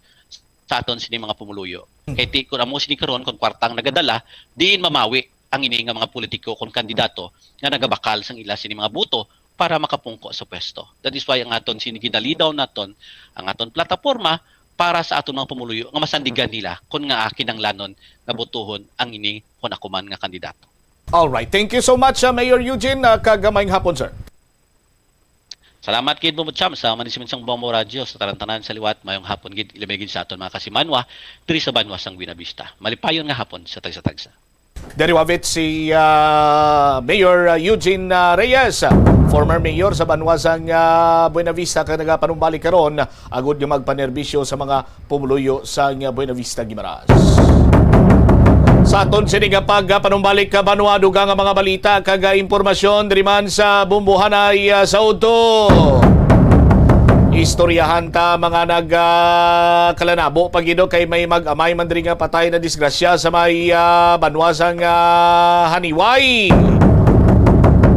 sa aton sini mga pumuluyo. Kay ti kun amo sini karon kung kwarta ang nagadala, diin mamawi ang ini nga mga politiko kon kandidato nga nagabakal sang ila sini mga boto para makapungko sa pwesto. That is why ang aton sini ginalidaw naton ang aton plataporma para sa aton mga pumuluyo nga masandigan nila kon nga kinanglanon nga botohon ang ini kon ako man nga kandidato. All right. Thank you so much, uh, Mayor Eugene. Uh, kagamay nga hapon, sir. Salamat gid mo, Cham, sa management sang Bombo Radio, sa tanan-tanan sa liwat, mayong hapon gid, ilabi gid sa aton mga kasimanwa diri sa banwa sang Buenavista. Malipayon nga hapon sa tagsa-tagsa. Diri wavit si ah, Mayor ah, Eugene ah, Reyes, ah, former mayor sa banwa sang ah, Buenavista, kag nagapanumbalik karon agud nga magpanerbisyo sa mga pumuluyo sang Buenavista, Guimaras. Sa aton sini nga pagpanumbalik ka banwa, dugang nga mga balita kag impormasyon diri man sa Bumbuhanay ah, sa udto. Istoryahan ta mga nagkalanabo pa gid kay may mag-amay man diri nga patay na disgrasya sa may ah, banwa sang ah, Haniway.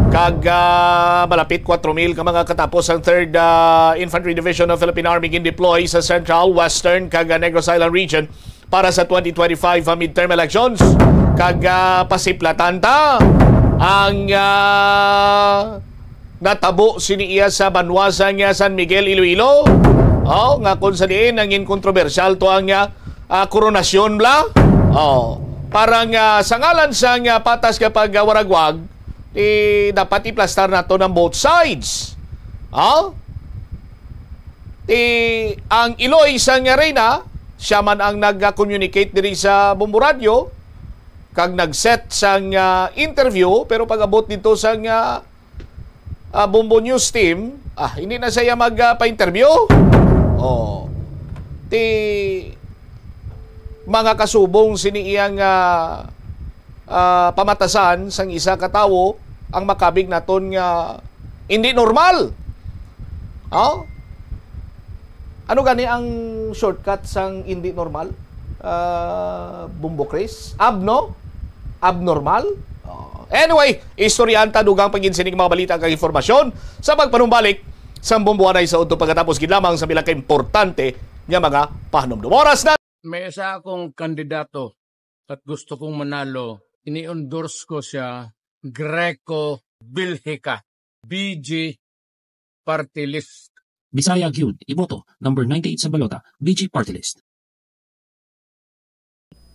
Kag ah, malapit kwatro mil ka mga katapos ang Third ah, Infantry Division of Philippine Army gindeploy sa Central, Western, kag ah, Negros Island Region para sa twenty twenty-five midterm elections. Kag ah, pasiplatan ta ang ah, natabo sini iya sa banwa sang ah, San Miguel, Iloilo. Oh, nga kung sa diin nangin kontrobersyal to ang ah, ah, koronasyon bla. Oh, para nga sa ngalan sang ah, patas nga pagwaragwag, eh, dapat iplastar nato ng both sides. Oh? Ti ang iloy sang reyna, siya man ang nag-communicate diri sa Bombo Radio, kag nag-set sang, ah, interview, pero pag-abot dito sang, ah, ah, Bombo News Team, ah, hindi na siya mag, ah, pa-interview. Oh. Ti mga kasubong sini iyang, ah, ah, pamatasan sang isa ka tawo ang makabig naton nga hindi normal. Oh? Ano gani ang shortcut sang hindi normal? Ah, Bombo Chris? Abno? Abnormal? Oh. Anyway, istoryahan ta dugang pa gid sining mga balita kag informasyon sa pagpanumbalik sang Bombo Anay sa udto pagkatapos gid lamang sa pila ka importante nga mga pahanumdom. Oras na. May isa akong kandidato at gusto kong manalo. Ini-endorse ko siya, Greco Bilhica, B G Party List. Bisaya gyud, iboto, number ninety-eight sa balota, B G Party List.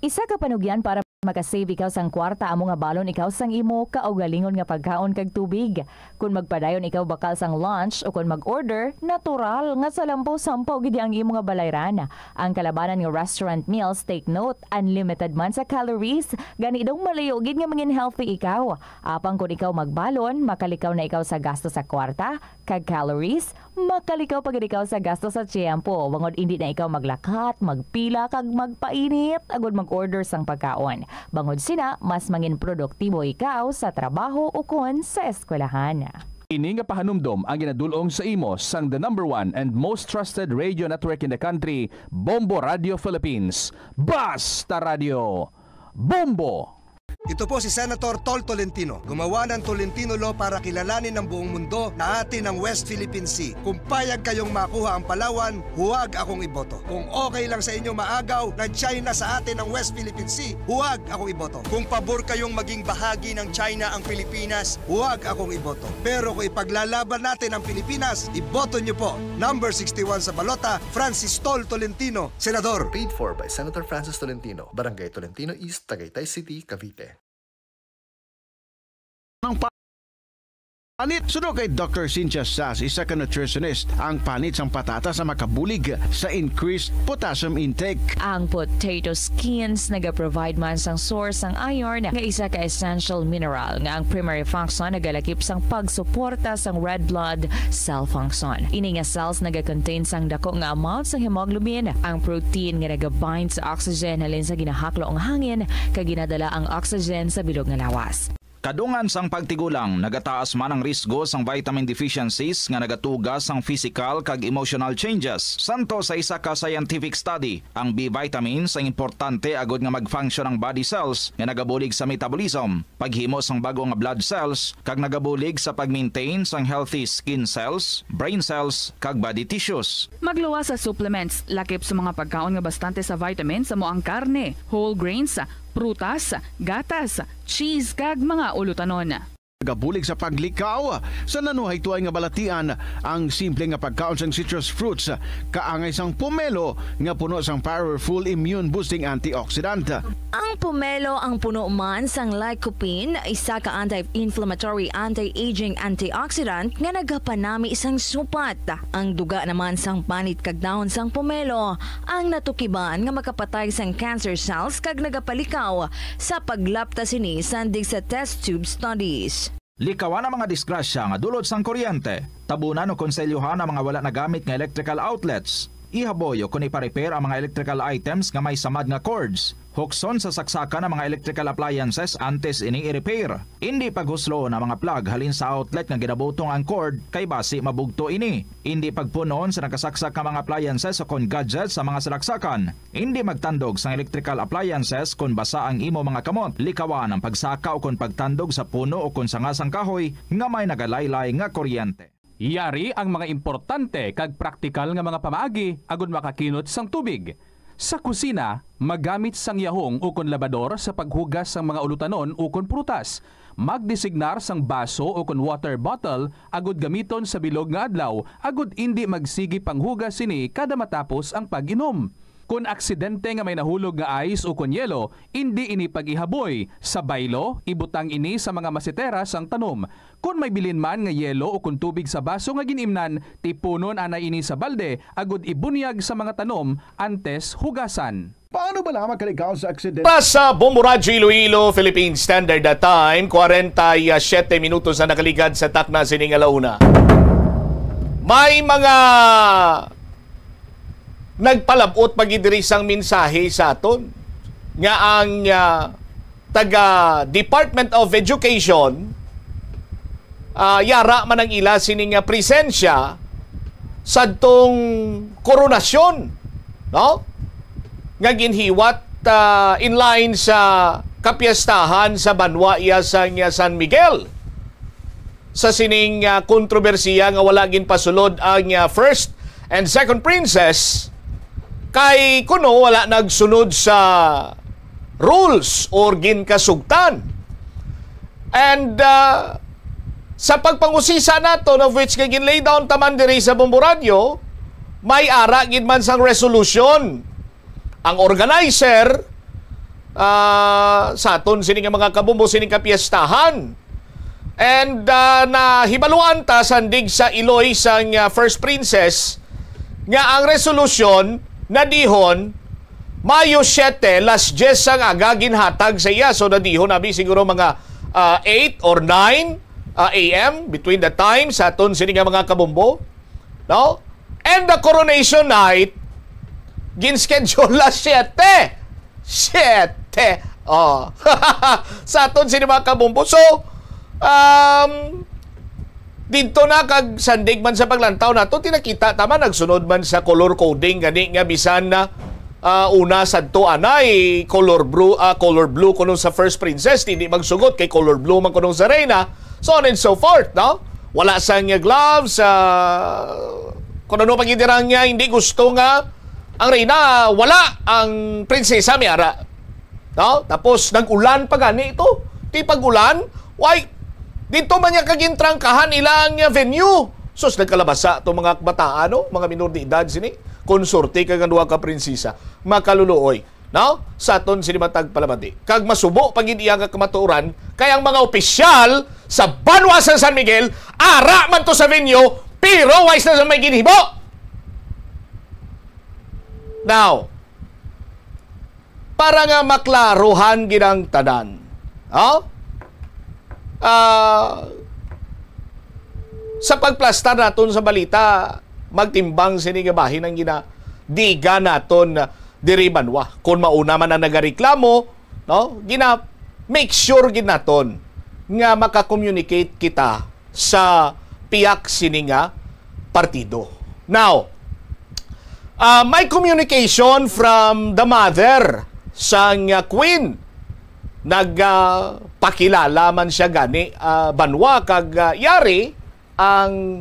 Isa ka panugyan para makasave ikaw sang kwarta amo nga balon ikaw sang imo kaugalingon nga pagkaon kag tubig. Kon magpadayon ikaw bakal sang lunch o kon mag-order, natural nga salampo-sampo gid ang imo nga balayran. Ang kalabanan nga restaurant meals, take note, unlimited man sa calories, gani daw malayo gid nga mangin healthy ikaw. Apang kon ikaw magbalon, makalikaw na ikaw sa gasto sa kwarta kag calories, makalikaw pa gid ikaw sa gasto sa tiyempo, bangod indi na ikaw maglakat, magpila, kag magpainit agud mag-order sang pagkaon. Bangod sina, mas mangin produktibo ikaw sa trabaho ukon sa eskwelahan. Ini nga pahanumdom ang ginadul-ong sa imo sang the number one and most trusted radio network in the country, Bombo Radio Philippines. Basta Radio, Bombo! Ito po si Senator Tol Tolentino. Gumawa ng Tolentino Law para kilalanin ng buong mundo na atin ang West Philippine Sea. Kung payag kayong makuha ang Palawan, huwag akong iboto. Kung okay lang sa inyo maagaw ng China sa atin ang West Philippine Sea, huwag akong iboto. Kung pabor kayong maging bahagi ng China ang Pilipinas, huwag akong iboto. Pero kung ipaglalaban natin ang Pilipinas, iboto niyo po. Number sixty-one sa balota, Francis Tol Tolentino, Senador. Paid for by Senator Francis Tolentino, Barangay Tolentino East, Tagaytay City, Cavite. Ang pa-, panit, suno kay Doctor Cynthia Sas, isa ka nutritionist, ang panit sang patatas ang makabulig sa increased potassium intake. Ang potato skins nagaprovide man sang source sang iron, nga isa ka essential mineral nga ang primary function nagalakip sang pagsuporta sang red blood cell function. Ini nga cells nagakontain sang dako nga amount sang hemoglobin, ang protein nga nagabind sa oxygen halin sa ginahaklo nga hangin, kag ginadala ang oxygen sa bilog nga lawas. Kadungan sang pagtigulang, nagataas man ang risgo sang vitamin deficiencies nga nagatuga sang physical kag emotional changes. Santo sa isa ka scientific study, ang B vitamins ang importante agud nga mag-function ang body cells nga nagabulig sa metabolism, paghimo sang bag-o nga blood cells, kag nagabulig sa pag-maintain sang healthy skin cells, brain cells, kag body tissues. Magluwas sa supplements, lakip sa mga pagkaon nga bastante sa vitamins, amo ang karne, whole grains, prutas, gatas, cheese, kag mga ulutanon. Nagabulig sa paglikaw sa nanuhaytoy nga balatian ang simple nga pagkaon sang citrus fruits, kaangay sang pomelo nga puno sang powerful immune-boosting antioxidant. Ang pomelo ang puno man sang lycopene, isa ka anti-inflammatory, anti-aging antioxidant nga nagapanami sang supat. Ang duga naman sang panit kag dahon sang pomelo ang natukiban nga makapatay sang cancer cells kag nagapalikaw sa paglapta sini sandig sa test tube studies. Likawan ang mga disgrasya nga dulot sang kuryente. Tabunan o konselyohan ang mga wala nagamit nga electrical outlets. Ihaboy o kon ipa-repair ang mga electrical items nga may samad nga cords. Hukson sa saksakan ang mga electrical appliances antes ini i-repair. Indi paghusloon ang mga plug halin sa outlet nga ginabutong ang cord, kay basi mabugto ini. Indi pagpun-on sa nakasaksak nga mga appliances o kon gadgets sa mga salaksakan. Indi magtandog sang electrical appliances kon basa ang imo mga kamot. Likawan ang pagsaka o kon pagtandog sa puno o kon sanga sang kahoy nga may nagalaylay nga kuryente. Yari ang mga importante kag praktikal nga mga pamaagi agud makakinot sang tubig. Sa kusina, magamit sang yahong ukon labador sa paghugas sang mga ulutanon ukon prutas. Magdesignar sang baso ukon water bottle agud gamiton sa bilog nga adlaw agud indi magsigi panghugas sini kada matapos ang pag-inom. Kon aksidente nga may nahulog nga ice o kon yelo, indi ini pag-ihaboy. Sa baylo, ibutang ini sa mga masitera sang tanom. Kon may bilin man nga yelo o kon tubig sa baso nga gin-imnan, tipunon anay ini sa balde agod ibunyag sa mga tanom antes hugasan. Paano bala makalikaw sa aksidente? Para sa Bombo Radyo Iloilo, Philippine Standard Time, kwarenta y siyete minutos na nakaligad sa takna sining alauna. May mga nagpalab-ot pa gid diri sang mensahe sa aton nga ang, ah, taga Department of Education, ah, yara man ang ila sini nga presensya sadtong koronasyon, no? Nga ginhiwat, ah, in line sa kapiestahan sa banwa iya sang, ah, San Miguel. Sa sining, ah, kontrobersiya nga wala ginpasulod ang, ah, first and second princess, kay kuno wala nagsunod sa rules or ginkasugtan. And, ah, sa pagpangusisa naton, of which nga gin-lay down taman diri sa Bombo Radyo, may ara gid man sang resolution ang organizer, ah, sa aton sini nga mga kabombo, sining kapiestahan. And, ah, nahibaluan ta sandig sa iloy sang, ah, First Princess nga ang resolusyon nadihon Mayo siete, las diyes sang aga ginhatag sa iya. So nadihon abi siguro mga, ah, eight or nine, ah, A M, between the time sa aton sini nga mga kabombo, no? And the coronation night gin-schedule las siete. Siete. Oh. Sa aton sini mga kabombo. So, um, didto na kag sandig man sa paglantaw nato, tinakita ta man nagsunod man sa color coding gani nga bisan na, ah, una sadto anay color blue, ah, color blue kuno sa First Princess, hindi magsugot kay color blue man kuno sa Reyna, so on and so forth, no? Wala sang gloves, ah, kung ano pag niya hindi gusto nga ang Reyna wala, ang prinsesa may ara. No? Tapos nag-ulan pa gani ito. Ti pag-ulan, why? Dito man niya kagintrangkahan ilang venue. Sus, nagkalabasa to mga kabataan, no? Mga minor de edad sini. Konsorte ka nga duha ka prinsesa. Makaluluoy, no? Sa aton sini matag palamati. Kag masubo pa gid iya nga kamatuoran, kay ang mga opisyal sa banwa sa San Miguel, ara man to sa venue, pero wais na sa may ginhibo. Now, para nga maklaruhan gid ang tanan. Oh? Ah, sa pagplastar naton sa balita, magtimbang sini nga bahin ang ginadiga naton diri banwa. Kung mauna man ang nagareklamo, no? Gina make sure gid naton nga maka-communicate kita sa pihak sini nga partido. Now, ah, may communication from the mother sang, ah, queen. Nag, ah, pakilala man siya gani, ah, banwa kag, ah, yari ang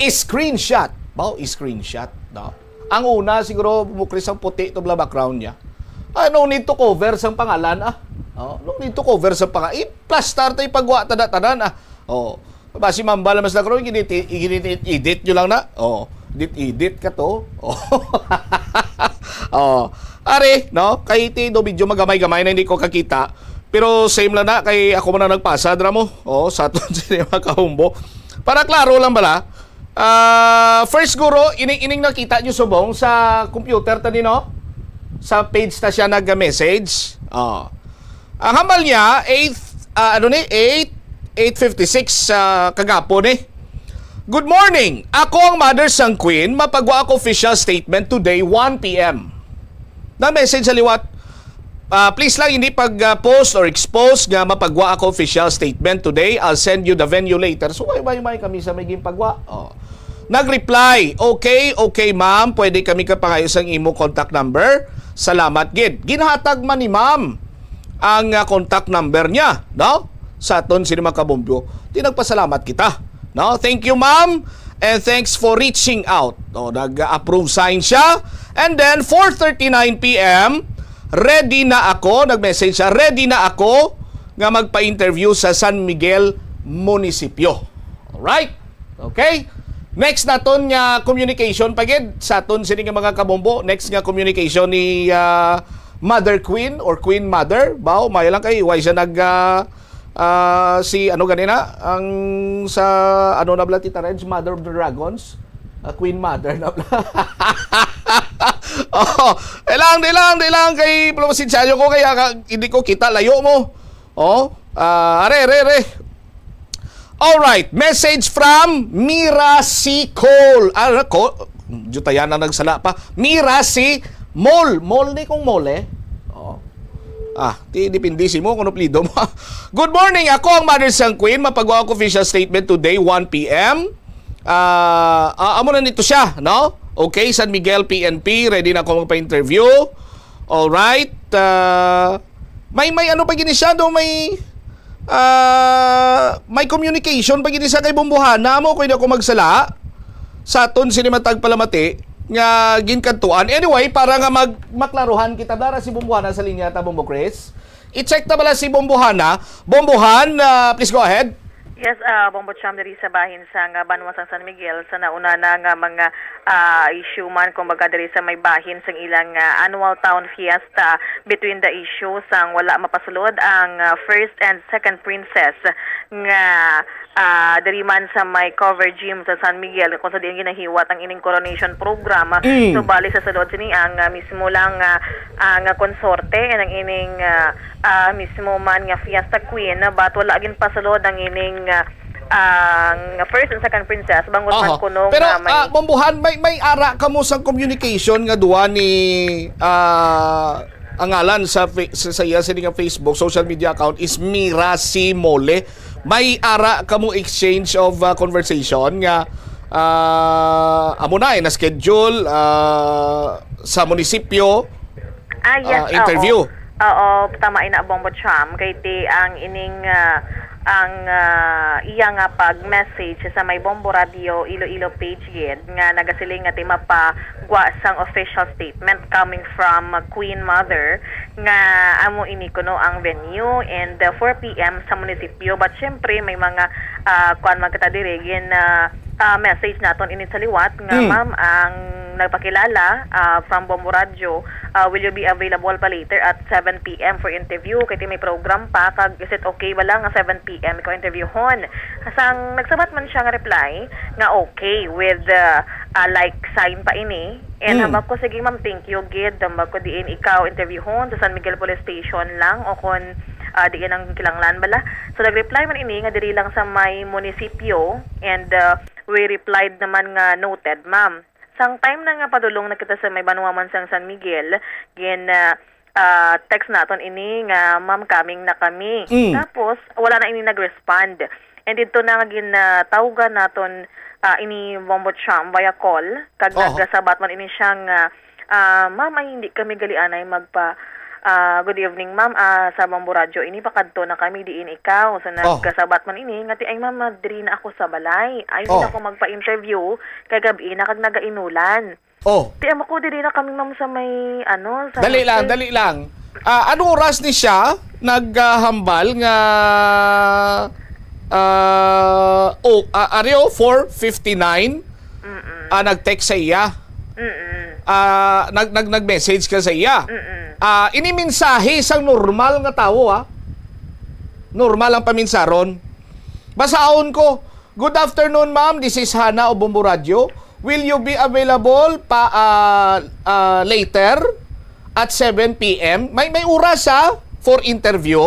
screenshot. Bao, screenshot, no? Ang una siguro mukri sang puti to bala background niya. Ah, no need to cover sang pangalan, ah. Oh, no need to cover sang pangalan. I-plastar ta, ipagwa ta na tanan, ah. Oh. Basi mambal mas na karon, edit, edit, edit nyo lang na. Oh, edit, edit ka to. Oh. Oh. Ari, no? Kay ti do video magamay-gamay na hindi ko kakita. Pero same lang na kay ako man ang nagpasa dra mo. Oh, sa aton sini mga kahumbo. Para klaro lang bala. Ah, first guro, ining, ining nakita nyo subong sa computer ta ni, no? Sa page ta siya nag-message. Oh. Ang hambal niya, eight, ah, ano ni? Eight, eight fifty-six, ah, kagapon eh. "Good morning. Ako ang mother sang Queen. Mapagwa ako official statement today, one P M." Na message sa liwat, ah, "Please lang, hindi pag, ah, post or expose nga mapagwa ako official statement today. I'll send you the venue later." So, way, way, way kami sa may ginpagwa. Oh. Nag-reply, "Okay, okay, ma'am. Pwede kami kapangayo sang imo contact number? Salamat gid." Ginhatag man ni ma'am ang, ah, contact number niya, no? Sa aton sini mga kabombo. Di nagpasalamat kita, no? "Thank you, ma'am, and thanks for reaching out." O, nag-approve sign siya. And then, four thirty-nine P M, "Ready na ako," nag-message siya, "Ready na ako nga magpa-interview sa San Miguel Munisipyo." Alright? Okay? Next naton nga communication pa gid sa aton sini nga mga kabombo. Next nga communication ni, ah, Mother Queen or Queen Mother. Baw, may lang kay, why siya nag, ah, ah, si ano ganina? Ang sa, ano na bala, Tita Reg? Mother of the Dragons? Ah, Queen Mother na bala. Oh, di lang, di lang, di lang. Kay, pasensya ko, kaya ka, hindi ko kita, layo mo. Oh, ah, are, are, are. All right, message from Mira C. Cole. Ah, ko, jutaya na nagsala pa. Mira C. Mol. Mol ni kong mole. Oh. Ah, ti depende si mo kung plido mo. Good morning. Ako ang Mother sang Queen. Mapagawa ko official statement today, one p m. Ah, ah, amo na nito siya, no? Okay, San Miguel P N P, ready na ako magpa-interview. All right. Ah, may, may ano pa gini siya, no? May, ah, may communication pa gini siya kay Bombohana. Amo ko, hindi ako magsala sa aton sini matag palamati nga ginkantuan. Anyway, para nga mag-, maklaruhan kita, bala ra si Bombohana sa linya ta, Bombo Chris. I-check ta bala si Bombohana. Bombohan, ah, please go ahead. Yes, ah, Bombo Cham, diri sa bahin sang, ah, banwa sang San Miguel, sa nauna na nga mga, ah, issue man, kumbaga, diri sa may bahin sang ilang, ah, annual town fiesta between the issue sang wala mapasulod ang, ah, first and second princess nga, ah, diri man sa may cover gym sa San Miguel, kung sa diin ginahiwat ang ining coronation program. Mm. So, bali sa sulod sini ang, ah, mismo lang, ah, ang, ah, konsorte, ang ining, ah, ah, mismo man nga fiesta queen, but wala gid pasulod ang ining, ah, ang first and second princess, bangod man Aha. kuno Pero, nga may ah, Bombohan, may, may ara kamo sa communication nga duwa ni, ah, ang ngalan sa fa-, sa, sa iya sini nga Facebook, social media account is Mira C. Mole. May ara kamo exchange of, ah, conversation nga, ah, amo na, eh, na-schedule, ah, sa munisipyo, Ah, yes, ah, interview. Oo. Oo, tama ina, Bombo Cham. Kay ti ang ining, ah, ang, ah, iya nga pag-message sa may Bombo Radio Iloilo page gid nga nagasiling nga ti mapagwa sang official statement coming from Queen Mother nga amo ini kuno ang venue and, ah, four p m sa munisipyo. But syempre, may mga, ah, kuwan man kita diri, gin, ah, ah, message naton ini sa liwat nga, Mm. ma'am, ang nagpakilala, ah, from Bombo Radio, ah, will you be available pa later at seven p m for interview? Kay ti may program pa, kag is it okay ba lang nga seven p m ikaw interviewhon? Sang nagsabat man siya nga reply nga okay with, ah, ah, like sign pa ini. And Hmm. hambak ko, "Sige, ma'am, thank you gid." Hambak ko, "Diin ikaw interviewhon, sa San Miguel Police Station lang o kon, ah, diin ang kinahanglan bala?" So, nag-reply man ini nga diri lang sa may munisipyo, and, ah, we replied naman nga, "Noted, ma'am." Sang time na nga padulong na kita sa may banwa man sang San Miguel, gin, ah, ah, text naton ini nga, "Ma'am, coming na kami." Mm. Tapos, wala na ini nag-respond. And didto na nga ginatawgan naton, ah, ini Bombo Cham via call, kag Oho. nagasabat man ini siya nga, ah, "Ma'am, ay hindi kami gali anay magpa, ah, good evening, ma'am, ah, sa Bombo Radyo ini, pakadto na kami, diin ikaw?" So, Oh. nagasabat man ini nga, "Ti ay, ma'am, ah, diri na ako sa balay. Ay, hindi Oh. na ako magpa-interview, kay gab-i na kag nagainulan." Oh. Ti amo ko, diri na kami, ma'am, sa may, ano, sa Dali lang, hostel. dali lang. Ah, ano oras ni siya naghambal nga, ah, oh, ah, ari, oh, four fifty-nine? Mm-mm. Ah, nag-text sa iya? Mm-mm. Ah, nag-, nag-, nag-message ka sa iya? Mm-mm. Ah, ini mensahe sang normal nga tawo, ah. Normal ang paminsaron. Basahon ko, "Good afternoon, ma'am. This is Hana of Bombo Radio. Will you be available pa, ah, ah, later at seven p m?" May, may oras, ha, for interview.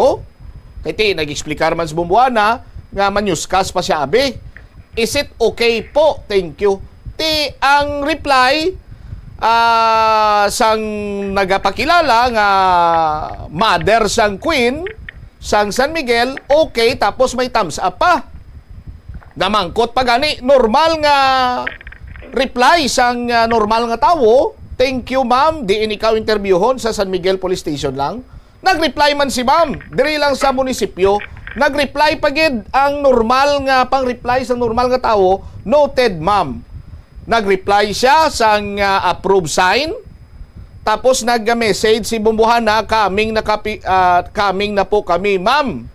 Kay ti, nag-explicar man sa Bomboana nga manyuskas pa siya, abi. "Is it okay po? Thank you." Ti, ang reply, ah, sang nagapakilala nga mother sang queen, sang San Miguel, okay, tapos may thumbs up pa. Namangkot pa gani, normal nga reply sang, ah, normal nga tawo, "Thank you, ma'am, diin ikaw interbyuhon, sa San Miguel Police Station lang?" Nag-reply man si ma'am, diri lang sa munisipyo. Nag-reply pa gid ang normal nga pang-reply sa normal nga tawo, "Noted, ma'am." Nag-reply siya sang, ah, approve sign. Tapos nag-message si Bombohana, "Coming na kapi-, ah, coming na po kami, ma'am."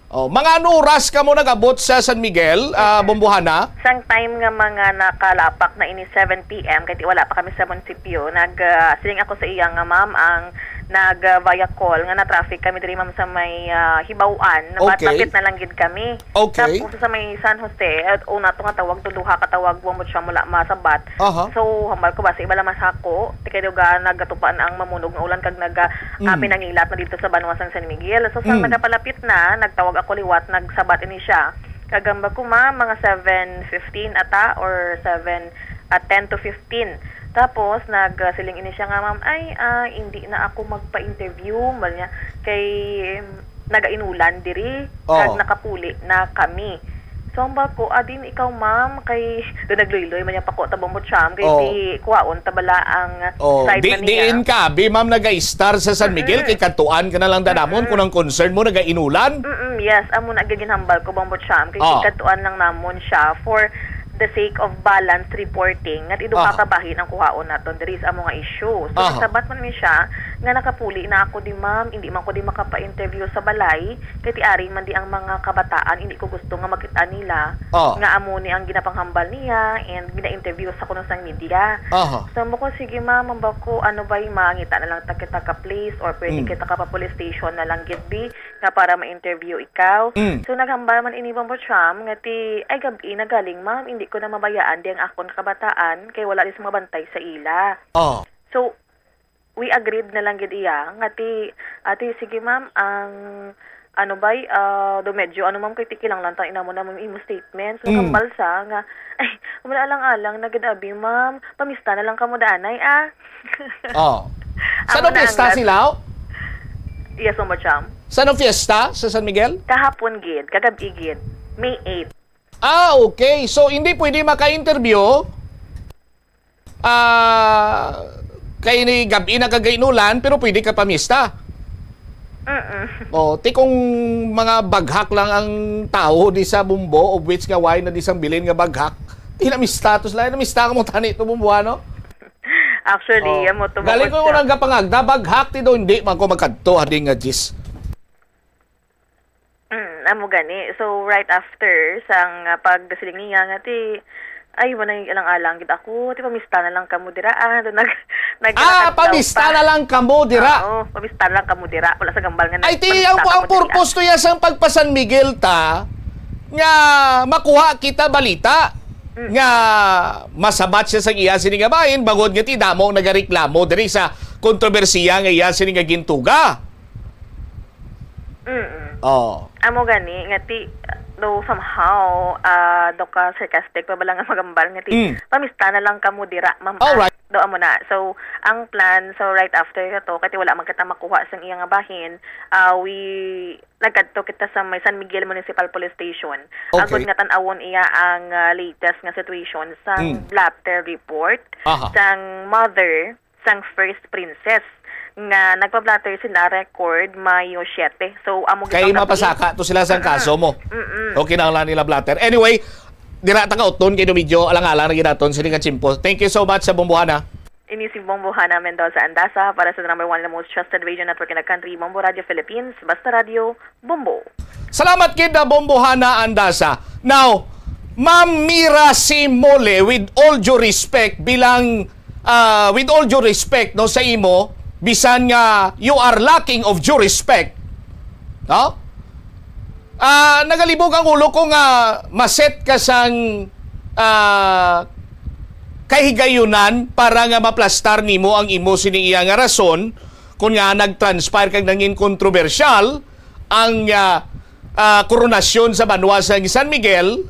Oh, mga ano oras ka mo nag-abot sa San Miguel, ah, Bombohana? Sang time nga mga nakalapak na ini seven p m, kay wala pa kami sa munisipyo, nag, ah, siling ako sa iya nga, "Ma'am, ang nag, ah, via call nga na-traffic kami diri, ma'am, sa may, ah, Hibaw-an, Okay. lapit na lang gid kami." Okay. Tapos sa may San Jose, at una to nga tawag, to duha ka tawag, wa mo siya mula masabat. Aha. So, hambal ko ba, sa iba lang masako, ti kay daw ga nagatupan ang mamunog nga ulan kag naga, Mm. ah, pinangilat na dito sa banwa sang San Miguel. So, sa Mm. nagapalapit na, nagtawag ako liwat, nagsabat ini siya. Kag hambal ko, ma'am, mga seven fifteen ata or seven, ah, ten to fifteen. Tapos, nagsiling ini siya nga, "Ma'am, ay, ah, hindi na ako magpa-interview," hambal niya, "kay nagainulan diri, Oh. kag nakapuli na kami." So, hambal ko, "Ah, din ikaw, ma'am, kay," do nagluyloy man niya pa ko, tabang mo, Cham, kay Oh. di kuwaon ta bala ang Oh, side di, na niya. diin ka, bi, ma'am, naga-star sa San Miguel, Mm-mm. kay kadtuan ka na lang danamon Mm-mm. kung ang concern mo nagainulan? Mm-mm, yes, amo na gyud ginhambal ko, Bombo Cham, kay Ah. kadtuan lang namon siya for the sake of balance reporting, nga ti duha Ah. ka bahin ang kuhaon naton diri sa amo nga issue. So, Aha. nagsabat man ni siya nga nakapuli na ako di, ma'am, hindi man ko di makapa-interview sa balay, kay ti ari man di ang mga kabataan, hindi ko gusto nga makita nila Ah. nga amo ni ang ginapanghambal niya and gina-interview sa kuno sang media. Aha. So, mo ko, "Sige, ma'am, ma'am, ba ko, ano ba, mangita na lang ta kita ka place or pwede Mm. kita ka pa police station na lang gid, bi, nga para ma-interview ikaw." Mm. So, naghambal man ini, Bombo Cham, nga ti, "Ay, gab-i na galing, ma'am, hindi ko na mabayaan di ang akon kabataan kay wala di sa mabantay sa ila." Oh. So, we agreed na lang gid iya, nga ti, "Ate, sige, ma'am, ang, ano bay, ah, do medyo, ano, ma'am, kay ti kinahanglan ta inamo na, ma'am, imo statement." So, Mm. naghambal sa nga, "Ay, wala alang-alang na gid, abi, ma'am. Pamista na lang kamo daanay, ah." Oh. Amo Sano na ang fiesta last. sila? Yes, Bombo Cham. Sano fiesta sa San Miguel? Kahapon gid, kagab-i gid. May eight. Ah, okay. So, hindi pwede maka-interview? Ah, kay ni gab-i na kag inulan, pero pwede ka pamista. Mm-mm. Oh, ti kung mga baghak lang ang tawo di sa Bombo, of which nga why na di sang bilin nga baghak, ti namista to sila, namista ka mo tani to, Bombo, ano? Actually, Oh. amo to, Galing ko Bombo, unang gapangagda, baghak ti do, hindi man ko magkadto, hadi nga jis. Mm, amo gani. So, right after sang, ah, pagsiling niya nga ti, "Ay, wala na alang-alang gid ako. Ti pamista na lang kamo dira, ah." Do nag-, nag-, Ah, nagkadlaw pamista pa. na lang kamo dira. Oo, pamista na lang kamo dira. Wala sa gambal nga Ay, ti, nagpamista ang, ang kamo dira. purpose to ya sang pagpa-San Miguel ta, nga makuha kita balita, Mm. nga masabat siya sa iya sini nga bahin, bangod nga ti damo nagareklamo diri sa kontrobersiya nga iya sini nga gintuga. Mm-mm. Oh. Amo gani, nga ti, though somehow, ah, do ka sarcastic pa bala nga magambal nga ti, Mm. "Pamista na lang kamo dira, ma'am, ah." Alright. Do amo na. So, ang plan, so right after ka to, kay wala man kita makuha sang iya nga bahin, ah, we, nagkadto kita sa may San Miguel Municipal Police Station. Okay. Agod nga tan-awon iya ang, ah, latest nga situation sang Mm. blotter report Aha. sang mother sang first princess nga nagpa-blotter sila record Mayo siete. So, amo Kay gitawag mapasaka to sila sang Mm-mm. kaso mo. Mm-mm. O kinahanglan nila blotter. Anyway, dira ta kauton kay do medyo alang-alang na gid naton sini nga tiyempo. Thank you so much sa Bombohana. Ini si Bombohana Mendoza Andasa para sa number one na most trusted radio network in the country, Bombo Radio Philippines. Basta Radio, Bombo. Salamat gid na Bombohana Andasa. Now, Ma'am Mira Simole, with all due respect, bilang, ah, with all due respect, no, sa imo, bisan nga you are lacking of due respect, no? Ah, nagalibog ang ulo ko nga maset ka sang, ah, kahigayunan para nga maplastar nimo ang imo sining iya nga rason, kun nga nag-transpire kag nangin kontrobersyal ang, ah, ah, koronasyon sa banwa sa San Miguel,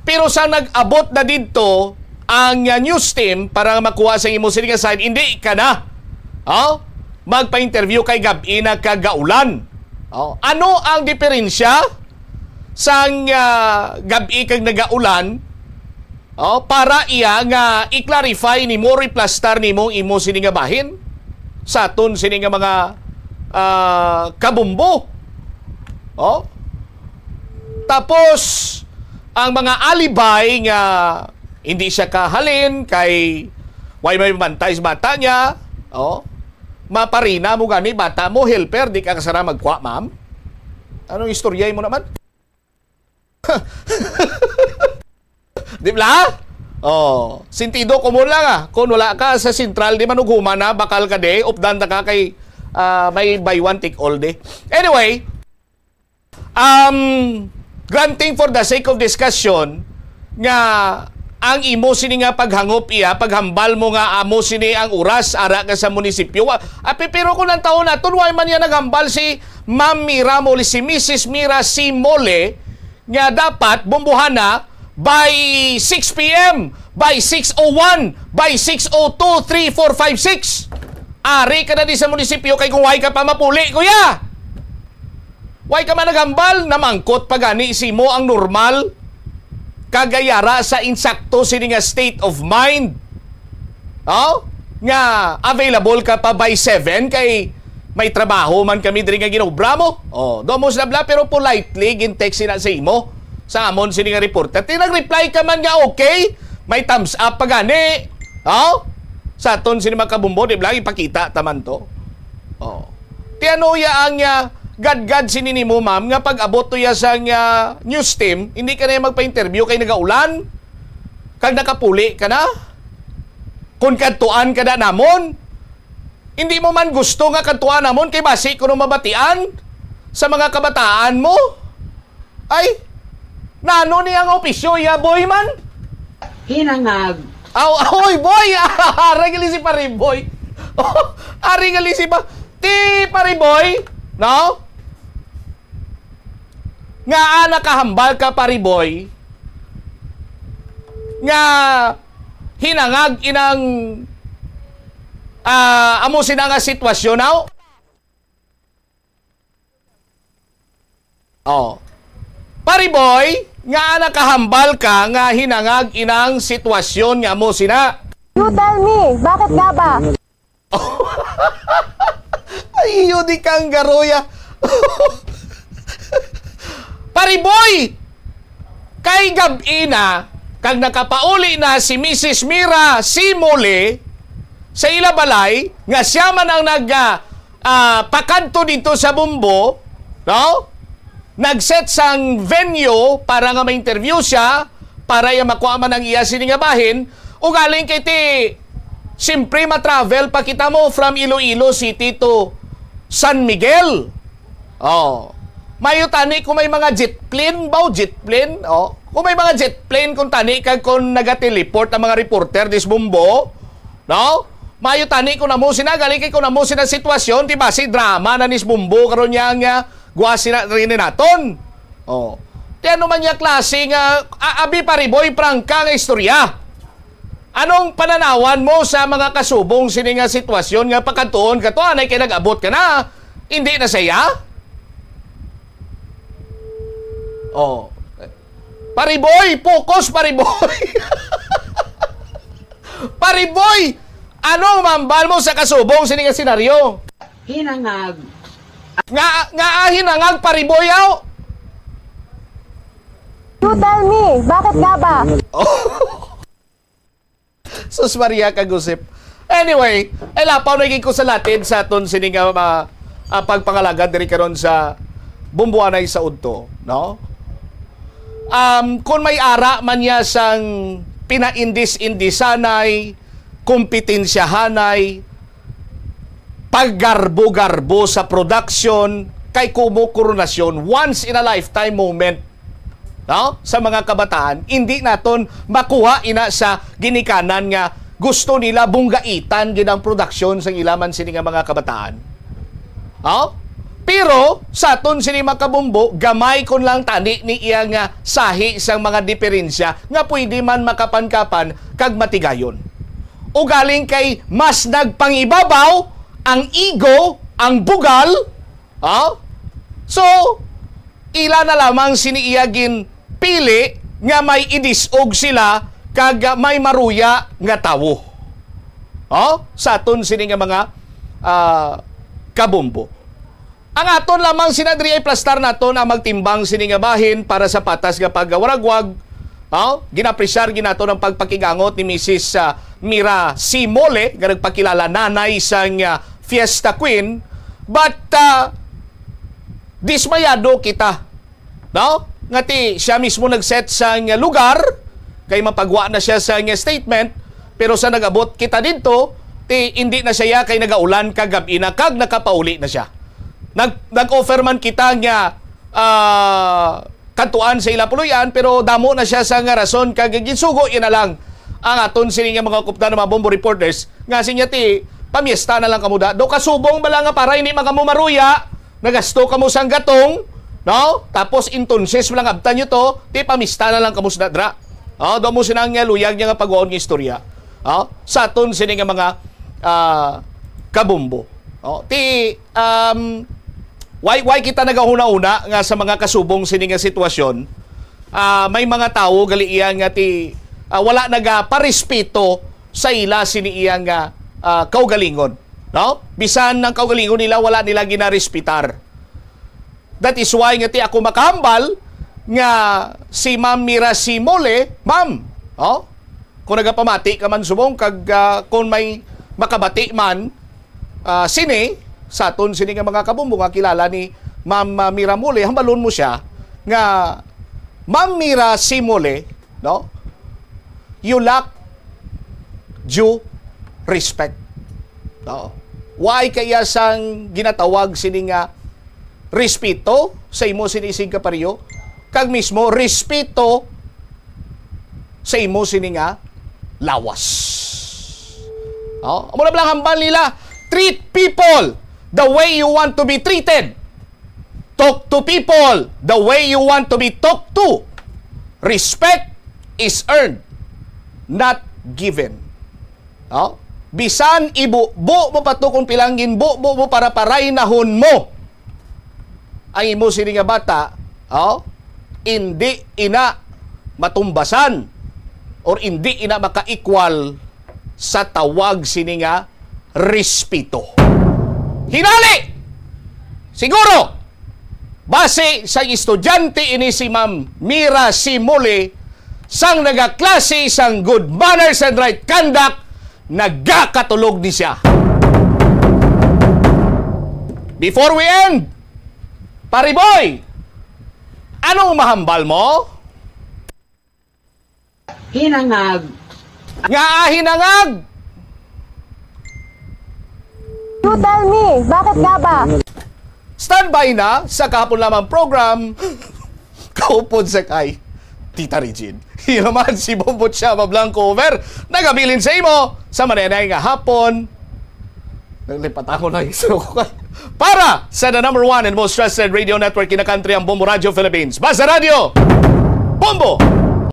pero sa nag-abot na didto ang, ah, news team para makuha sa imo sini nga side, hindi ka na, oh, magpa-interview kay gab-i na kag gaulan. Oh, ano ang diferensya sang, ah, gab-i kag nagaulan, oh, para iya nga i-clarify nimo or iplastar nimo ang imo sini nga bahin sa aton sini nga mga, ah, kabumbo. Oh? Tapos, ang mga alibay nga hindi siya kahalin kay way may bantay sa bata niya, oh, maparina mo gani bata mo, helper, di ka kasara magkwa, ma'am. Anong istorya mo naman? Di ba? Oh, sentido común lang, ah. Kung wala ka sa sentral, di man ughuman na, bakal ka di, updan na ka kay, ah, may buy one take all di. Anyway, um, granting for the sake of discussion nga ang imo sini nga paghangop iya, paghambal mo nga amo sini ang oras ara ka sa munisipyo. Wa-, ah, pi-, pero kung ang taon naton, why man niya naghambal si Ma'am Mira Mole, si Missus Mira C. Mole, nga dapat bumbuhana by six p m, by six oh one, by six oh two, three, four, five, six. Ari ka na di sa munisipyo kay kung way ka pa mapuli, kuya. Way ka man naghambal, namangkot pa gani si mo ang normal kag yara sa insakto sini nga state of mind. Oh? Nga available ka pa by seven kay may trabaho man kami diri nga ginobra mo. Oh, do mo sila bla, pero politely gin-text sila sa imo. Sa amon sini nga reporter. Ti nag-reply ka man nga okay, may thumbs up pa gani. Oh? Sa aton sini mga kabumbo, di ba lang ipakita ta man to. Oh. Ti ano ya ang, ah, gadgad sini nimo, ma'am, nga pag-abot to ya sa, ah, news team, hindi ka na magpa-interview kay nagaulan? Kag nakapuli ka na? Kung kadtuan ka na namon, hindi mo man gusto nga kadtuan namon kay basi kuno mabatian sa mga kabataan mo? Ay, nano ni ang opisyo ya, boy man? Hinangag. Aw, oy, boy! Ari gali si Pariboy. Ari gali si pa-, ti Pariboy, no? Nga, ah, nakahambal ka, Pariboy, nga hinangag inang, ah, amo sina nga sitwasyon, aw? Oh. Pariboy, nga nakahambal ka nga hinangag inang sitwasyon nga mo sina. You tell me, bakit nga ba? Ay, iyo di kang garoya. Pariboy! Kay gab-i na, kag nakapauli na si Missus Mira Simole sa ila balay, nga siya man ang nag, ah, ah, pakadto dito sa Bumbo, no? Nag-set sang venue para nga ma-interview siya, para iya makuha man ang iya sini nga bahin. Ugaling kay ti, siyempre, ma-travel pa kita mo from Iloilo City to San Miguel. Oh. Mayo tani kung may mga jet plane ba, o jet plane? Oh. Kung may mga jet plane, kung tani kag kung naga-teleport ang mga reporter dis Bumbo, no? Mayo tani kung amo sina, gali kay kung amo sina sitwasyon, ti basi drama na nis Bumbo karon niya nga guwa sina rin naton. Oh. Ti ano man niya klase nga, a-, abi Pariboy, prangka nga istorya. Anong pananawan mo sa mga kasubong sini nga sitwasyon nga pakadtuon ka to, anay kay nag-abot ka na, hindi na saya? Oh. Pariboy, focus, Pariboy! Pariboy, anong mambal mo sa kasubong sini nga senaryo? Hinangag. Nga, nga, ah, hinangag, Pariboy, aw? You tell me, bakit nga ba? Sus Maria kag Josep. Anyway, ay lapaw na gid ko sa latid sa aton sini nga, ah, ah, pagpangalagad diri karon sa Bumbuanay sa udto, no? Um, kung may ara man niya sang pinaindis-indisanay, kompetensyahanay, paggarbo-garbo sa production, kay kumo koronasyon, once in a lifetime moment, no? Sa mga kabataan, hindi naton makuha ina sa ginikanan nga gusto nila bunggaitan gid ang production sa ila man sini nga mga kabataan. No? Pero sa aton sini mga kabumbo, gamay kon lang tani ni iya nga sahi sang mga diferensya nga pwede man makapankapan kag matigayon. Ugaling kay mas nagpangibabaw ang ego, ang bugal, ha? So, ila na lamang sini iya ginpili nga may idisog sila kag may maruya nga tawo. Oh, sa aton sini nga mga, ah, kabumbo. Ang aton lamang sina diri ay plastar naton ang magtimbang sini nga bahin para sa patas nga pagwaragwag. Oh, ginapresyar gid naton ang pagpakigangot ni Misis, ah, Mira C. Mole nga nagpakilala nanay sang, ah, Fiesta Queen. But, ah, Dismayado kita, no? Nga ti siya mismo nag-set sang lugar, kay mapagwa na siya sang statement, pero sa nag-abot kita didto, ti indi na siya, kay nagaulan kag gab-i na kag nakapauli na siya. Nag-, nag-offer man kita nga, ah, kadtuan sa ila puloy-an, pero damo na siya sa nga rason kag ginsugo. Yun na lang ang aton sini nga mga kupda nga mga Bombo reporters, nga sinya ti pamiesta na lang kamo da. Do kasubong bala nga para hindi man kamo maruya, nagasto kamo sang gatong, no? Tapos entonces lang abtan nyo to, ti pamista na lang kamo sa dra. Oh, do mo sinang nga luyag niya nga pagwaon nga istorya. Oh, sa aton sini nga mga, ah, kabumbo. Oh, ti, um, why, why kita nagahuna-una nga sa mga kasubong sini nga sitwasyon? Ah, may mga tawo gali iya nga ti, ah, wala nagaparespeto sa ila sini iya nga, ah, kaugalingon, no? Bisan ang kaugalingon nila, wala nila ginarespetar. That is why nga ti ako makahambal nga si Ma'am Mira Simole, ma'am, oh, kung nagapamati ka man subong kag, ah, kung may makabati man, ah, sini, sa aton sini nga mga kabumbo nga kilala ni Ma'am, ah, Mira Mole, hambalon mo siya nga, Ma'am Mira Simole, no? You lack due respect. No? Why kaya sang ginatawag sini nga respeto sa imo sini isig kapareho? Kag mismo, respeto sa imo sini nga lawas. No? Amo na bala ang hambal nila, treat people the way you want to be treated. Talk to people the way you want to be talked to. Respect is earned, not given. No? Bisan ibubo mo pa to kung pilang ginbubo mo para paraynahon mo ang imo sini nga bata, oh, indi ina matumbasan or indi ina maka-equal sa tawag sini nga respeto. Hinali! Siguro, base sa estudyante ini si Ma'am Mira Simuli, sang nagaklase sang good manners and right conduct, nagakatulog ni siya. Before we end, Pare Boy, anong mahambal mo? Hinangag. Nga, ah, hinangag! You tell me, bakit nga ba? Standby na sa kahapon lamang program, Kaupod sa kay Tita Regine. Ira man si Bombot siya, Mablanco Over, nagabilin sa imo sa manenay nga hapon. Naglipat ako na yung sukat. Para sa the number one and most trusted radio network in the country, ang Bombo Radio Philippines. Basta Radio, Bombo!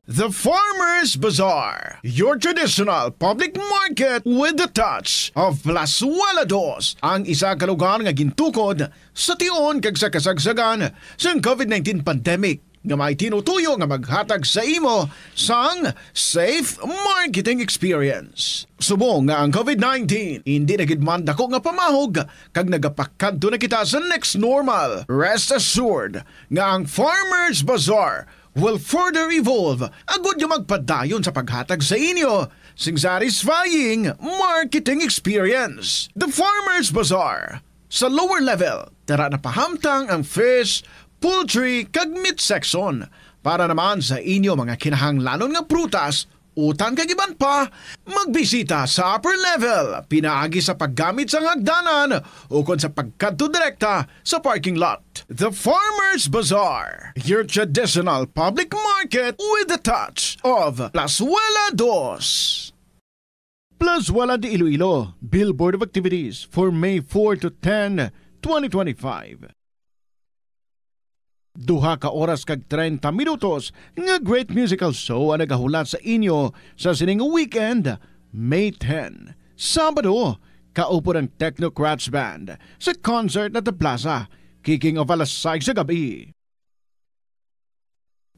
The Farmers Bazaar, your traditional public market with the touch of Plazuela Dos, ang isa ka lugar nga gintukod sa tion kag sa kasagsagan sang covid nineteen pandemic, nga may tinutuyo nga maghatag sa imo sang safe marketing experience. Subong nga ang covid nineteen indi na gid man dako nga pamahog kag nagapakadto na kita sa next normal, rest assured nga ang Farmers Bazaar will further evolve agud nga magpadayon sa paghatag sa inyo sing satisfying marketing experience. The Farmers Bazaar, sa lower level, tara na pahamtang ang fish, poultry, kag meat section. Para naman sa inyo mga kinahanglanon nga prutas, utan kag iban pa, magbisita sa upper level, pinaagi sa paggamit sang hagdanan ukon sa pagkadto direkta sa parking lot. The Farmers Bazaar, your traditional public market with the touch of Plazuela Dos. Plazuela de Iloilo, Billboard of Activities for May four to ten, twenty twenty-five. Duha ka oras kag treinta minutos nga great musical show ang nagahulat sa inyo sa sining weekend, May ten, Sabado, kaupod ang Technocrats Band sa concert at the Plaza, kicking off alas sais sa gabi.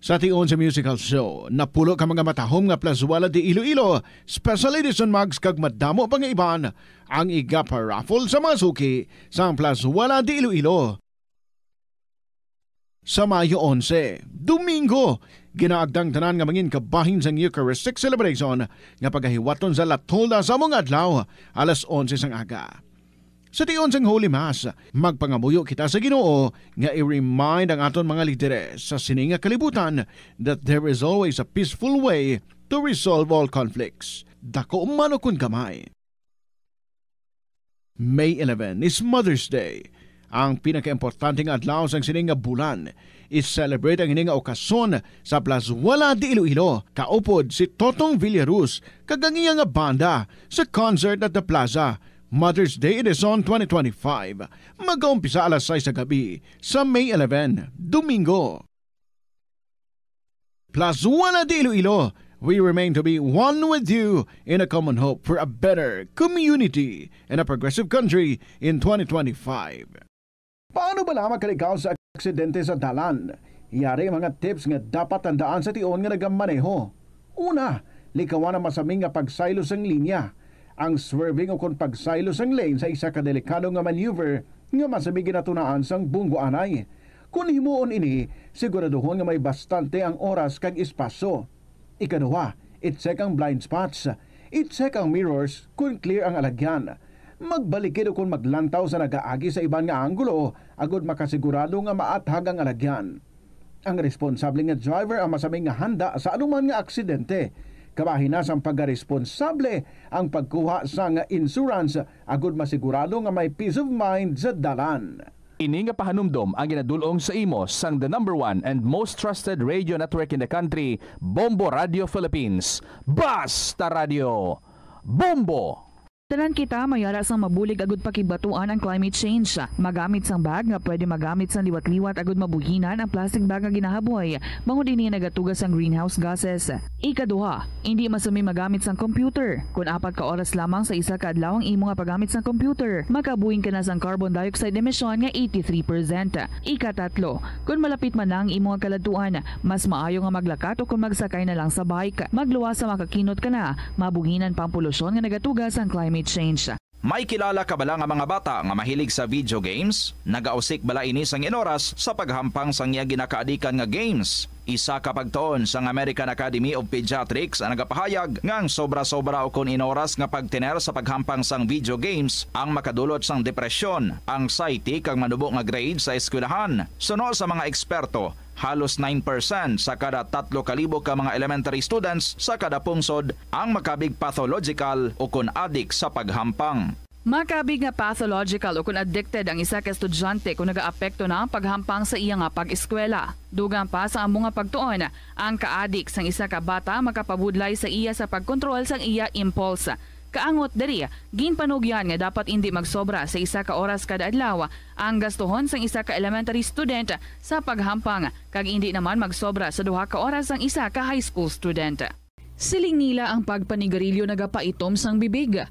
Sa tion sa musical show, napulo ka mga matahom nga Plazuela de Iloilo Special Edition mugs kag madamo pa nga iban ang igapa-raffle sa mga suki sang Plazuela de Iloilo. Sa Mayo onse, Domingo, ginaagda ang tanan nga mangin kabahin sang Eucharistic Celebration nga pagahiwaton sa La Tolda sa among adlaw, alas onse sang aga. Sa tion sang Holy Mass, magpangamuyo kita sa Ginoo nga i-remind ang aton mga lideres sa sini nga kalibutan that there is always a peaceful way to resolve all conflicts, dako man o kon gamay. May eleven is Mother's Day. Ang pinakaimportante nga adlaw sang sini nga bulan, i-celebrate ang ini nga okasyon sa Plazuela de Iloilo, kaupod si Totong Villaruz kag ang iya nga banda sa concert at the Plaza, Mother's Day Edition twenty twenty-five. Magaumpisa alas sais sa gabi sa May eleven, Domingo. Plazuela de Iloilo, we remain to be one with you in a common hope for a better community and a progressive country in twenty twenty-five. Paano bala makalikaw sa aksidente sa dalan? Yari ang mga tips nga dapat tandaan sa tion nga nagamaneho. Una, likawan ang masami nga pagsaylo sang linya. Ang swerving ukon pagsaylo sang lane sa isa ka delikado nga maneuver nga masami ginatunaan sang bunggoanay. Kon himuon ini, siguraduhon nga may bastante ang oras kag espasyo. Ikaduha, i-check ang blind spots. I-check ang mirrors kon clear ang alagyan. Magbalikid ukon maglantaw sa nagaagi sa iban nga anggulo agod makasigurado nga maathag ang alagyan. Ang responsable nga driver ang masami nga handa sa anuman nga aksidente. Kabahin na sang pagkaresponsable ang pagkuha sang insurance agod masigurado nga may peace of mind sa dalan. Ini nga pahanumdom ang ginadul-ong sa imo sang the number one and most trusted radio network in the country, Bombo Radio Philippines. Basta Radio Bombo! Tanan kita may ara sang mabulig agud pakigbaton ang climate change. Magamit sang bag nga pwede magamit sang liwat-liwat agud mabuhinan ang plastic bag nga ginahaboy, bangod ini nagatuga sang greenhouse gases. Ikaduha, indi masami magamit sang computer. Kon apat ka oras lamang sa isa ka adlaw ang imo nga paggamit sang computer, makabuhin ka na sang carbon dioxide emission nga eighty-three percent. Ikatatlo, kon malapit man na ang imo nga kaladtuan, mas maayo nga maglakat o kon magsakay na lang sa bike. Magluwas sa makakinot ka na, mabuhinan pa ang polusyon nga nagatuga sang climate change. May kilala ka bala nga mga bata nga mahilig sa video games? Nagausik bala ini sang inoras sa paghampang sang iya ginakaadikan nga games? Isa ka pagtuon sang American Academy of Pediatrics ang nagapahayag nga ang sobra-sobra ukon inoras nga pagtener sa paghampang sang video games ang makadulot sang depresyon, anxiety, kag manubo nga grade sa eskwelahan. Suno sa mga eksperto, halos nine percent sa kada tatlo ka libo ka mga elementary students sa kada pungsod ang makabig pathological ukon adik sa paghampang. Makabig nga pathological ukon addicted ang isa ka estudyante kon nagaapekto na ang paghampang sa iya nga pag-eskwela. Dugang pa sa amo nga pagtuon, ang kaadik sang isa ka bata makapabudlay sa iya sa pagkontrol sang iya impulse. Kaangot diri, ginpanugyan nga dapat indi magsobra sa isa ka oras kada adlaw ang gastuhon sang isa ka elementary student sa paghampang, kag indi naman magsobra sa duha ka oras sang isa ka high school student. Siling nila ang pagpanigarilyo nagapaitom sang bibig.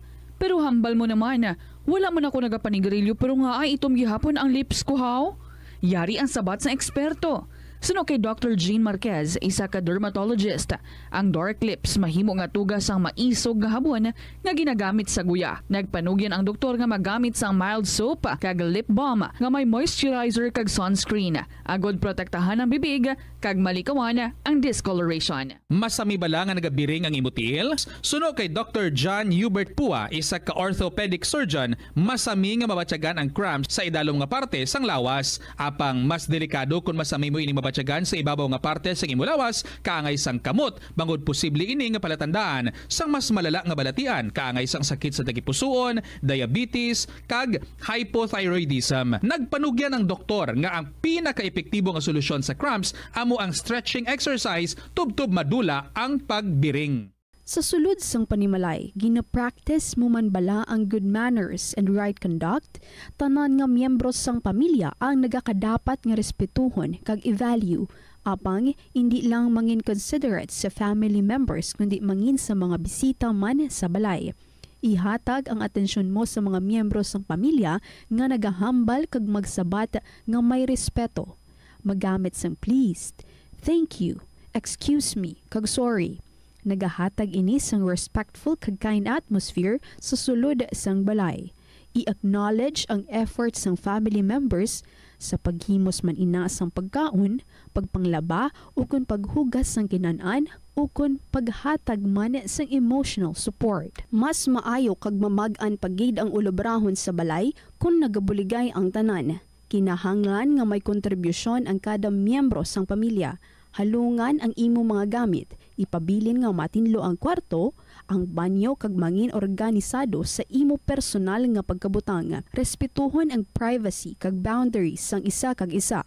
Pero hambal mo naman, wala man ako nagapanigarilyo pero ngaay itom gihapon ang lips ko, haw? Yari ang sabat sang eksperto. Suno kay Doctor Jean Marquez, isa ka dermatologist, ang dark lips mahimo nga tuga sang maisog nga habon nga ginagamit sa guya. Nagpanugyan ang doktor nga magamit sang mild soap kag lip balm nga may moisturizer kag sunscreen, agod protektahan ang bibig kag malikawan ang discoloration. Masami bala nga nagabiring ang imo tiil? Suno kay Doctor John Hubert Pua, isa ka orthopedic surgeon, masami nga mabatyagan ang cramps sa idalom nga parte sang lawas. Apang mas delikado kon masami mo ini mabatyagan sa ibabaw nga parte sang imo lawas, kaangay sang kamot, bangod posible ini nga palatandaan sang mas malala nga balatian, kaangay sang sakit sa tagipusoon, diabetes, kag hypothyroidism. Nagpanugyan ang doktor nga ang pinakaepektibo nga solusyon sa cramps amo ang stretching exercise tubtob madula ang pagbiring. Sa sulod sang panimalay, gina-practice mo man bala ang good manners and right conduct? Tanan nga miyembro sang pamilya ang nagakadapat nga respetuhon kag i-value. Apang, indi lang mangin considerate sa family members, kundi mangin sa mga bisita man sa balay. Ihatag ang atensyon mo sa mga miyembro sang pamilya nga nagahambal kag magsabat nga may respeto. Magamit sang please, thank you, excuse me, kag sorry. Nagahatag ini sang respectful kag kind atmosphere sa sulod sang balay. I-acknowledge ang effort sang family members sa paghimos man ina sang pagkaon, pagpanglaba, ukon paghugas sang kinan-an, ukon paghatag man sang emotional support. Mas maayo kag mamag-an pa gid ang ulobrahon sa balay kon nagabuligay ang tanan. Kinahanglan nga may kontribusyon ang kada miyembro sang pamilya. Halungan ang imo mga gamit, ipabilin nga matinlo ang kwarto, ang banyo, kag mangin organisado sa imo personal nga pagkabutang. Respetuhon ang privacy kag boundaries sang isa kag isa.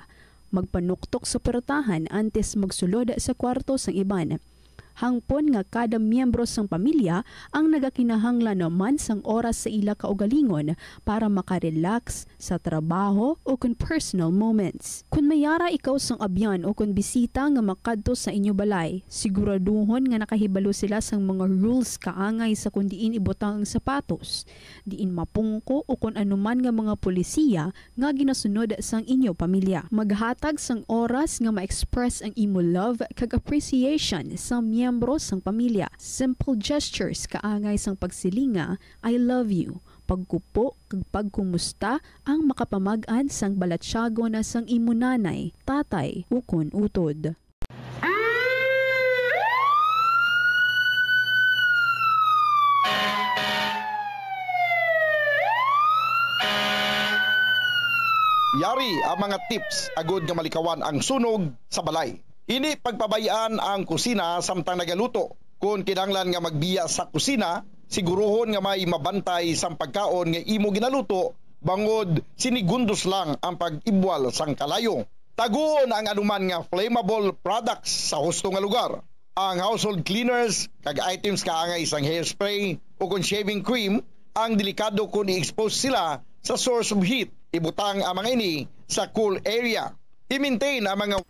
Magpanuktok sa portahan antes magsulod sa kwarto sang iban. Hangpon nga kada miyembro sang pamilya ang nagakinahanglan naman sang oras sa ila kaugalingon para makarelax sa trabaho o kon personal moments. Kon may ara ikaw sang abyan o kon bisita nga makadto sa inyo balay, siguraduhon nga nakahibalo sila sang mga rules kaangay sa kon diin ibutang ang sapatos, diin mapungko o kon anuman nga mga polisiya nga ginasunod sang inyo pamilya. Maghatag sang oras nga ma-express ang imo love kag appreciation sa miyembro sang pamilya. Simple gestures kaangay sang pagsiling nga, "I love you," pagkupo kag pagkumusta ang makapamag-an sang balatyagon sang imo nanay, tatay, ukon utod. Yari ang mga tips agud nga malikawan ang sunog sa balay. Hindi pagpabay-an ang kusina samtang nagaluto. Kon kinahanglan nga magbiya sa kusina, siguruhon nga may mabantay sang pagkaon nga imo ginaluto, bangod sinigundos lang ang pag-ibwal sang kalayo. Taguon ang anuman nga flammable products sa husto nga lugar. Ang household cleaners kag items kaangay sang hairspray o kon shaving cream ang delikado kon i-expose sila sa source of heat. Ibutang ang mga ini sa cool area. I-maintain ang mga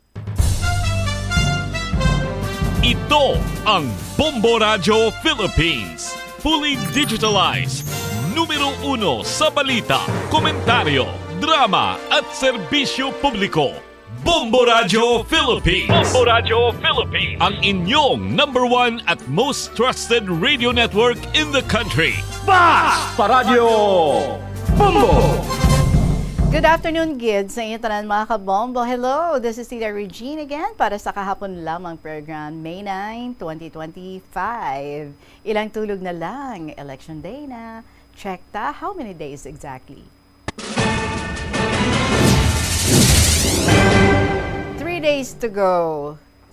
Ito ang Bombo Radyo Philippines. Fully digitalized. Numero uno sa balita, komentaryo, drama at serbisyo publiko. Bombo Radyo Philippines. Bombo Radyo Philippines. Ang inyong number one at most trusted radio network in the country. Basta Radyo Bombo! Good afternoon, gid sa inyo tanan, mga kabombo. Hello, this is Tita Regine again para sa kahapon lamang program, May nine, twenty twenty-five. Ilang tulog na lang, election day na. Check ta, how many days exactly? Three days to go.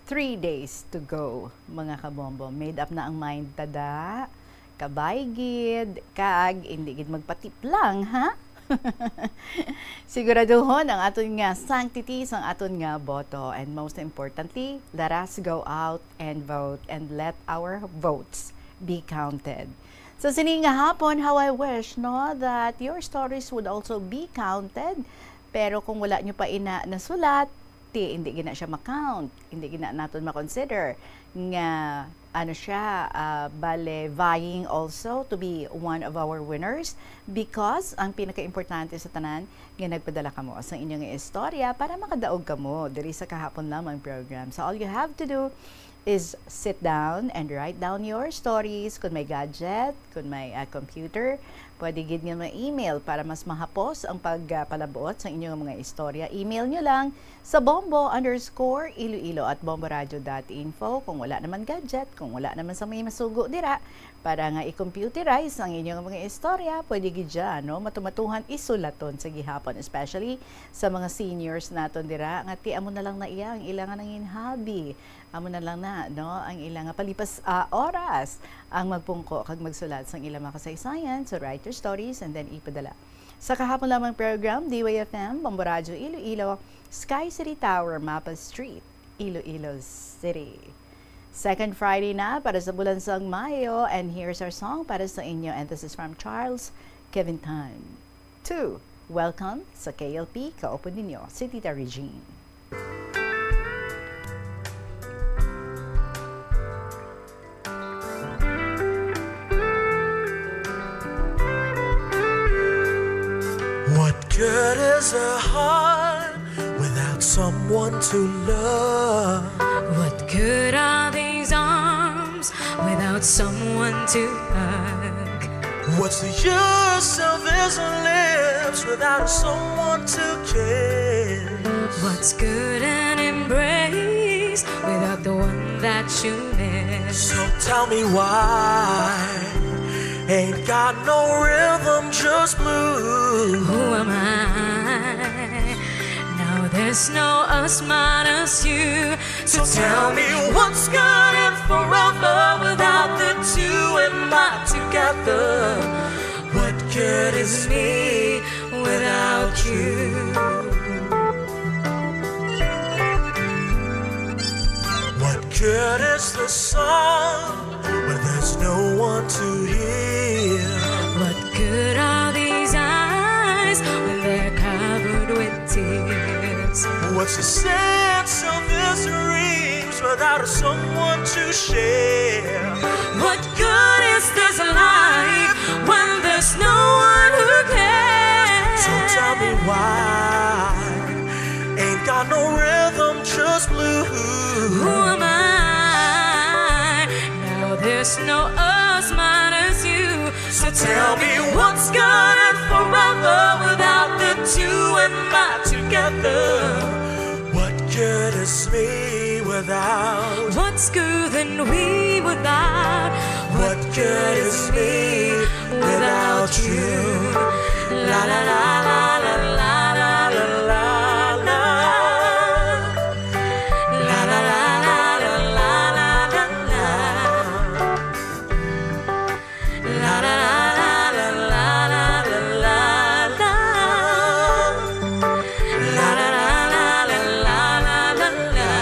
Three days to go, mga kabombo. Made up na ang mind tada. Kabay gid, kag hindi gid magpatiplang, ha? Siguraduhon ang aton nga sanctity sang aton nga boto. And most importantly, let us go out and vote and let our votes be counted. So, sini nga hapon, how I wish, no, that your stories would also be counted. Pero kung wala nyo pa ina nasulat, ti, hindi gina siya ma-count. Hindi gina naton ma-consider nga ano siya, ah, bale, vying also to be one of our winners because ang pinaka-importante sa tanan nga nagpadala kamo sa inyong istorya para makadaog kamo diri sa kahapon lamang program. So all you have to do is sit down and write down your stories. Kung may gadget, kung may, ah, computer, pwede gid nga ma-email para mas mahapos ang pagpalabot sa inyong mga istorya. Email nyo lang sa bombo underscore iloilo at bomboradio dot info. Kung wala naman gadget, kung wala naman sa may masugo dira, para nga i-computerize ang inyong mga istorya, pwede gid dyan, no? Matumatuhan isulaton sa gihapon, especially sa mga seniors naton dira, nga ti amo na lang na iya ang ilang nangin hobby. Amo na lang na, no, ang ila nga palipas, ah, oras ang magpungko kag magsulat sang ila mga kasaysayan. So write your stories and then ipadala. Sa kahapon lamang program, D Y F M, Bombo Radyo Iloilo, Sky City Tower, Mapa Street, Iloilo City. Second Friday na para sa bulan sang Mayo, and here's our song para sa inyo, and this is from Charles Kevintan. Two, welcome sa K L P, kaupod ninyo si Tita Regine. What good is a heart without someone to love? What good are these arms without someone to hug? What's the use of these lips without someone to care? It's good an embrace without the one that you miss. So tell me why ain't got no rhythm, just move. Who am I? Now there's no us minus you. So tell me what's good and forever without the two and my together. What good is me without you? What good is the sun when there's no one to hear? What good are these eyes when they're covered with tears? What's the sense of these dreams without someone to share? What good is this life when there's no one who cares? So tell me why ain't got no rhythm, just blues. Who am I? Now there's no us minus you. So tell me what's good and forever without the two and my together. What good is me without? What's good and we without? What good is me without you? La la la la la la la la la la. La la la la la la la la. La la la la la la la la la. La la la la la la la la.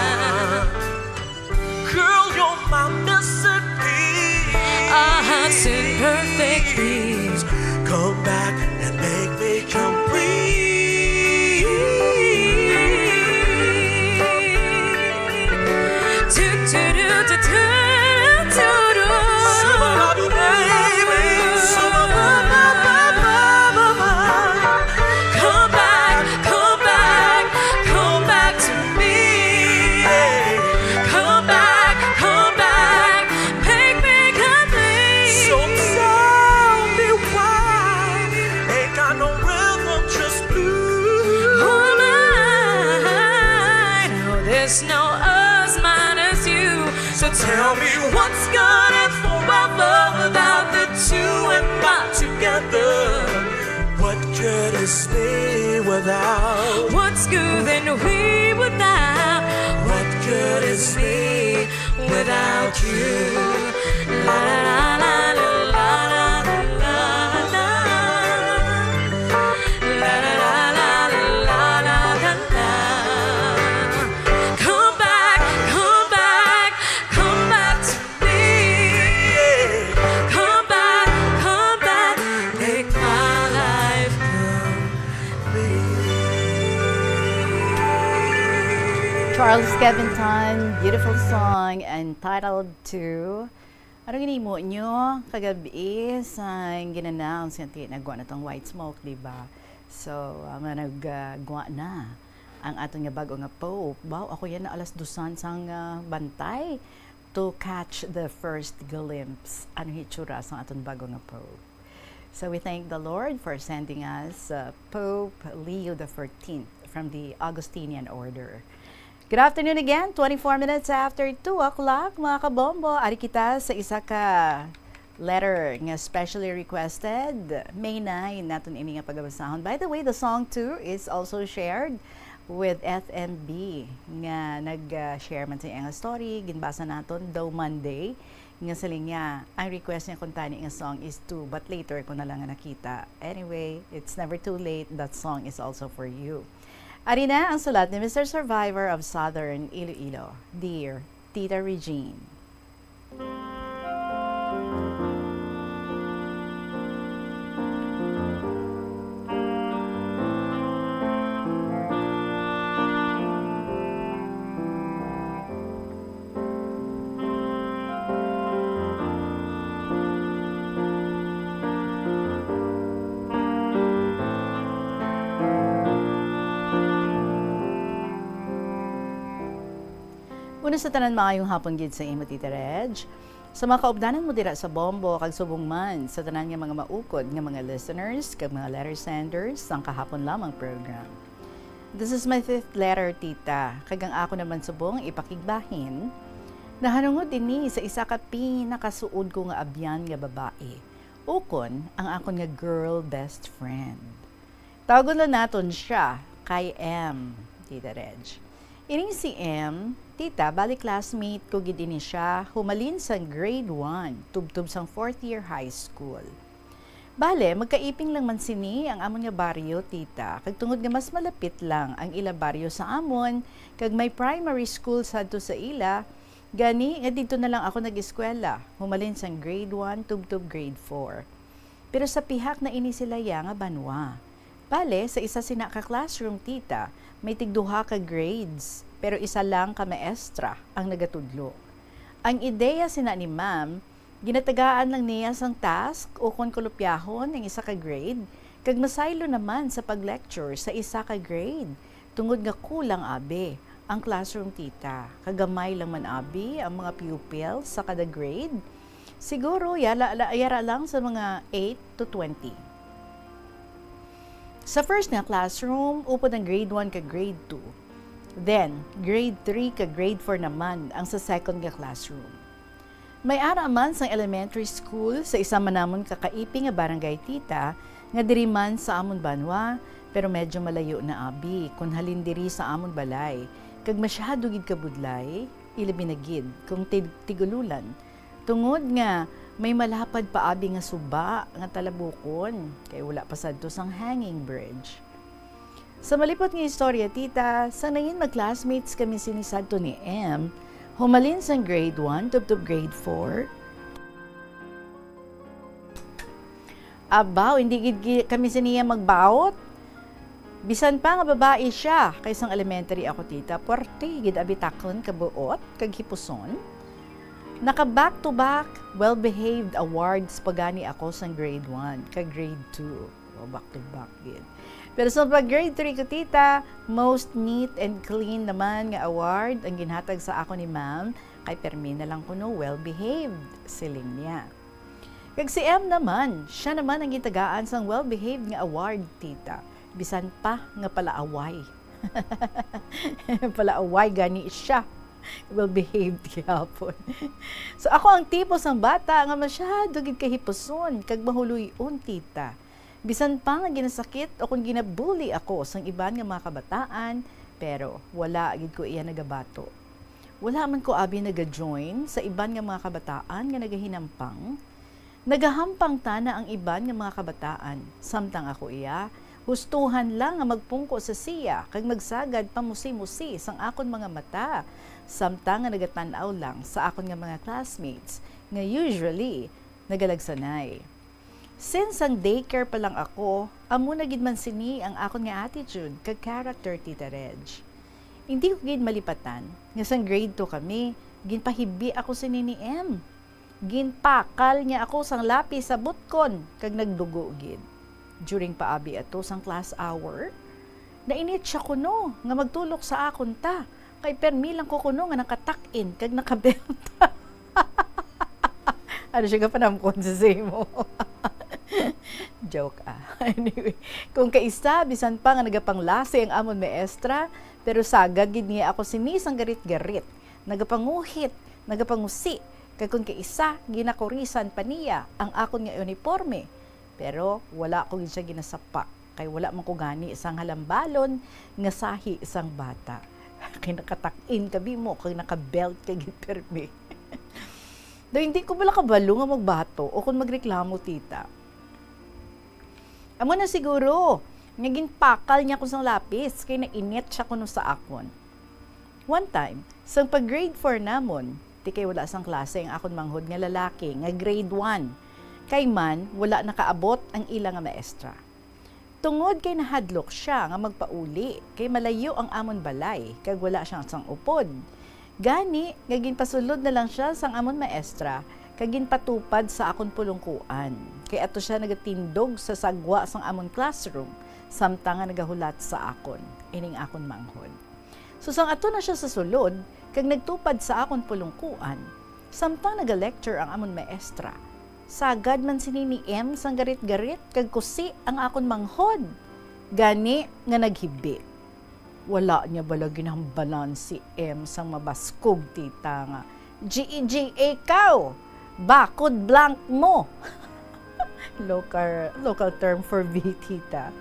Girl, you're my missing piece. Our hearts in perfect peace. Come back and make me complete. Do, do, do, do, do, do, do. Suba, baby, baby. Suba, ba, ba, ba, ba, ba, ba. Come back, come back, come back to me. Come back, come back, make me complete. So tell me why ain't got no rhythm, just blues. Oh my, no, there's no us minus you. So tell me what's good and forever without the two and my together. What good is me without? What's good and we without? What good is me without you? La la la la la la la la. La la la la la la la la. Come back, come back, come back to me. Come back, come back, make my life complete. Charles Kevin Tan, beautiful song entitled to. Ano ginimo nyo kagabi sa ginanaw sa ti nagwa na tong white smoke, di ba? So, ah, nga nag, ah, gwa na ang aton nga bago nga Pope. Wow, ako yan na alas dusan sang, ah, bantay to catch the first glimpse. Ano hitsura sang aton bago nga Pope? So we thank the Lord for sending us, uh, Pope Leo the fourteenth from the Augustinian Order. Good afternoon again, twenty-four minutes after two o'clock, mga kabombo. Ari kita sa isa ka letter nga specially requested. May nine naton ini nga pagabasahon. By the way, the song too is also shared with F M B nga nag, uh, share man sa iyang story. Ginbasa naton daw Monday. Nga siling niya, ang request niya kuntani nga song is two, but later ko na lang nga nakita. Anyway, it's never too late. That song is also for you. Ari na ang sulat ni Mister Survivor of Southern Iloilo, Dear Tita Regine. Una sa tanan, maayong hapon gid sa imo, Tita Reg. Sa mga kaupdanan mo dira sa Bombo kag subong man sa tanan nga mga maukod nga mga listeners kag mga letter senders sang kahapon lamang program. This is my fifth letter, tita, kag ang ako naman subong ipakigbahin, nahanungod ini sa isa ka pinakasuod ko nga abyan nga babae, ukon ang akon nga girl best friend. Tawgon lang naton siya kay M, Tita Reg. Ining si M, tita, bali classmate ko gid ini siya, humalin sang grade one, tubtob sang fourth year high school. Bale, magkaiping lang man sini ang amon nga baryo, tita, kag tungod nga mas malapit lang ang ila baryo sa amon, kag may primary school sadto sa ila, gani nga didto na lang ako nag-eskwela, humalin sang grade one tubtob grade four. Pero sa pihak na ini sila iya nga banwa. Bale, sa isa sina ka classroom, tita, may tigduha ka grades, pero isa lang ka maestra ang nagatudlo. Ang ideya sina ni ma'am, ginatagaan lang niya sang task ukon kolopyahon ang isa ka grade, kag masaylo naman sa pag-lecture sa isa ka grade, tungod nga kulang abi ang classroom, tita, kag gamay lang man abi ang mga pupil sa kada grade. Siguro yala, la- yara lang sa mga eight to twenty. Sa first nga classroom, upod ang grade one ka grade two. Then, grade three ka grade four naman ang sa second nga classroom. May ara man sang elementary school sa isa man namon ka kaiping nga barangay, tita, nga diri man sa amon banwa, pero medyo malayo na abi kon halin diri sa amon balay, kag masyado gid kabudlay, ilabi na gid kung tig-, tigululan, tungod nga may malapad pa abi nga suba nga talabukon, kay wala pa sadto sang hanging bridge. Sa malipot nga istorya, tita, sang nangin mag-classmates kami sini sadto ni M, humalin sang grade one tubtob grade four. Abaw, hindi gid gi-, kami siniya magbaot. Bisan pa nga babae siya, kay sang elementary ako, tita, puwerte gid abi takon, kabuot, kag hipuson. Naka back to back, well-behaved awards pa gani ako sang grade one kag grade two. O, back to back gid. Pero sa pag grade three ko, tita, most neat and clean naman nga award ang ginhatag sa ako ni ma'am, kay permi na lang kuno well-behaved, siling niya. Kag si M naman, siya naman ang gitagaan sang well-behaved nga award, tita, bisan pa nga palaaway. Palaaway gani siya. Well-behaved gihapon. So, ako ang tipo sang bata nga masyado gid kahipuson kag mahuloy-on, tita. Bisan pa nga ginasakit o kon ginabully ako sang iban nga mga kabataan, pero wala gid ko iya nagabato. Wala man ko abi naga-join sa iban nga mga kabataan nga nagahinampang. Nagahampang tana ang iban nga mga kabataan, samtang ako iya, hustuhan lang nga magpungko sa siya kag magsagad pamusi-musi sang akon mga mata, samtang nga nagatan-aw lang sa akon nga mga classmates nga usually nagalagsanay. Since ang daycare pa lang ako, amo na gid man sini ang akon nga attitude kag character, Tita Reg. Hindi ko gid malipatan nga sang grade two kami, ginpahibi ako sini ni M. Ginpakal niya ako sang lapis sa butkon kag nagdugo gid. During paabi ato sang class hour, nainit siya kuno nga magtulok sa akon ta, kay permi lang ko kuno nga nakatak-in kag nakabelt. Ano siya gapanamkon sa imo? Joke, ah. Anyway, kung kaisa, bisan pa nga nagapanglasi ang amon maestra, pero sagad gid niya ako sini sang garit-garit. Nagapanguhit, nagapangusi, kag kung kaisa, ginakurisan pa niya ang akon nga uniporme. Pero wala ko gid siya ginasapa, kay wala man ko gani sang halambalon nga sahi sang bata. Kay nakatak-in ka bimo, kag nakabelt ka gid permi. Daw hindi ko bala kabalo nga magbato o kon magreklamo, tita. Amo na siguro nga ginpakal niya ko sang lapis, kay nainit siya kuno sa akon. One time, sang pag grade four namon, ti kay wala sang klase ang akon manghod nga lalaki nga grade one, kay man wala nakaabot ang ila nga maestra. Tungod kay nahadlok siya nga magpauli, kay malayo ang amon balay, kag wala siya sang upod. Gani nga ginpasulod na lang siya sang amon maestra, kag ginpatupad sa akon pulongkuan. Kay ato siya nagatindog sa sagwa sang amon classroom, samtang nga nagahulat sa akon ining akon manghod. So, sang ato na siya sa sulod, kag nagtupad sa akon pulongkuan, samtang naga-lecture ang amon maestra, sagad man sini ni M sang garit-garit kag kusi ang akon manghod, gani nga naghibi. Wala niya bala ginhambalan si M sang mabaskog, tita, nga, "G E G A kaw! Bakod blank mo!" Local, local term for V, tita.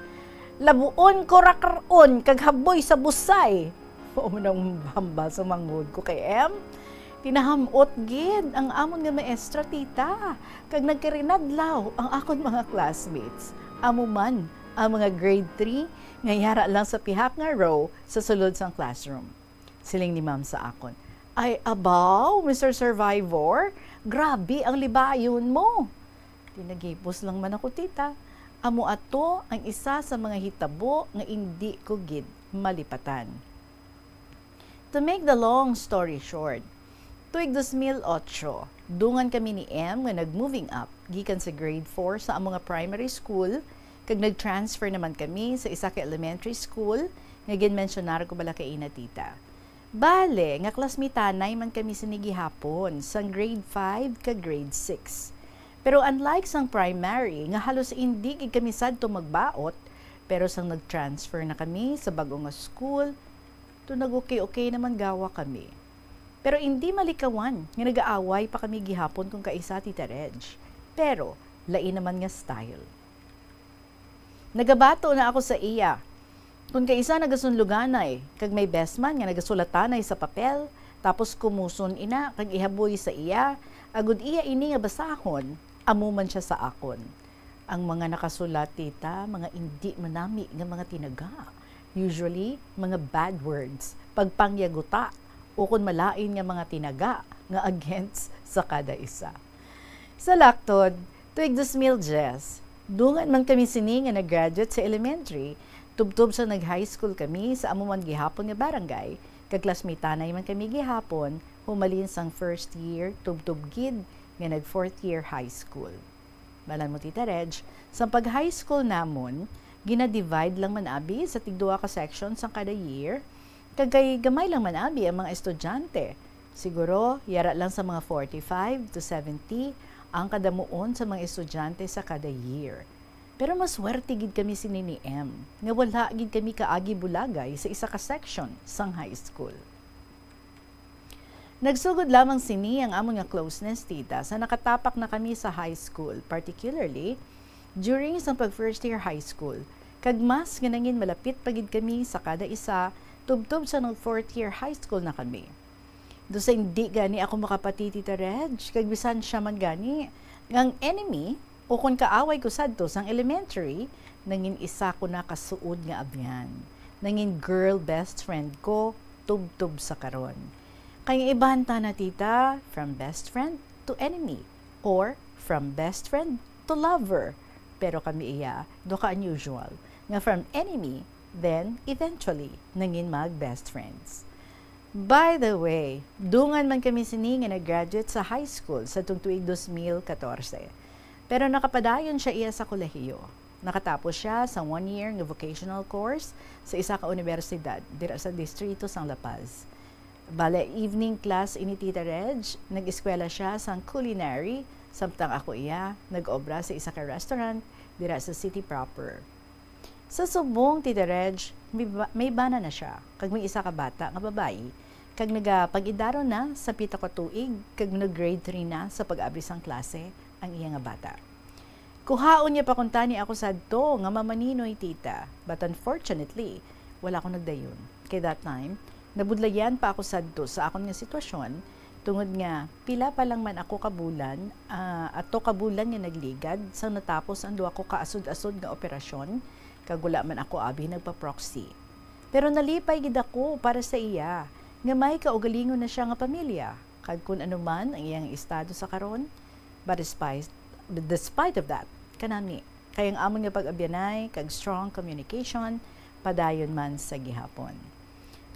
"Labuon ko rakr-on kag haboy sa busay!" Mao man ang hambal sa manghod ko kay M. Tinaham-ot gid ang amon nga maestra, tita, kag nagkarinadlaw ang akon mga classmates. Amo man ang mga grade three nga yara lang sa pihak nga row sa sulod sang classroom. Siling ni Ma'am sa akon, "Ay, abaw, Mister Survivor, grabe ang libayon mo." Tinagipos lang man ako, tita. Amo ato ang isa sa mga hitabo nga indi ko gid malipatan. To make the long story short, tuig dos mil otso, dungan kami ni M nga nag-moving up gikan sa grade four sa amo nga primary school, kag nag-transfer naman kami sa isa ka elementary school nga ginmensyonar ko bala kaina, tita. Bale, nga klasmitanay man kami sini gihapon, sang grade five kag grade six. Pero unlike sang primary, nga halos indi gid kami sadto magbaot, pero sang nag-transfer na kami sa bag-o nga school, to nag-okay-okay naman gawa kami. Pero indi malikawan nga nagaaway pa kami gihapon kon kaisa, Tita Reg. Pero lain naman nga style. Nagabato na ako sa iya. Kon kaisa nagasunluganay, kag may best man nga nagasulatanay sa papel, tapos kumuson ina kag ihaboy sa iya, agod iya ini nga basahon, amo man sia sa akon. Ang mga nakasulat, tita, mga indi manami nga mga tinaga. Usually, mga bad words, pagpangyaguta, o kon malain nga mga tinaga nga against sa kada isa. Sa laktod, tuig dos mil diyes, dungan man kami sini nga nag-graduate sa elementary, tubtob sa nag-high school kami sa amo man gihapon nga barangay, kag klasmitanay man kami gihapon, humalin sang first year, tubtob gid nga nag-fourth year high school. Balan mo, Tita Reg, sang pag-high school namon, gina-divide lang man abi sa tigduha ka section sang kada year, kag kay gamay lang man abi ang mga estudyante. Siguro, yara lang sa mga forty-five to seventy ang kadamuon sa mga estudyante sa kada year. Pero maswerte gid kami sini ni M, nga wala gid kami kaagi bulagay sa isa ka section sang high school. Nagsugod lamang sini ang amon nga closeness, tita, sa nakatapak na kami sa high school, particularly during sang pag first year high school, kag mas nga nangin malapit pa gid kami sa kada isa tubtob sa nag fourth year high school na kami. Do sa indi gani ako makapati, Tita Reg, kag bisan sia man gani, nga ang enemy, ukon kaaway ko sadto sang elementary, nangin isa ko na ka suod nga abyan. Nangin girl best friend ko, tubtob sa karon. Kay ang iban tana, tita, from best friend to enemy, or from best friend to lover. Pero kami iya, do ka unusual, nga from enemy, then eventually, nangin mag best friends. By the way, dungan man kami sini nga nag-graduate sa high school sa tuig dos mil katorse. Pero nakapadayon sia iya sa kolehiyo. Nakatapos sia sa one year nga vocational course sa isa ka unibersidad dira sa distrito sang La Paz. Bale, evening class ini, Tita Reg, nag-eskwela sia sang culinary, samtang ako iya nag-obra sa isa ka restaurant dira sa city proper. Sa subong, Tita Reg, may ba-, may bana na sia, kag may isa ka bata nga babayi, kag nagapag-idaron na sa pito ka tuig, kag nag-grade three na sa pag-abri sang klase ang iya nga bata. Kuhaon niya pa kuntani ako sadto nga mamaninoy, tita, but unfortunately, wala ko nagdayon. Kay that time, nabudlayan pa ako sadto sa akon nga sitwasyon, tungod nga pila pa lang man ako ka bulan, ah, ato ka bulan nga nagligad sang natapos ang duha ko ka asod-asod nga operasyon, kag wala man ako abi nagpa-proxy. Pero nalipay gid ako para sa iya, nga may kaugalingon na sia nga pamilya, kag kun ano man ang iyang estado sa karon. But despite, despite of that, kanami, kay ang amon nga pag-abyanay kag strong communication padayon man sa gihapon.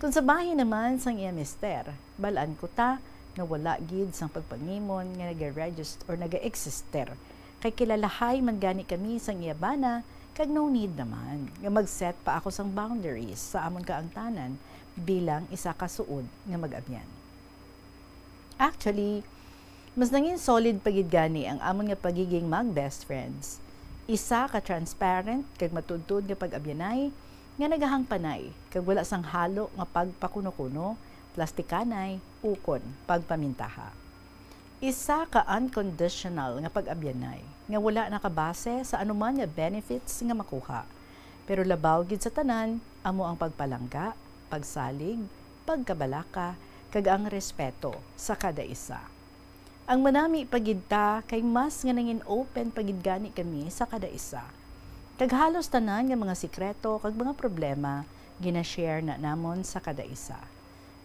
Kung sa bahin naman sang iya mister, bal-an ko ta nga wala gid sang pagpangimon nga naga-register or naga-exister, kay kilalahay man gani kami sang iya bana, kag no need naman nga mag-set pa ako sang boundaries sa amon kaangtanan bilang isa ka suod nga mag-abyan. Actually, mas nangin solid pa gid gani ang amon nga pagiging mag-best friends. Isa ka transparent kag matuod-tuod nga pag-abyanay, nga nagahangpanay kag wala sang halo nga pagpakuno-kuno, plastikanay, ukon pagpamintaha. Isa ka unconditional nga pag-abyanay nga wala nakabase sa anuman nga benefits nga makuha, pero labaw gid sa tanan amo ang pagpalangga, pagsalig, pagkabalaka, kag ang respeto sa kada isa. Ang manami pa gid ta kay mas nga nangin open pa gid gani kami sa kada isa. Kag halos tanan nga mga sikreto kag mga problema gina-share na namon sa kada isa.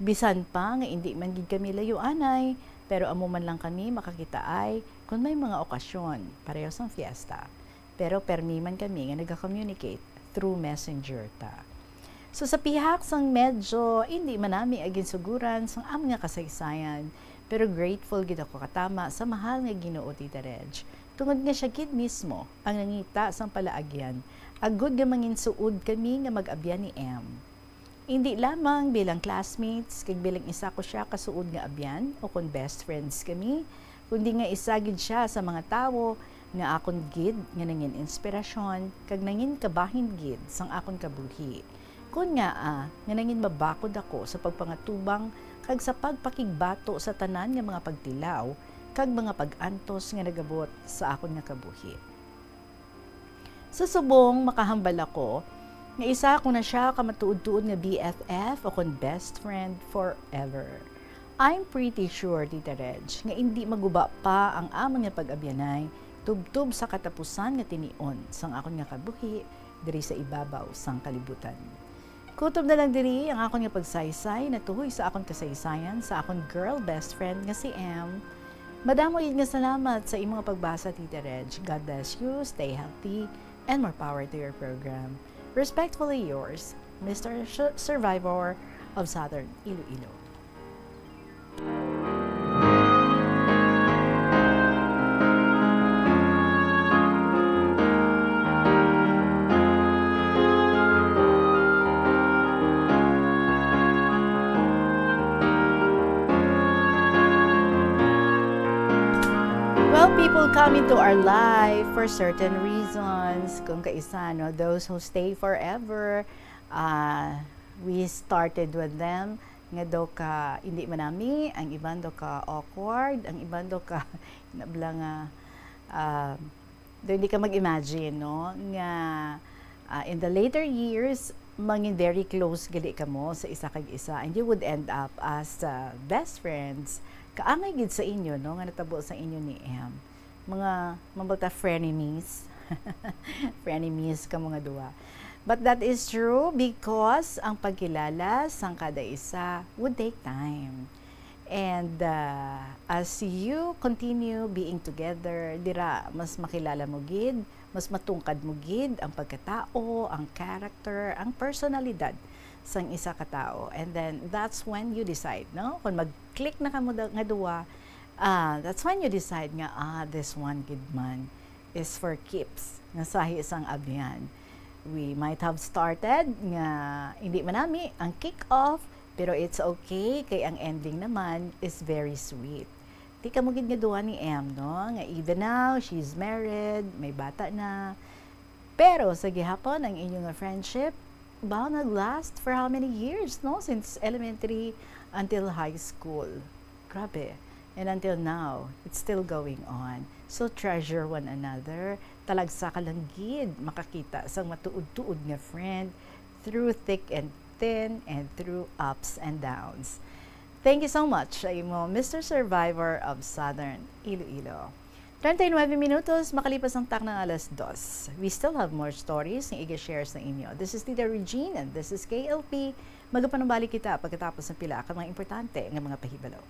Bisan pa nga indi man gid kami layuanay, pero amo man lang kami makakitaay kon may mga okasyon, pareho sang fiesta. Pero permi man kami nga naga-communicate through messenger ta. So, sa pihak sang medyo indi man nami ginsuguran sang amon nga kasaysayan, pero grateful gid ako katama sa mahal nga Ginoo, Tita Reg, tungod nga siya gid mismo ang nangita sang palaagyan, agud nga manginsuod kami nga mag-abyan ni M. Indi lamang bilang classmates, kag bilang isa ko siya ka suod nga abyan, o kon best friends kami, kundi nga isa gid siya sa mga tawo nga akon gid nga nangin inspirasyon kag nangin kabahin gid sang akon kabuhi. Kon ngaa nga nangin mabakod ako sa pagpangatubang kag sa pagpakigbato sa tanan nga mga pagtilaw kag mga pag-antos nga nagabot sa akon nga kabuhi. Sa subong, makahambal ako nga isa ko na siya ka matuod-tuod nga B F F o kon best friend forever. I'm pretty sure, Tita Reg, nga indi maguba pa ang amon nga pag-abyanay tubtob sa katapusan nga tinion sang akon nga kabuhi diri sa ibabaw sang kalibutan. Kutob na lang diri ang akon nga pagsaysay natuhoy sa akon kasaysayan sa akon girl best friend nga si M. Madamo gid nga salamat sa imo nga pagbasa, Tita Reg. God bless you, stay healthy, and more power to your program. Respectfully yours, Mister Sh- Survivor of Southern Iloilo. Well, people come into our life for certain reasons. Kung kaisa, no, those who stay forever, uh, we started with them. Nga daw ka hindi manami, ang iban daw ka awkward, ang iban daw ka nabla nga, ah, daw hindi ka mag-imagine, no? Nga, ah, in the later years, mangin very close gali kamo sa isa kag isa, and you would end up as, ah, best friends. Kaangay gid sa inyo, no, nga natabo sa inyo ni M. Mga, mabal ta, frenemies. Frenemies kamo nga duha. But that is true because ang pagkilala sang kada isa would take time. And, uh, as you continue being together, dira mas makilala mo gid, mas matungkad mo gid ang pagkatao, ang character, ang personalidad sang isa ka tao. And then that's when you decide, no? Kung mag-click na kamo da- nga duwa, ah, that's when you decide nga, "Ah, this one gid man is for keeps." Nga sahi sang abyan. We might have started nga hindi manami ang kick-off, pero it's okay kay ang ending naman is very sweet. Di kamo gid nga duha ni M, no? Nga even now, she's married, may bata na. Pero sa gihapon, ang inyo nga friendship, ba, nag-last for how many years, no? Since elementary until high school. Grabe. And until now, it's still going on. So treasure one another. Talagsa ka lang gid makakita sang matuod-tuod nga friend through thick and thin and through ups and downs. Thank you so much sa imo, Mister Survivor of Southern Iloilo. Treinta y nueve minutos makalipas ang takna nga alas dos. We still have more stories nga iga-share sa inyo. This is Tita Regine and this is K L P. Magapanumbalik kita pagkatapos ng pila ka mga importante nga mga pahibalo.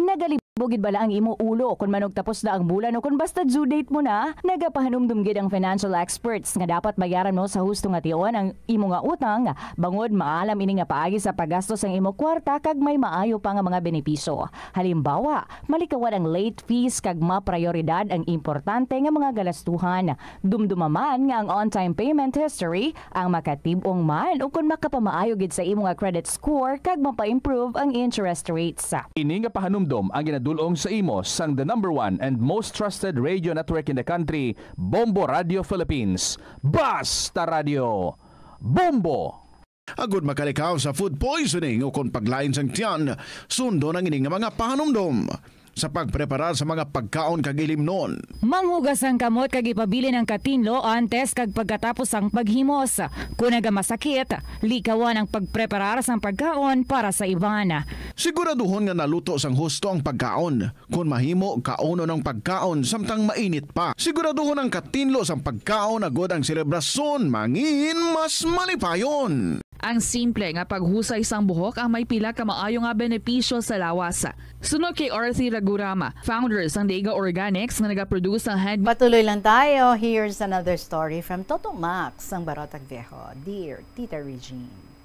Nagalibog gid bala ang imo ulo kon manugtapos na ang bulan o kon basta due date mo na? Nagapahanumdom gid ang financial experts nga dapat bayaran mo sa husto nga tion ang imo nga utang, bangod maalam ini nga paagi sa paggastos ang imo kwarta kag may maayo pa nga mga benepisyo. Halimbawa, malikawan ang late fees kag maprayoridad ang importante nga mga galastuhan. Dumduma man nga ang on-time payment history ang makatib-ong man ukon makapamaayo gid sa imo nga credit score kag mapa-improve ang interest rates. Ini nga pahanumdom ang ginadul-ong sa imo sang the number one and most trusted radio network in the country, Bombo Radio Philippines. Basta Radio, Bombo! Agud makalikaw sa food poisoning o kon paglain sang tiyan, sundon ang ini nga mga pahanumdom sa pagpreparar sa mga pagkaon kag ilimnon. Manghugas ang kamot kag ipabilin ang katinlo antes kag pagkatapos sang paghimos. Kon nagamasakit, likawan ang pagpreparar sang pagkaon para sa iban. Siguraduhon nga naluto sang husto ang pagkaon. Kon mahimo, kaunon ang pagkaon samtang mainit pa. Siguraduhon ang katinlo sang pagkaon agud ang selebrasyon mangin mas malipayon. Ang simple nga paghusay sang buhok ang may pila ka maayo nga benepisyo sa lawas. Suno kay Arthur Ragurama, founder sang Dega Organics nga nagaproduce sang hand Patuloy lang tayo. Here's another story from Toto Max sang Barotac Viejo. Dear Tita Regine.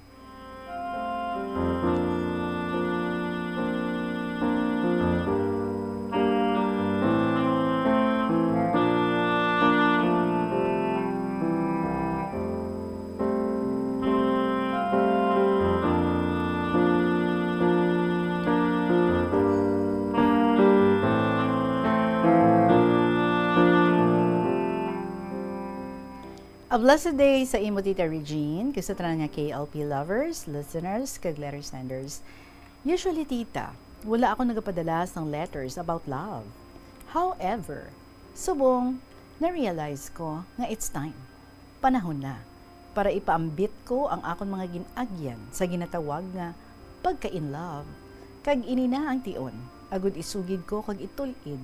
A blessed day sa imo, Tita Regine, kag sa tanan nga K L P lovers, listeners, kag letter senders. Usually, Tita, wala ako nagapadala sang letters about love. However, subong, na-realize ko nga it's time. Panahon na para ipaambit ko ang akon mga gin-agyan sa ginatawag nga pagka-in love. Kag ini na ang tion, agud isugid ko kag itul-id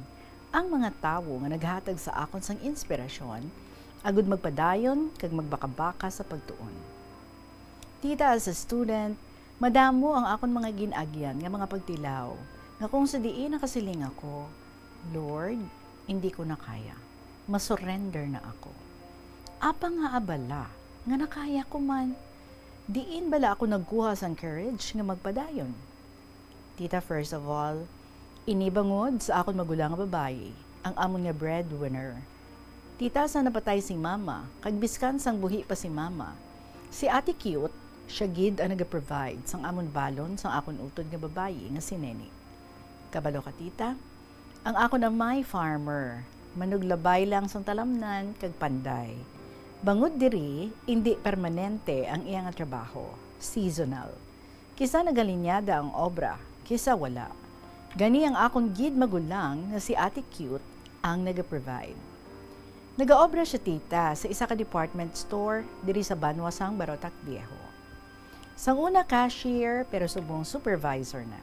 ang mga tawo nga naghatag sa akon sang inspirasyon, agud magpadayon kag magbakabaka sa pagtuon. Tita, as a student, madamo ang akon mga gin-agyan nga mga pagtilaw, nga kung sa diin nakasiling ako, "Lord, indi ko na kaya. Masurrender na ako." Apang nga abala nga nakaya ko man, diin bala ako nagkuha sang courage nga magpadayon? Tita, first of all, ini bangod sa akon magulang nga babayi, ang amon nga breadwinner. Tita, sa napatay si mama, kag biskan sang buhi pa si mama, si Ate Cute, siya gid ang nagaprovide sang amon balon sang akon utod nga babayi nga si Nene. Kabalo ka, Tita? Ang akon amay farmer, manuglabay lang sang talamnan kag panday. Bangod diri, indi permanente ang iya nga trabaho, seasonal. Kisa nagalinyada ang obra, kisa wala. Gani ang akon gid magulang nga si Ate Cute ang nagaprovide. Nagaobra siya, Tita, sa isa ka department store diri sa banwa sang Barotac Viejo. Sang una, cashier, pero subong supervisor na.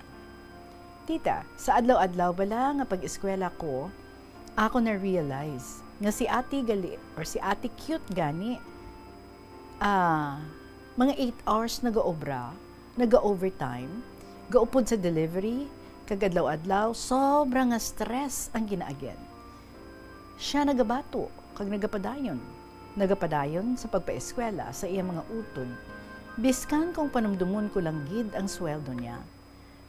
Tita, sa adlaw-adlaw bala nga pag-eskwela ko, ako na-realize nga si Ate gali, or si Ate Cute gani, ah, mga eight hours nagaobra, naga-overtime, gaupod sa delivery, kag adlaw-adlaw sobra nga stress ang ginaagyan. Sia nagabato kag nagapadayon, nagapadayon sa pagpaeskwela sa iya mga utod, biskan kon panumdomon ko lang gid ang sweldo niya.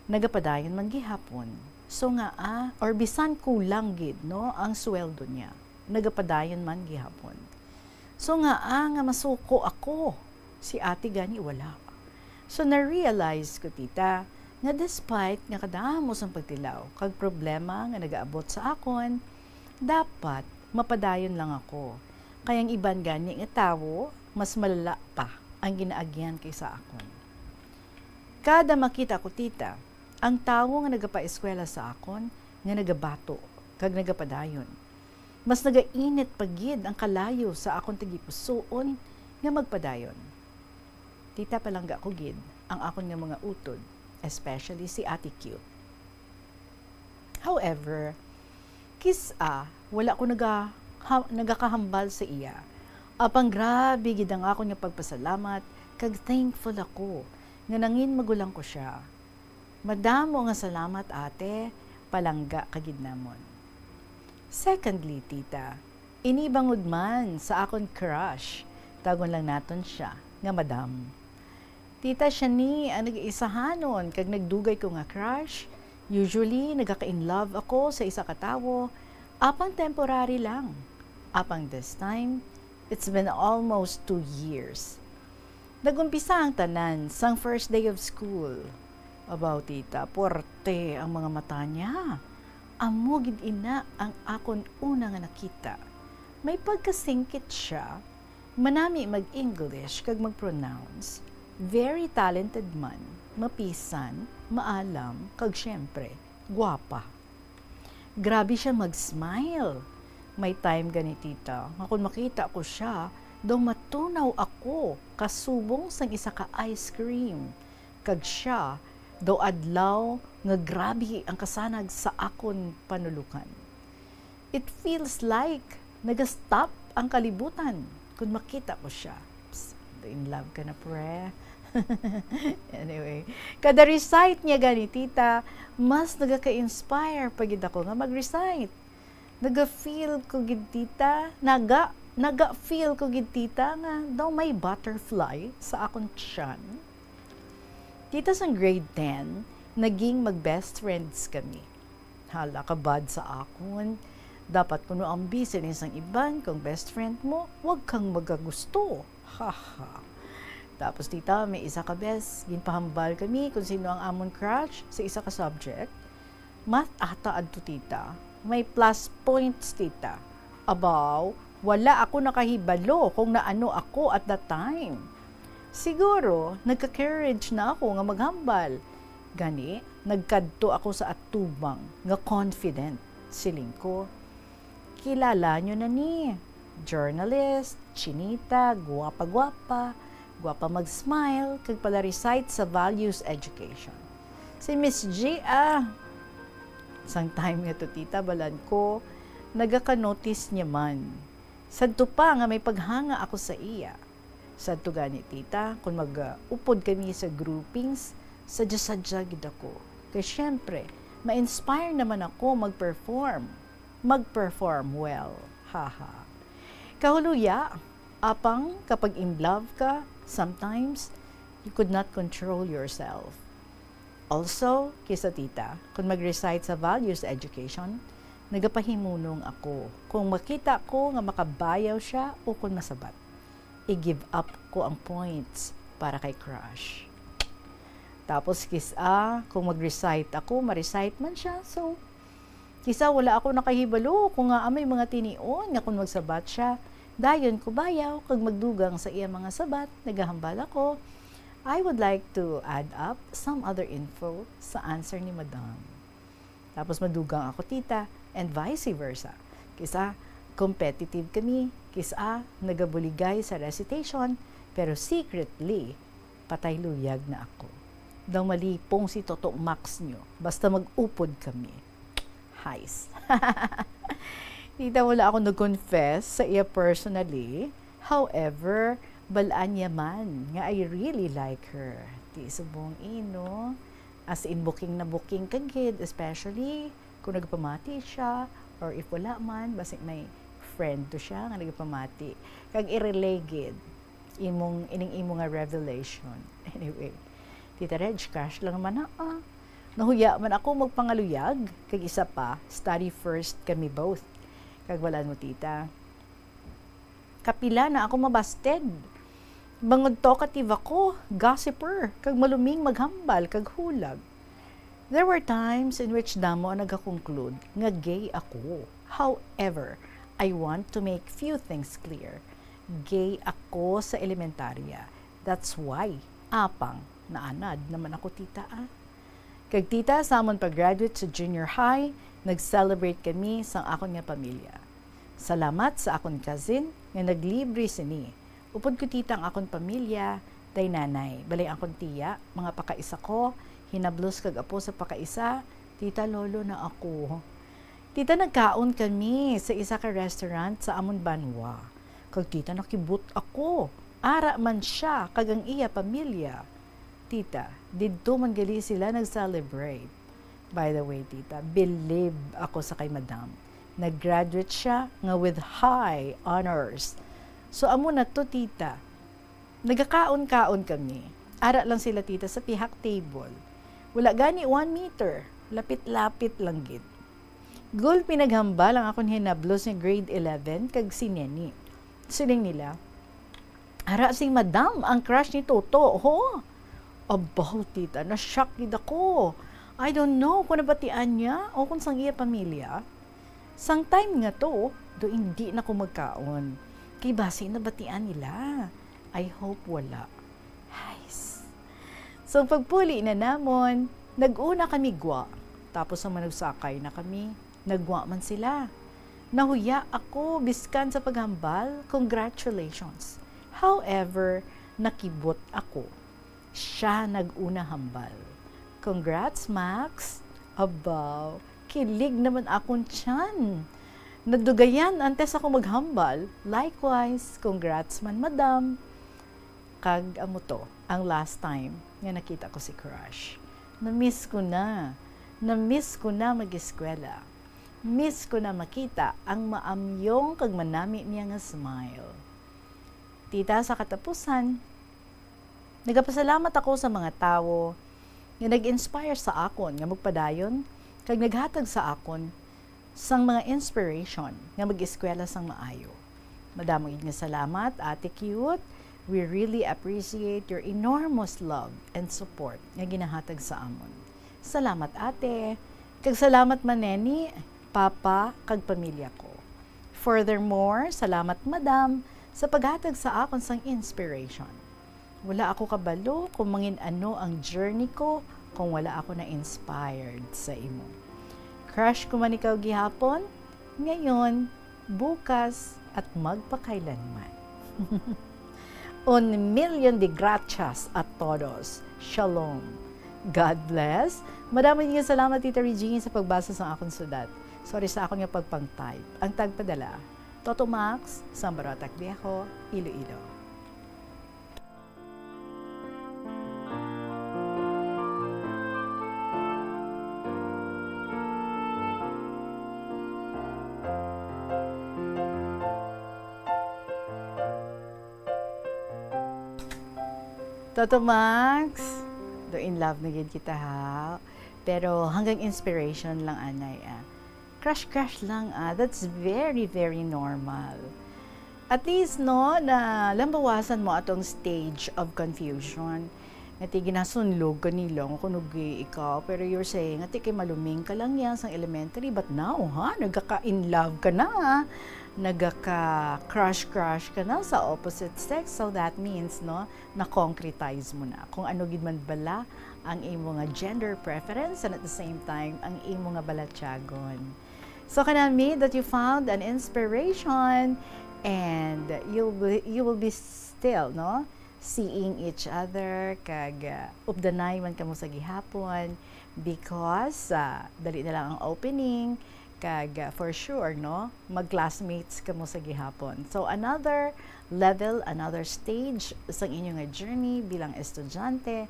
Nagapadayon man gihapon. So ngaa, or bisan kulang gid, no, ang sweldo niya, nagapadayon man gihapon. So ngaa nga masuko ako, si ate gani wala. So na-realize ko, tita, nga despite nga kadamo sang pagtilaw kag problema nga nagaabot sa akon, dapat mapadayon lang ako, kay ang iban gani nga tawo mas malala pa ang ginaagyan kaysa akon. Kada makita ko, tita, ang tawo nga nagapaeskwela sa akon nga nagabato kag nagapadayon, mas nagainit pa gid ang kalayo sa akon tagipusoon nga magpadayon. Tita, palangga ko gid ang akon nga mga utod, especially si Ate Cute. However, kis-a wala ko naga-, ha-, nagakahambal sa iya. Apang grabe gid ang akon nga pagpasalamat kag thankful ako nga nangin magulang ko sia. Madamo nga salamat, ate, palangga ka gid namon. Secondly, tita, ini bangod man sa akon crush, tawgon lang naton sia nga Madam. Tita, sia ni ang nag-iisahanon kag nagdugay ko nga crush. Usually, nagaka-in love ako sa isa ka tawo, apang temporary lang. Apang this time, it's been almost two years. Nag-umpisa ang tanan sang first day of school. Abaw, tita, puwerte ang mga mata niya. Amo gid ina ang akon una nga nakita. May pagkasingkit sia, manami mag-English kag mag-pronounce. Very talented man, mapisan, maalam, kag siyempre, gwapa. Grabe siya mag-smile. May time gani, tita, nga kon makita ko siya, daw matunaw ako kasubong sang isa ka ice cream. Kag siya, daw adlaw nga grabe ang kasanag sa akon panulukan. It feels like naga-stop ang kalibutan kon makita ko siya. Psst, in love ka na, pre. Anyway, kada recite niya gani, tita, mas nagaka-inspire pa gid ako nga mag-recite. Naga-feel ko gid, tita, naga, naga-feel ko gid, tita, nga daw may butterfly sa akon tiyan. Tita, sang grade ten, naging mag-best friends kami. Hala, kabad sa akon. Dapat kuno ambi sini sang iban kung best friend mo, wag kang magagusto. Haha. Tapos, tita, may isa ka bes, ginpahambal kami kung sino ang amon crush sa isa ka subject. Math ata adto, tita. May plus points, tita. Abaw, wala ako nakahibalo kung naano ako at that time. Siguro, nagka-courage na ako nga maghambal. Gani, nagkadto ako sa atubang nga confident. Siling ko, "Kilala nyo na ni. Journalist, chinita, guwapa-guwapa, guwapa mag-smile, kag pala-recite sa values education. Si Miss G, ah." Sang time nga to, tita, balan ko, nagaka-notice niya man. Sadto pa nga may paghanga ako sa iya. Sadto gani, tita, kung mag-upod kami sa groupings, sadya-sadya gid ako. Kay siyempre, ma-inspire naman ako mag-perform. Mag-perform well. Haha. Kahuluya, apang kapag in love ka, sometimes, you could not control yourself. Also, kisa, tita, kung mag-recite sa values education, nagapahimunong ako kung makita ko nga makabayaw siya o kung masabat. I-give up ko ang points para kay crush. Tapos, kisa, kung mag-recite ako, ma-recite man siya. So, kisa wala ako nakahibalo kung nga may mga tinion nga kung magsabat siya, dayon ko bayaw kag magdugang sa iya mga sabat, nagahambal ako, "I would like to add up some other info sa answer ni Madam." Tapos madugang ako, tita, and vice versa. Kisa competitive kami, kisa nagabuligay sa recitation, pero secretly, patay luyag na ako. Daw malipong si Toto Max nyo, basta mag-upod kami. Heist. Tita, wala ako nag-confess sa iya personally. However, balaan niya man nga I really like her. Ti subong, eh, no? As in, booking na booking ka gid, especially kung nagpamati siya, or if wala man, basi may friend to siya nga nagpamati. Kag i-relay gid imong, ining imo nga revelation. Anyway, Tita Reg, crush lang man na, ah. Nahuya man ako magpangaluyag, kag isa pa, study first kami both. Kag wala mo, tita. Kapila na ako mabasted. Bangod talkative ako, gossiper, kag maluming maghambal kag hulag. There were times in which damo ang nagakonklude nga gay ako. However, I want to make few things clear. Gay ako sa elementarya. That's why, apang, naanad naman ako, tita, ah. Kag, tita, sa amon pag-graduate sa junior high, nag-celebrate kami sang akon nga pamilya. Salamat sa akon cousin nga naglibre sini. Upod ko, tita, ang akon pamilya, day nanay, balay akon tiya, mga pakaisa ko, hinablos kag apo sa pakaisa, tita, lolo na ako. Tita, nagkaon kami sa isa ka restaurant sa amon banwa. Kag, tita, nakibot ako. Ara man sia kag ang iya pamilya. Tita, didto man gali sila nag-celebrate. By the way, tita, bilib ako sa kay Madam. Nag-graduate siya nga with high honors. So, amo na to, tita. Nagakaon-kaon kami. Ara lang sila, tita, sa pihak table. Wala gani one meter. Lapit-lapit lang gid. Gulpi naghambal ang akon hinablos nga grade eleven kag si Neni. Siling nila, "Ara, si Madam ang crush ni Toto, ho?" Abaw, tita, na-shock gid ako. I don't know kung nabatian niya o kung sang iya pamilya. Sang time nga to, do hindi na ko magkaon. Kay basi nabatian nila. I hope wala. Hays. So, pagpuli na namon, nag-una kami gwa. Tapos naman nagsakay na kami, nagwa man sila. Nahuya ako, biskan sa paghambal, congratulations. However, nakibot ako. Siya nag-una hambal. Congrats, Max! Abaw, kilig naman akon tiyan. Nadugayan antes ako maghambal. Likewise, congrats man, madam. Kag amo to, ang last time nga nakita ko si Crush. Na-miss ko na. Na-miss ko na mag-eskwela. Miss ko na makita ang maamyong kag manami niya nga smile. Tita, sa katapusan, nagapasalamat ako sa mga tawo nga nag-inspire sa akon nga magpadayon kag naghatag sa akon sang mga inspiration nga mag-eskwela sang maayo. Madamo gid nga salamat, Ate Cute. We really appreciate your enormous love and support nga ginahatag sa amon. Salamat, Ate. Kag salamat man nini, Papa, kag pamilya ko. Furthermore, salamat, Madam, sa paghatag sa akon sang inspiration. Wala ako kabalo kung mangin-ano ang journey ko kung wala ako na-inspired sa imo. Crush ko man ikaw gihapon, ngayon, bukas, at magpakailanman. Un millón de gracias a todos. Shalom. God bless. Madamo nga salamat, Tita Regine, sa pagbasa sa akong sulat. Sorry sa akong nga pagpang-type. Ang tagpadala, Toto Max, Sambarotac Viejo, Iloilo. Toto Max, do in love na gid kita, ha. Pero hanggang inspiration lang anay, ah. Crush-crush lang, ah. That's very, very normal. At least, no, na lambawasan mo atong stage of confusion. Nga ti ginasunlog ka nila nga kuno gay ikaw, pero you're saying nga ti kay maluming ka lang yan sang elementary, but now, ha, nagaka-in love ka na, nagaka-crush-crush ka na sa opposite sex, so that means, no, na-concretize mo na kung ano gid man bala ang imo nga gender preference and at the same time ang imo nga balatyagon. So, kanami that you found an inspiration and you'll be, you will be still, no, seeing each other, kag, uh, updanay man kamo sa gihapon because, uh, dali na lang ang opening, kag, uh, for sure, no, mag-classmates kamo sa gihapon. So, another level, another stage sa inyo nga journey bilang estudyante.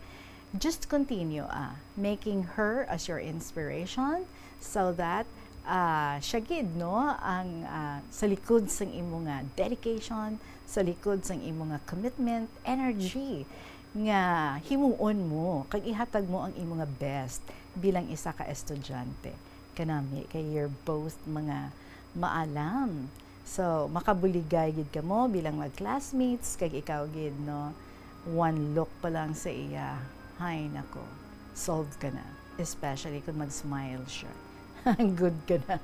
Just continue, ah, making her as your inspiration so that, ah, siya gid, no, ang, ah, sa likod sang imo nga dedication, sa likod sang imo nga commitment, energy nga himuon mo kag ihatag mo ang imo nga best bilang isa ka estudyante. Kanami kay you're both mga maalam. So, makabuligay gid kamo bilang mag-classmates, kag ikaw gid, no, one look pa lang sa iya, hay nako, solved ka na. Especially kung mag-smile siya. Good ka na.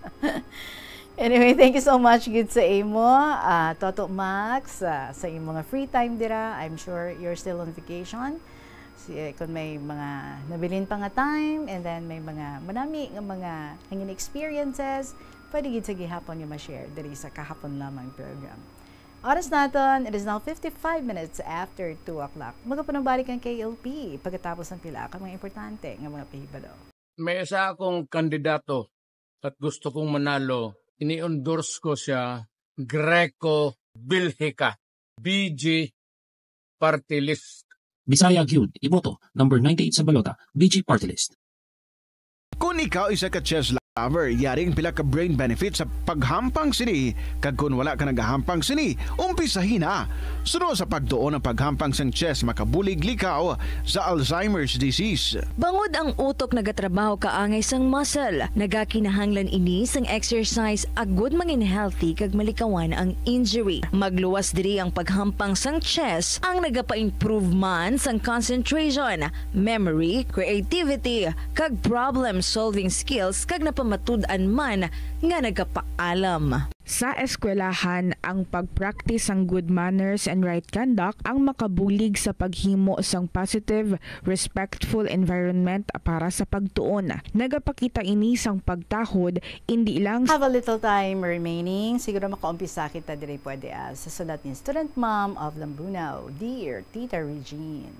Anyway, thank you so much gid sa imo, ah, Toto Max, ah, sa imo nga free time dira. I'm sure you're still on vacation. Si, eh, kung may mga nabilin pa nga time, and then may mga manami nga mga hangin experiences, pwede gid sa gihapon nga ma-share diri sa Kahapon Lamang program. Oras naton, it is now fifty-five minutes after two o'clock. Magapanubalik ang K L P pagkatapos ng pila ka mga importante nga mga pahibalo. May isa akong kandidato at gusto kong manalo. Ini-endorse ko siya, Greco Bilhica, B G Party List. Bisaya gyud, iboto, number ninety-eight sa balota, B G Party List. Kung ikaw isa ka chess lover, yari ang pila ka brain benefits sa paghampang sini, kag kung wala ka nagahampang sini, umpisahi na. Suno sa pagtuon, ang paghampang sang chess makabulig likaw sa Alzheimer's disease. Bangod ang utok nagatrabaho kaangay sang muscle, nagakinahanglan ini sang exercise agud mangin healthy kag malikawan ang injury. Magluwas diri ang paghampang sang chess, ang nagapa-improve man sang concentration, memory, creativity, kag problem-solving skills, kag napamatud-an man nga nagapaalam. Sa eskwelahan, ang pag-practice sang good manners and right conduct ang makabulig sa paghimo sang positive, respectful environment para sa pagtuon. Nagapakita ini sang pagtahod, indi lang Have a little time remaining. Siguro makaumpisa kita diri pwede, ah, sa sulat ni Student Mom of Lambunao. Dear Tita Regine.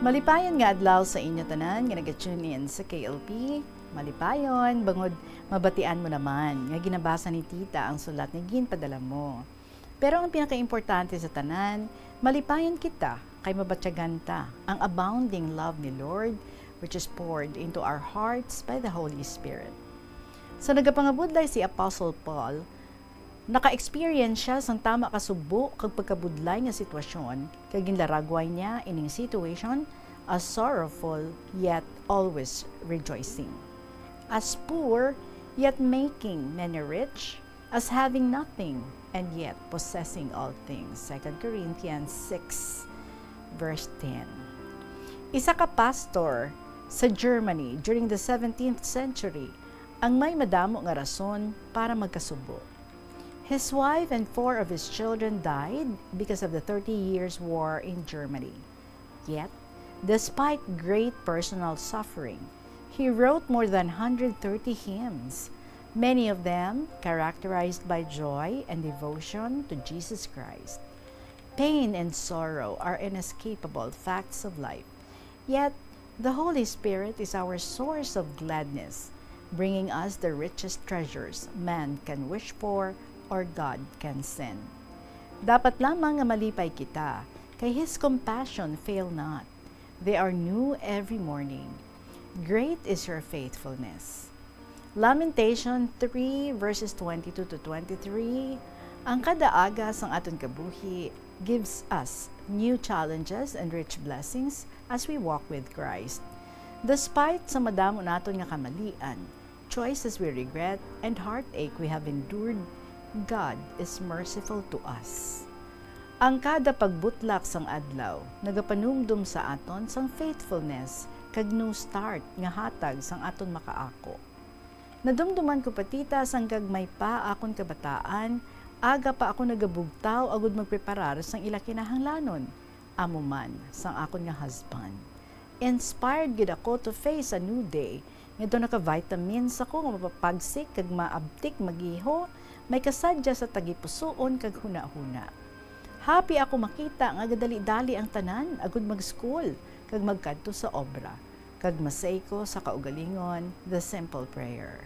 Malipayon nga adlaw sa inyo tanan nga naga-tune in sa K L P. Malipayon, bangod mabatian mo naman nga ginabasa ni Tita ang sulat nga ginpadala mo. Pero ang pinakaimportante sa tanan, malipayon kita kay mabatyagan ta ang abounding love ni Lord, which is poured into our hearts by the Holy Spirit. Sa nagapangabudlay si Apostle Paul, naka-experience siya sang tama ka subo kag pagkabudlay nga sitwasyon, kag ginlaragway niya ining situation as sorrowful yet always rejoicing, as poor yet making many rich, as having nothing and yet possessing all things. Second Corinthians six, verse ten. Isa ka pastor sa Germany during the seventeenth century ang may madamo nga rason para magkasubo. His wife and four of his children died because of the Thirty Years' War in Germany. Yet, despite great personal suffering, he wrote more than hundred thirty hymns, many of them characterized by joy and devotion to Jesus Christ. Pain and sorrow are inescapable facts of life. Yet, the Holy Spirit is our source of gladness, bringing us the richest treasures man can wish for or God can send. Dapat lamang nga malipay kita, kay His compassion fail not. They are new every morning. Great is your faithfulness. Lamentation three, verses twenty-two to twenty-three, ang kada aga sang aton kabuhi gives us new challenges and rich blessings as we walk with Christ. Despite sa madamo naton nga kamalian, choices we regret, and heartache we have endured, God is merciful to us. Ang kada pagbutlak sang adlaw nagapanumdom sa aton sang faithfulness kag new start nga hatag sang aton makaako. Nadumduman ko pa, Tita, sang gagmay pa akon kabataan, aga pa ako nagabugtaw agud magpreparar sang ila kinahanglanon, amo man sang akon nga husband. Inspired gid ako to face a new day, nga daw naka-vitamins ako nga mapapagsik kag maabtik mag-iho, may kasadya sa tagipusoon kag hunahuna. Happy ako makita nga gadali-dali ang tanan agud mag-school kag magkadto sa obra, kag ma-say ko sa kaugalingon the simple prayer,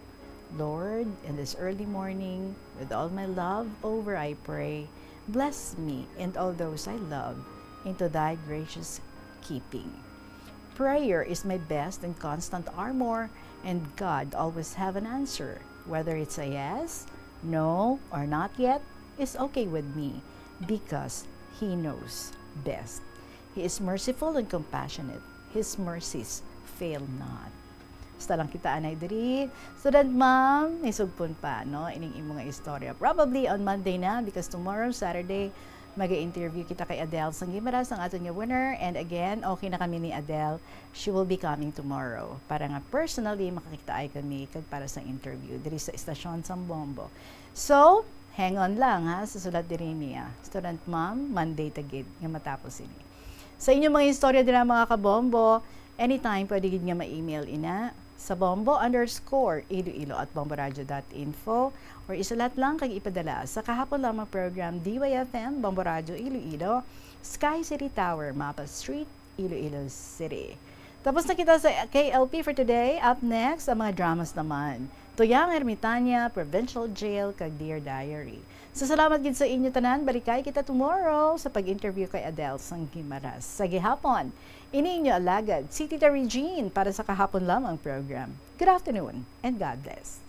"Lord, in this early morning, with all my love over I pray, bless me and all those I love into thy gracious keeping." Prayer is my best and constant armor, and God always have an answer. Whether it's a yes, no, or not yet, is okay with me, because He knows best. He is merciful and compassionate. His mercies fail not. Basta lang kita anay diri. Student Mom, isugpon pa, no, ining imo nga istorya. Probably on Monday na, because tomorrow, Saturday, maga-interview kita kay Adele Sangimaras, ang aton nga winner. And again, okay na kami ni Adele. She will be coming tomorrow para nga personally makakitaay kami kag para sa interview diri sa estasyon sang Bombo. So, hang on lang, ha, sa sulat diri niya. Student Mom, Monday ta gid nga matapos ini. Sa inyong mga istorya dira, mga kabombo, anytime pwede gid nga ma-email ina sa bombo underscore iloilo at bomboradio dot info, or isulat lang kag ipadala sa kahapon lamang program, D Y F M, Bombo Radio Iloilo, Sky City Tower, Mapa Street, Iloilo City. Tapos na kita sa K L P for today. Up next, ang mga dramas naman. Tuyang Ermitaña, Provincial Jail, kag Dear Diary. So, salamat gid sa inyo tanan. Balikay kita tomorrow sa pag-interview kay Adele Sangimaras. Sa gihapon, ini inyo alagad, si Tita Regine para sa kahapon lamang program. Good afternoon and God bless.